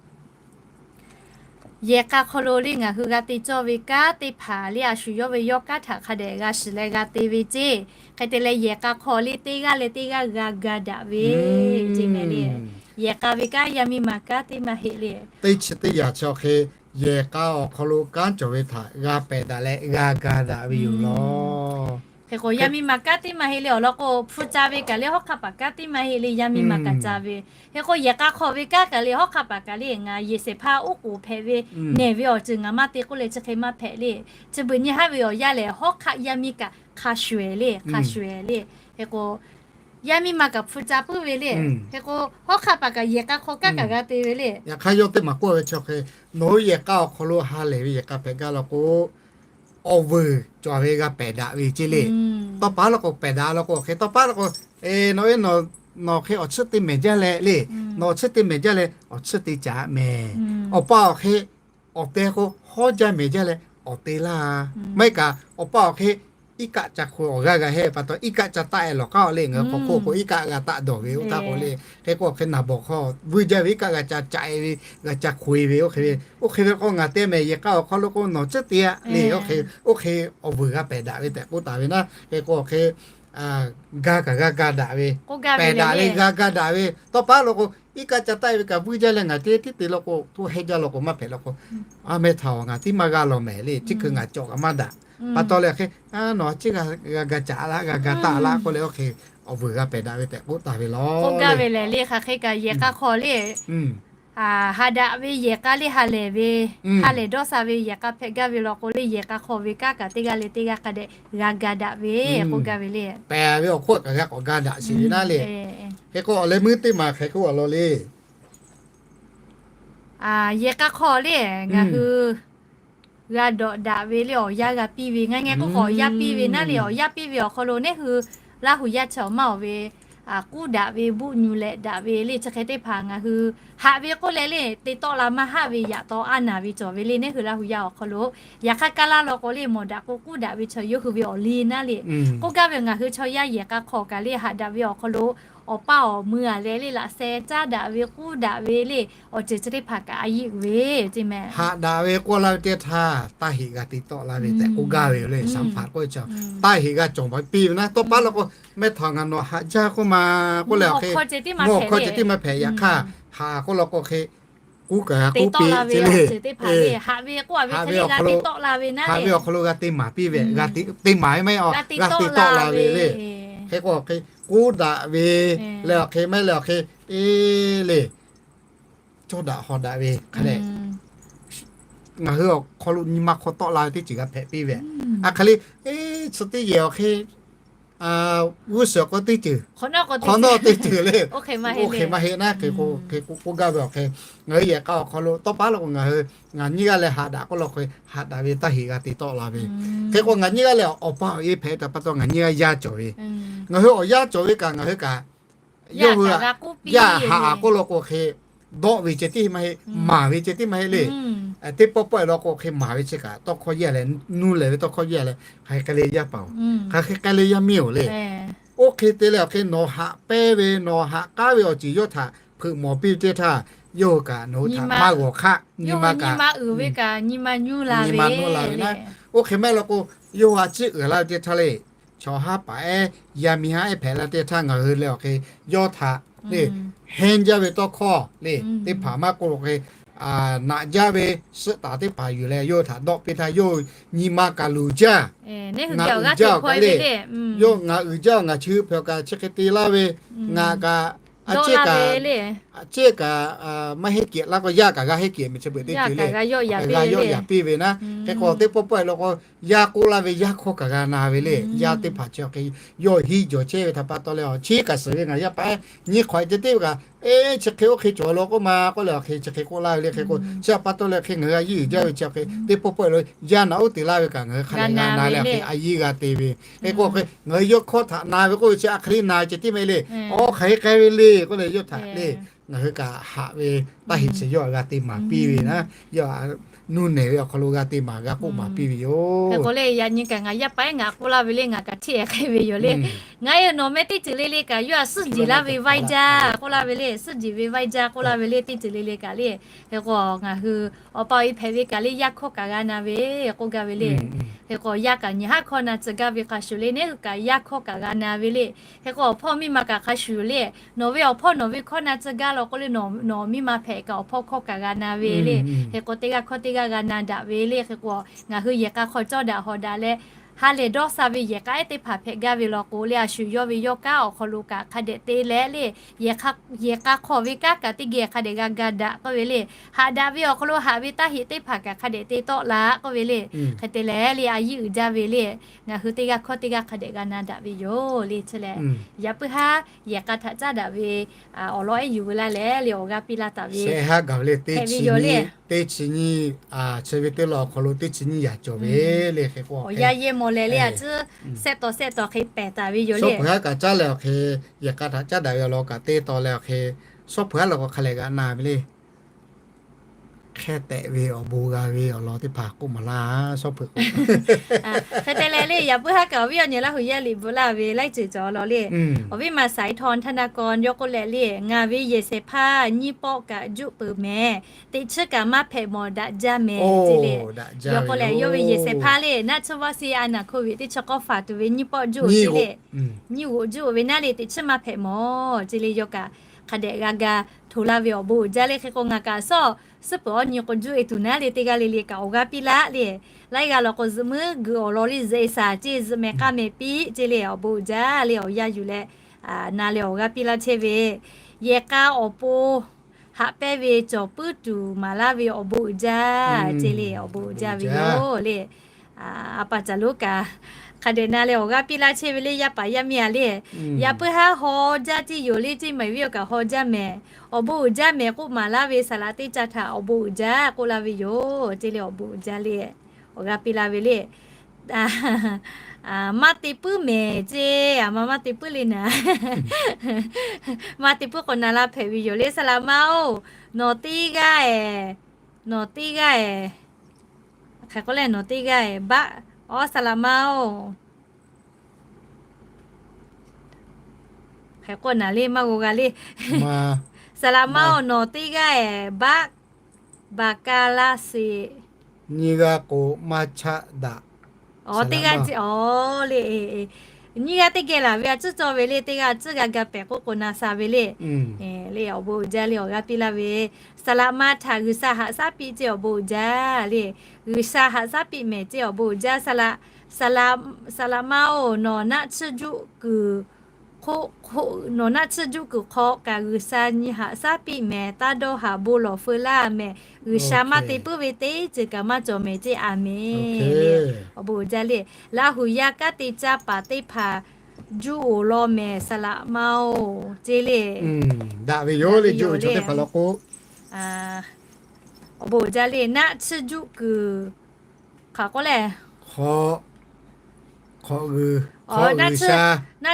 yehˬ k'a hk'aw lo le ngaˬ hui g'a te cawˇ ve kanˉ teˇ hpaˍ le a shu yawˇ ve yawˇ kanˉ htaꞈ hk'a dehꞈ g'a shiˍ leh g'a te ve ceˇ. Hk'e te leh yehˬ k'a hk'aw le teˇ g'aˇ leh teˇ g'aˇ g'a ga daꞈ ve ceˇ mehˍ le. Yehˬ k'a ve kanˉ yaˇ miˇ ma kanˉ teˇ maˇ heˆ le. Teˇ chi teˇ yaꞈ chi awˬ hk'e yehˬ k'a awˬ hk'aw lo kanˉ cawˬ ve htaꞈ g'a pehˬ daꞈ leh g'a ga daꞈ ve yoˬ law. Hk'e k'o yaˇ miˇ ma kanˉ teˇ maˇ heˆ le awˬ lawn k'o hpu ca ve kaꞈ le hawˉ hk'aˆ paˍ kanˉ teˇ maˇ heˆ le yaˇ miˇ ma kaꞈ ca ve. Hk'e k'o yehˬ k'a hk'aw ve kanˉ kaꞈ le hawˉ hk'aˆ paˍ kaꞈ le ngaˬ yehˬ shehˍ hpaˇ oˉ k'oˍ hpehꞈ ve nehˬ ve awˬ ceuˬ ngaˬ maˇ te k'oˆ leh chi hk'e maˇ hpehꞈ le. Chi beuꞈ nyi haˉ ve awˬ yanˇ lehˬ hawˉ hk'aˆ yaˇ miˇ kaꞈ hk'a shuˍ ehˍ le hk'a shuˍ ehˍ le. Hk'e k'o yaˇ miˇ ma kaꞈ hpu ca puiˉ ve le. Hk'e k'o hawˉ hk'aˆ paˍ kaꞈ yehˬ k'a hk'aw kanˉ kaꞈ g'a te ve le. Yaꞈ hk'aˇ yawˇ teˇ maˬ k'oˆ ve chi hk'e, nawˬ hui yehˬ k'a awˬ hk'aw lo ha lehˬ ve yehˬ k'a hpehꞈ gaˇ la k'o awˬ vuiˬ cawˬ ve g'a pehˬ daꞈ ve ceˇ le. Tawˇ pa la k'o pehˬ daꞈ la k'o hk'e tawˇ pa la k'o, nawˬ ve nawˬ hk'e awˬ chiˇ te mehˍ jaˇ leh le. Nawˬ awˬ chiˇ te mehˍ jaˇ leh awˬ chiˇ te caˍ mehˍ. Awˬ pa awˬ hk'e awˬ te k'o hawˉ jaˇ mehˍ jaˇ leh awˬ te laˇ. Maˇ heˆ kaꞈ awˬ pa awˬ hk'e iˉ kaˆ ca hk'o awˬ g'aˇ g'a hehˇ pa taw iˉ kaˆ ca taˆ e lawˬ k'aˉ le ngaˬ hui hk'aw hk'oˆ k'o iˉ kaˆ g'a taˆ dawˬ ve oˇ htaˇ k'o le. Hk'e k'o hk'e naˍ bawˬ hk'aw vuiˇ jaˇ ve iˉ kaˆ g'a ca caꞈ e ve, g'a ca hk'o e ve oˇ hk'e ve. Oˇ hk'e ve k'o ngaˬ te mehˍ yehˬ k'a awˬ hk'aw lo k'o nawˬ tcuhˉ te a le. Oˇ hk'e oˇ hk'e awˬ vuiˬ g'a pehˬ daꞈ ve tehꞈ k'oˆ taˍ ve naˉ. Hk'e k'o hk'e ga kaꞈ g'a ga daꞈ ve, pehˬ daꞈ ve g'a ga daꞈ ve tawˇ pa la k'o iˉ kaˆ ca taˆ e ve kaꞈ vuiˇ jaˇ leh ngaˬ te tiˉ te la k'o hto hehˇ jaˇ la k'o maˇ hpehꞈ la k'o, a meh htaꞈ ngaˬ tiˉ maˇ g'a lawˬ mehˍ le. Chi hkui ngaˬ cawˬ kaꞈ maˇ daꞈ. Pa taw leh hk'e nawˬ a ciˉ g'a ga caꞈ laˇ g'a ga taˆ laˇ k'oˆ leh oˇ hk'e awˬ vuiˬ g'a pehˬ daꞈ ve tehꞈ k'oˆ taˍ ve law. K'oˆ gaˇ ve lehˬ le hk'aˬ hk'e kaꞈ yehˬ k'a hk'aw le ha daꞈ ve yehˬ k'a le ha lehˬ ve, ha lehˬ dawˇ sha ve yehˬ k'a hpehꞈ gaˇ ve law k'o le yehˬ k'a hk'aw ve kanˉ kaꞈ teˇ g'aˇ leh teˇ g'aˇ hk'a dehꞈ g'a ga daꞈ ve k'oˆ gaˇ ve le. Pehˬ ve awˬ hk'oˆ kaꞈ g'a k'awꞈ ga daꞈ sheˍ ve naˉ le. Hk'e k'o awˬ leh meuˇ teˇ maˬ hk'e k'oˆ a law le. Yehˬ k'a hk'aw le ngaˬ hui g'a dawꞈ daꞈ ve le awˬ yanˇ g'a piˇ ve ngaˇ ngeh k'oˆ k'o awˬ yanˇ piˇ ve naˉ le. Awˬ yanˇ piˇ ve awˬ hk'aw lo neˇ hui Laˇ huˍ yaˇ chi awˬ maˇ awˬ ve k'uˉ daꞈ ve buˆ nyu leh daꞈ ve le chi hk'e teˇ hpaˍ ngaˬ hui haꞈ ve k'oˆ leh le te tawˆ la maˇ haˆ ve yaꞈ taw a naˍ ve cawˬ ve le neˇ hui Laˇ huˍ yaˇ awˬ hk'aw lo. Yaꞈ hk'aˇ kaˇ laˇ law k'o le mawˬ daꞈ k'o k'uˉ daꞈ ve chaw yawˇ hui ve awˬ liˇ naˉ le. K'oˆ gaˇ ve ngaˬ hui chaw yaˇ yehˬ k'a hk'aw kaꞈ le haꞈ daꞈ ve awˬ hk'aw lo awˬ paˇ awˬ mui a leh le laꞈ sheh caˉ daꞈ ve k'uˉ daꞈ ve le awˬ ceuˬ chi teˇ hpaˍ kaꞈ a yeˆ ve ceˇ mehˍ. Haꞈ daꞈ ve k'oˆ laˇ ve teˇ htaˇ taˇ heꞈ g'a te tawˆ la ve tehꞈ k'oˆ gaˇ ve le. Saˍ hpaˍ k'oˆ ve chi taˇ heꞈ g'a cawˬ baˬ piˇ ve naˉ tawˇ paˉ law k'o mehˇ htaꞈ ngaˬ nawˬ haꞈ jaˇ k'oˆ ma k'oˆ leh awˬ hk'e mawˬ hk'aw ceh tiˉ maˇ hpehꞈ yaꞈ hk'aˇ haꞈ k'oˆ law k'o hk'e k'uˉ kaꞈ g'a k'uˉ piˇ ce le. Haꞈ ve awˬ hk'aw lo, haꞈ ve awˬ hk'aw lo g'a te maˍ piˇ ve, te maˍ ve maˇ heˆ a g'a te tawˆ la ve le. Hk'e k'o hk'e k'uˉ daꞈ ve leh awˬ hk'e maˇ heˆ leh awˬ hk'e e le cawˇ daꞈ haw daꞈ ve hk'a dehꞈ ngaˬ hui awˬ hk'aw lo nyi ma hk'aw tawˆ la ve teˇ ceuˬ g'a hpehꞈ piˇ ve. A hk'aˬ le, e, chi teˇ yehˬ awˬ hk'e g'uˇ suhˍ k'o teˇ ceuˬ, hk'awꞈ nawˉ teˇ ceuˬ le. Oˇ hk'e maˇ heˆ naˉ hk'e k'o, hk'e k'oˆ gaˇ ve awˬ hk'e ngaˬ hui yehˬ k'a awˬ hk'aw lo tawˇ paˉ law k'o ngaˬ hui ngaˬ nyiˇ g'aˇ leh haꞈ daꞈ k'oˆ law k'o haꞈ daꞈ ve taˇ heꞈ g'a te tawˆ la ve. Hk'e k'o ngaˬ nyiˇ g'aˇ leh awˬ pa awˬ e hpehꞈ ve htaꞈ pa taw ngaˬ nyiˇ g'aˇ yaˇ cawˬ ve. Ngaˬ hui awˬ yaˇ cawˬ ve kaꞈ ngaˬ hui kaꞈ yawˇ hui yaˇ haꞈ k'oˆ law k'o hk'e dawˆ ve ceh tiˉ maˇ heˆ, maˍ ve ceh tiˉ maˇ heˆ le. Teˇ pawˆ pawˆ e law k'o hk'e maˍ ve chi kaꞈ tawˇ hkawˇ yaˇ leh nuˇ lehˬ ve tawˇ hkawˇ yaˇ leh hk'aˬ hk'e k'ai leh yaˇ paˍ oˬ, hk'aˬ hk'e k'ai leh yaˇ miˇ oˬ le. Oˇ hk'e te leh awˬ hk'e nawˬ haꞈ pehnˇ ve nawˬ haꞈ k'aˉ ve awˬ ceuˬ yawˇ htaꞈ hpeuꞈ mawˬ piˇ ve teˇ htaˇ yawˇ hui kaꞈ nawˬ hui htaꞈ maˇ g'awˬ hk'aˆ nyi ma kaꞈ nyi ma nuˇ la ve naˉ. Oˇ hk'e maˇ heˆ law k'o yawˇ hui a ciˉ uiˍ laˇ ve teˇ htaˇ le chaw haˉ paˍ ehˉ yaˇ miˇ haˉ ehˉ hpehꞈ la teˇ htaˇ ngaˬ hui leh awˬ hk'e yawˇ htaꞈ le henˇ jaˇ ve tawˇ hkawˇ le teˇ hpaˍ maˇ k'oˆ lo hk'e naꞈ jaˇ ve suhˆ taˍ teˇ hpaˍ yuˬ leh yawˇ hui htaꞈ dawˆ piˇ htaˇ yawˇ hui nyi ma kaꞈ luˬ jaˇ. Ngaˬ uiˍ jaˇ awˬ kaꞈ le, yawˇ ngaˬ uiˍ jaˇ ngaˬ chi hui hpehꞈ kaꞈ chi hk'e te laˇ ve ngaˬ kaꞈ a ciˉ kaꞈ a ciˉ kaꞈ maˇ heˆ kehˬ laˇ k'o yaˇ kaꞈ g'a heˆ kehˬ mehˍ chi beuꞈ teˇ ceuˬ le g'a yawˆ yaꞈ piˇ ve naˉ. Hk'e k'o teˇ pawˆ pawˆ e law k'o yaˇ k'oˆ laˇ ve yaˇ hkawˇ kaꞈ g'a na ve le. Yaˇ teˇ hpaˍ chi hk'e yawˇ hiˉ jawˬ chehˇ ve htaꞈ pa taw leh awˬ chi kaꞈ suhˍ ve ngaˬ yaˇ paˍ ehˉ nyi hk'awꞈ e ceh tiˉ ve kaꞈ e chi hk'e oˇ hk'e cawˬ law k'oˆ ma k'oˆ leh awˬ hk'e chi hk'e k'oˆ laˇ ve le. Hk'e k'o chi htaꞈ pa taw leh hk'e ngaˬ hui a yeˇ uiˍ jaˇ ve chi hk'e teˇ pawˆ pawˆ e law yaˇ naꞈ uˉ te laˇ ve kaꞈ ngaˬ hui hk'a dehꞈ g'a na leh hk'e a yeˇ g'a te ve. Hk'e k'o hk'e ngaˬ hui yawˇ hkawˇ htaꞈ na ve k'oˆ ve chi a hk'e le na ceh tiˉ maˇ heˆ le. Awˬ hk'aˬ hk'e k'ai ve le k'oˆ leh yawˇ htaꞈ le ngaˬ hui kaꞈ haꞈ ve taˇ heꞈ chi yawˇ g'a te maˍ piˇ ve naˉ. Yawˇ nuˇ nehˬ ve awˬ hk'aw lo g'a te maˍ g'a k'oˆ maˍ piˇ ve yoˬ. Hk'e k'o le, yaꞈ nyi kaꞈ ngaˬ yaˇ paˍ ehˉ ngaˬ k'oˆ laˇ ve le, ngaˬ kaꞈ hteˇ hk'e ve yoˬ le. Ngaˬ hui nawˬ meh teˇ ceuˬ le le kaꞈ yawˇ htaꞈ suhˉ jeˬ laˇ ve vaiˇ jaˇ k'oˆ laˇ ve le, suhˉ jeˬ ve vaiˇ jaˇ k'oˆ laˇ ve le, teˇ ceuˬ le le kaꞈ le. Hk'e k'o ngaˬ hui awˬ pa awˬ e hpehꞈ ve kaꞈ le, yaˇ hkawˇ kaꞈ g'a na ve k'oˆ gaˇ ve le. Hk'e k'o yaˇ kaꞈ nyi haˉ hkawˇ na tcuh gaˇ ve hk'a shuˍ le, neˉ hui kaꞈ yaˇ hkawˇ kaꞈ g'a na ve le. Hk'e k'o awˬ hpawˇ miˇ ma kaꞈ hk'a shuˍ le, nawˬ ve awˬ hpawˇ nawˬ ve hkawˇ na tcuh gaˇ law k'oˆ le, nawˬ miˇ ma hpehꞈ kaꞈ awˬ hpawˇ hkawˇ kaꞈ g'a na ve le. Hk'e k'o teˇ g'aˇ hkawˇ teˇ g'aˇ g'a na daꞈ ve le. Hk'e k'o ngaˬ hui yehˬ k'a hk'aw cawˇ daꞈ hawꞈ daꞈ leh, ha lehˬ dawˇ sha ve yehˬ k'a ehˉ teˇ hpaˍ hpehꞈ gaˇ ve law k'o le, a shu yawˇ ve yawˇ kanˉ awˬ hk'aw lo kaꞈ hk'a dehꞈ te leh le, yehˬ k'a hk'aw ve kanˉ kaꞈ teˇ geh hk'a dehꞈ g'a ga daꞈ k'oˆ ve le. Haꞈ daꞈ ve awˬ hk'aw lo haꞈ ve taˇ heꞈ teˇ hpaˍ kaꞈ hk'a dehꞈ te tawˆ la k'oˆ ve le. Hk'e te leh le, a yiˇ uiˍ jaˇ ve le. Ngaˬ hui teˇ g'aˇ hkawˇ teˇ g'aˇ hk'a dehꞈ g'a na daꞈ ve yoˬ le. Chi lehˬ yaꞈ puiˉ haˉ yehˬ k'a htaꞈ caˉ daꞈ ve awˬ lawn ehˉ yuˬ ve laˇ leh le, awˬ g'aˇ piˇ laˇ taˍ ve hpehꞈ ve yoˬ le. Teˇ chi nyiˇ, chi ve teˇ lawn awˬ hk'aw lo teˇ chi nyiˇ yaꞈ cawˬ ve le. Hk'e k'o awˬ yanˇ yehˇ mawˬ leh le, a ciˉ sehˆ taw sehˆ taw hk'e pehˬ taˍ ve yoˬ le. Sawˉ peuˬ haˉ kaꞈ caˉ leh awˬ hk'e, yehˬ k'a htaꞈ caˉ daꞈ ve awˬ lawn kaꞈ te taw leh awˬ hk'e, sawˉ peuˬ haˉ law k'o hk'a lehˬ g'a na ve le. Hk'e tehꞈ ve awˬ bon g'a ve awˬ lawn teˇ hpaˍ k'oˆ maˍ laˇ, sawˉ peuˬ k'o. Hk'e te leh le, yaꞈ puiˉ haˉ kaꞈ awˬ viˉ awˬ nyi Laˇ hu yaˇ liꞈ bvuhꞈ laˇ ve laiˉ ceuˬ cawˬ law le. Awˬ viˉ ma Saiˍ Htawnˍ Htaˇ naˆ kaw yawˇ k'oˆ leh le, ngaˬ ve yehˬ shehˍ hpaˇ nyiˇ pawˆ kaꞈ juˆ peuˬ mehˍ. Teꞈ chiˉ kaꞈ maˇ hpehꞈ mawˬ daꞈ jaˇ mehˍ ce le. Yawˇ k'oˆ leh yawˇ ve yehˬ shehˍ hpaˇ le, naˆ tsuhˇ vaˆ siˉ a naˬ hko viꞈ teˇ chi k'awˇ faˍ tuˬ ve nyiˇ pawˆ juˆ ce le. Nyiˇ g'oꞈ juˆ ve naˉ le, teꞈ chiˉ maˇ hpehꞈ mawˬ ce le. Yawˇ kaꞈ hk'a dehꞈ g'a ga hto laˇ ve awˬ bon uiˍ jaˇ le. Hk'e k'o ngaˬ kaꞈ sawˉ suhˉ peuˬ awˬ nyi k'o juˆ e tuˬ naˉ le, teˇ g'aˇ le le kaꞈ awˬ g'aˇ piˇ laˇ le. Laiˉ g'aˇ law k'o zuhꞈ muiˉ g'uiˬ awˬ lawn le zuhꞈ e shaˍ ce, zuhꞈ mehˍ k'a mehˍ piˇ ce le, awˬ bon uiˍ jaˇ le. Awˬ yanˇ yuˬ leh na leh awˬ g'aˇ piˇ laˇ chehˇ ve, yehˬ k'a awˬ pon haꞈ pehnˇ ve cawˬ puiˉ tuˬ maˍ laˇ ve awˬ bon uiˍ jaˇ ce le, awˬ bon uiˍ jaˇ ve yoˬ le. A pa caˬ lonˉ kaꞈ hk'a dehꞈ na leh awˬ g'aˇ piˇ laˇ chehˇ ve le, yaˇ paˍ yaˇ miˇ a le. Yaꞈ puiˉ haˉ haw jaˇ tiˉ yoˬ le, ceˇ maˬ viˉ awˬ kaꞈ haw jaˇ mehˍ. Awˬ bon uiˍ jaˇ mehˍ k'oˆ maˍ laˇ ve saˍ laꞈ teˇ caˇ htaꞈ awˬ bon uiˍ jaˇ k'oˆ laˇ ve yoˬ ce le, awˬ bon uiˍ jaˇ le. Awˬ g'aˇ piˇ laˇ ve le. Maˇ te puiˉ mehˍ ce, a ma maˇ te puiˉ le naˍ. Maˇ te puiˉ k'o na laˇ hpehꞈ ve yoˬ le, saˍ laꞈ ma oˬ. Nawˬ teˇ g'aˇ e, nawˬ teˇ g'aˇ e, hk'e k'oˆ leh nawˬ teˇ g'aˇ e baˆ, awˬ saˍ laꞈ ma oˬ. Hk'e k'oˆ naˍ le, maˇ g'aw g'a le. Saˍ laꞈ ma oˬ, nawˬ teˇ g'aˇ e baˆ, baˍ ka laˇ sheˍ. Nyiˇ g'aˇ k'o maˇ chaˆ daꞈ. Awˬ teˇ g'aˇ ce, awˬ le. Nyiˇ g'aˇ teˇ geh laˬ ve a ciˉ cawˇ ve le, teˇ g'aˇ a ciˉ g'a ga pehˍ k'oˆ k'o na sha ve le. Le awˬ bon uiˍ jaˇ le, awˬ g'aˇ piˇ laˇ ve, saˍ laꞈ ma htaꞈ G'uiˬsha haꞈ shaˉ piˇ ce awˬ bon uiˍ jaˇ le. G'uiˬsha haꞈ shaˉ piˇ mehˍ ce awˬ bon uiˍ jaˇ. Saˍ laꞈ ma oˬ, nawˬ naˆ tsuhˇ juˆ kuiˬ hk'oˆ, nawˬ naˆ tsuhˇ juˆ kuiˬ hk'aw kaꞈ G'uiˬsha nyi haꞈ shaˉ piˇ mehˍ, taˇ dawˇ haˍ bon lawˬ feu laˇ mehˍ. G'uiˬsha maˇ te puiˉ ve teˇ ceuˬ kaꞈ maˇ cawˬ mehˍ ce, a menˍ le. Awˬ bon uiˍ jaˇ le. Laˇ hu yaˇ kanˉ te caˇ paˍ teˇ hpaˍ juˆ oˬ law mehˍ, saˍ laꞈ ma oˬ ce le. Daꞈ ve yoˬ le, juˆ oˬ chaw teˇ hpaˍ law k'o. Awˬ bon uiˍ jaˇ le, naˆ tsuhˇ juˆ kuiˬ hk'aˬ k'oˆ leh, hk'aw, hk'aw, naˆ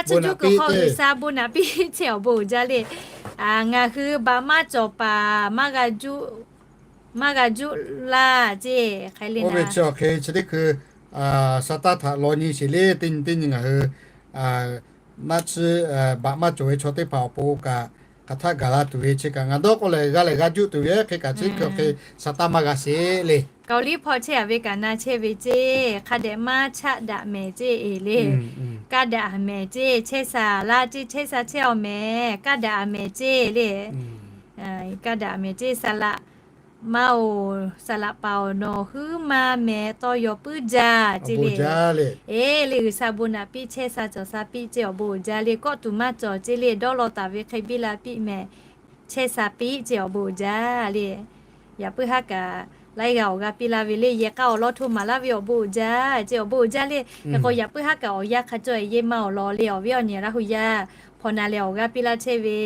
tsuhˇ juˆ kuiˬ hk'aw G'uiˬsha bon naꞈ piˇ ce awˬ bon uiˍ jaˇ le. Ngaˬ hui baꞈ maˇ cawˬ paˍ maˇ g'a juˆ laˇ ce, hk'e le. Oˇ ve chi awˬ hk'e chi teˇ hkui Saˍtanˍ htaꞈ law nyi sheˍ le, teˇ nyi teˇ nyi ngaˬ hui naˆ tsuhˇ baꞈ maˇ cawˬ ve chaw teˇ hpaˍ awˬ pon kaꞈ hk'aˬ htaˆ gaˬ la tuˬ ve chi kaꞈ ngaˬ dawˇ k'oˆ leh g'a lehˬ g'a juˆ tuˬ ve hk'e kaꞈ chi hkui awˬ hk'e Saˍtanˍ maˇ g'a sheˍ le. Kaoˍliˇ hpawˇ chehˇ a ve kaꞈ na chehˇ ve ce, hk'a dehꞈ maˇ chaˆ daꞈ mehˍ ce e le. Kaˇ daꞈ a mehˍ ce, chehˇ sha laˇ ce, chehˇ sha chehˇ a mehˍ, kaˇ daꞈ a mehˍ ce le. Kaˇ daꞈ a mehˍ ce, saˍ laꞈ ma oˬ, saˍ laꞈ paˍ awˬ nawˬ huiˉ ma mehˍ tawˇ yaw puiˉ jaˇ ce le. E le, G'uiˬsha bon naꞈ piˇ, chehˇ sha cawˬ sha piˇ ce awˬ bon uiˍ jaˇ le. Kawˆ tuˬ maˇ cawˬ ce le, dawˇ law taˍ ve hk'e biˇ la piˇ mehˍ, chehˇ sha piˇ ce awˬ bon uiˍ jaˇ le. Yaꞈ puiˉ haˉ kaꞈ laiˉ g'aˇ awˬ g'aˇ piˇ laˇ ve le, yehˬ k'a awˬ lawn hto maˍ laˇ ve awˬ bon uiˍ jaˇ ce awˬ bon uiˍ jaˇ le. Hk'e k'o yaꞈ puiˉ haˉ kaꞈ awˬ yanˇ hk'a cawˇ e yehˇ maˇ awˬ lawn le, awˬ viˉ awˬ nyi Laˇ hu yaˇ hpaw na leh awˬ g'aˇ piˇ laˇ chehˇ ve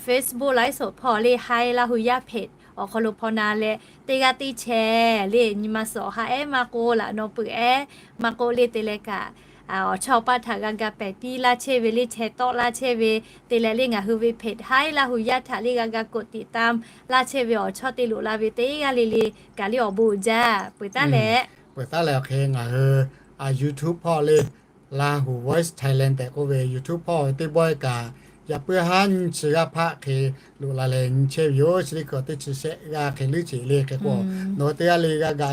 Facebook ไลฟ์สด hpawˇ le, Hi Laˇ hu yaˇ เพจ awˬ hk'aw lo hpaw na leh teˇ g'aˇ teˇ chehˇ le, nyi ma suhˍ awˬ ha ehˉ maˇ k'oˆ, laꞈ naw peuˬ ehˉ maˇ k'oˆ le te leh kaꞈ awˬ chawˇ awˬ paˇ htaꞈ g'a ga pehˬ piˇ laˇ chehˇ ve le, chehˇ tawˆ laˇ chehˇ ve te leh le ngaˬ hui ve เพจ haiˉ Laˇ hu yaˇ htaꞈ le g'a ga กดติดตาม laˇ chehˇ ve awˬ chawˇ te loꞈ la ve teˇ g'aˇ le le kaꞈ le awˬ bon uiˍ jaˇ peuˬ taˉ leh, peuˬ taˉ leh awˬ hk'e ngaˬ hui YouTube hpawˇ le Lahu Voice Thailand tehꞈ k'oˆ ve YouTube hpawˇ teˇ bawehˇ kaꞈ yaꞈ puiˉ haˉ nyiˇ chi g'aˇ hpaˆ hk'e loꞈ la leh nyi chehˇ ve yoˬ. Chi teˇ hkui teˇ chi shehˆ g'aˇ hk'e leuˉ ce le hk'e k'o, nawˬ hui teˇ g'aˇ le g'a ga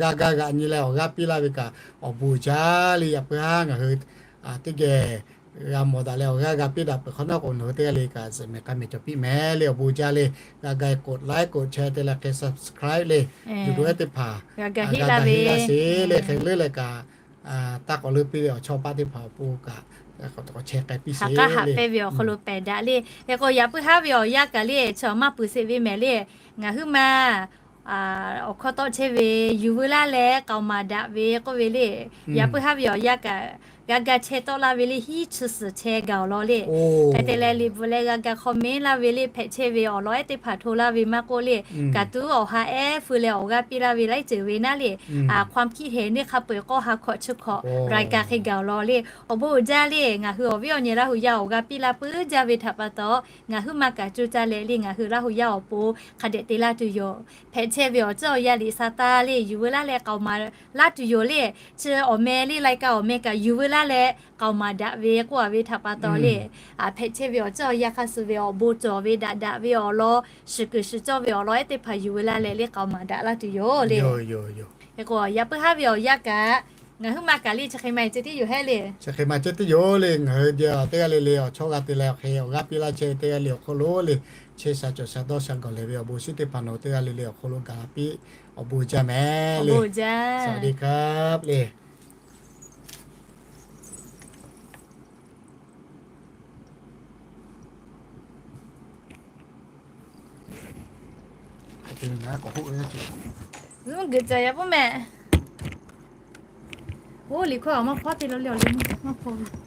g'a ga g'aꞈ nyi leh awˬ g'aˇ piˇ laˇ ve kaꞈ awˬ bon uiˍ jaˇ le. Yaꞈ puiˉ haˉ ngaˬ hui teˇ geh g'a mawˬ daꞈ leh awˬ g'aˇ g'a piˇ daꞈ peuˬ hk'awꞈ nawˉ k'o, nawˬ hui teˇ g'aˇ le kaꞈ zuhꞈ mehˍ k'a mehˍ cawˬ piˇ mehˍ le awˬ bon uiˍ jaˇ le. G'a ga กดไลค์ กดแชร์ te leh hk'e subscribe le YouTube ehˉ teˇ hpaˍ g'a ga heˆ laˇ ve sheˍ le hk'e leuˉ leh kaꞈ taˇ k'awꞈ leuˉ piˇ ve awˬ chawˇ paˆ teˇ hpaˍ awˬ pon kaꞈ k'awꞈ chehˇ k'ai piˇ sheˍ. Haꞈ k'aˉ haꞈ pehnˇ ve awˬ hk'aw lo pehˬ daꞈ le. Hk'e k'o yaꞈ puiˉ haˉ ve awˬ yanˇ kaꞈ le chi awˬ maˇ peuˬ sheˍ ve mehˍ le. Ngaˬ huiˉ ma awˬ hkawˇ tawˆ chehˇ ve yuˬ veu laˇ leh k'aoˍ maˍ daꞈ ve k'oˆ ve le. Yaꞈ puiˉ haˉ ve awˬ yanˇ kaꞈ g'a ga chehˇ tawˆ laˇ ve le hiˉ chi suhˍ chehˇ gaˬ awˬ lawn le. Hk'e te leh liꞈ bvuhꞈ leh g'a ga hk'aw mehˉ laˇ ve le hpehꞈ chehˇ ve awˬ lawn ehˉ teˇ hpaˍ hto laˇ ve maˇ k'oˆ le, kaꞈ tuˉ awˬ ha ehˉ feu leh awˬ g'aˇ piˇ laˇ ve laiˉ ceuˬ ve naˉ le. ความคิดเห็น neˇ hk'a peu-eˬ k'awˇ ha hkawꞈ chi hkawꞈ รายการ hk'e gaˬ awˬ lawn le. Awˬ bon uiˍ jaˇ le. Ngaˬ hui awˬ viˉ awˬ nyi Laˇ hu yaˇ awˬ g'aˇ piˇ laˇ puiˉ jaˇ ve htaꞈ pa taw, ngaˬ huiˉ ma kaꞈ coˇ caˇ leh le ngaˬ hui Laˇ hu yaˇ awˬ pon hk'a dehꞈ te laˇ tuˬ yoˬ. Hpehꞈ chehˇ ve awˬ tcuhˉ awˬ yanˇ liꞈ sa taˇ le yuˬ veu laˇ leh k'aoˍ maˍ laˇ tuˬ yoˬ le. Chi awˬ meh le รายการ awˬ meh kaꞈ yuˬ veu laˇ leh k'aoˍ maˍ daꞈ ve k'oˆ a ve htaꞈ pa taw le, hpehꞈ chehˇ ve awˬ tcuhˉ awˬ yanˇ hk'a suh ve awˬ bon cawˬ ve daꞈ daꞈ ve awˬ lawn, shiˍ kuiˬ shiˍ cawˇ ve awˬ lawn ehˉ teˇ hpaˍ yuˬ veu laˇ leh le k'aoˍ maˍ daꞈ laˇ tuˬ yoˬ le. Hk'e k'o yaꞈ puiˉ haˉ ve awˬ yanˇ kaꞈ ngaˬ huiˉ ma kaꞈ le chi hk'e ma ceh tiˉ yoˬ hehˉ le. Chi hk'e ma ceh tiˉ yoˬ le. Ngaˬ hui teˇ g'aˇ le le awˬ chawˇ g'a te leh awˬ hk'e awˬ g'aˇ piˇ laˇ chehˇ ve teˇ g'aˇ le awˬ hk'oˆ lo le, chehˇ sha cawˬ sha dawˇ sha gawˬ lehˬ ve awˬ bon shinˉ teˇ hpaˍ nawˬ hui teˇ g'aˇ le le awˬ hk'oˆ lo gaˬ la piˇ awˬ bon jaˇ mehˍ le. Sawˍ de kaˉ le. G'uiˬ caˬ yaꞈ puiˉ mehˍ. Oˇ liꞈ hkawˇ maˇ hpawˇ te la le awˬ le maˇ hpawˇ ve.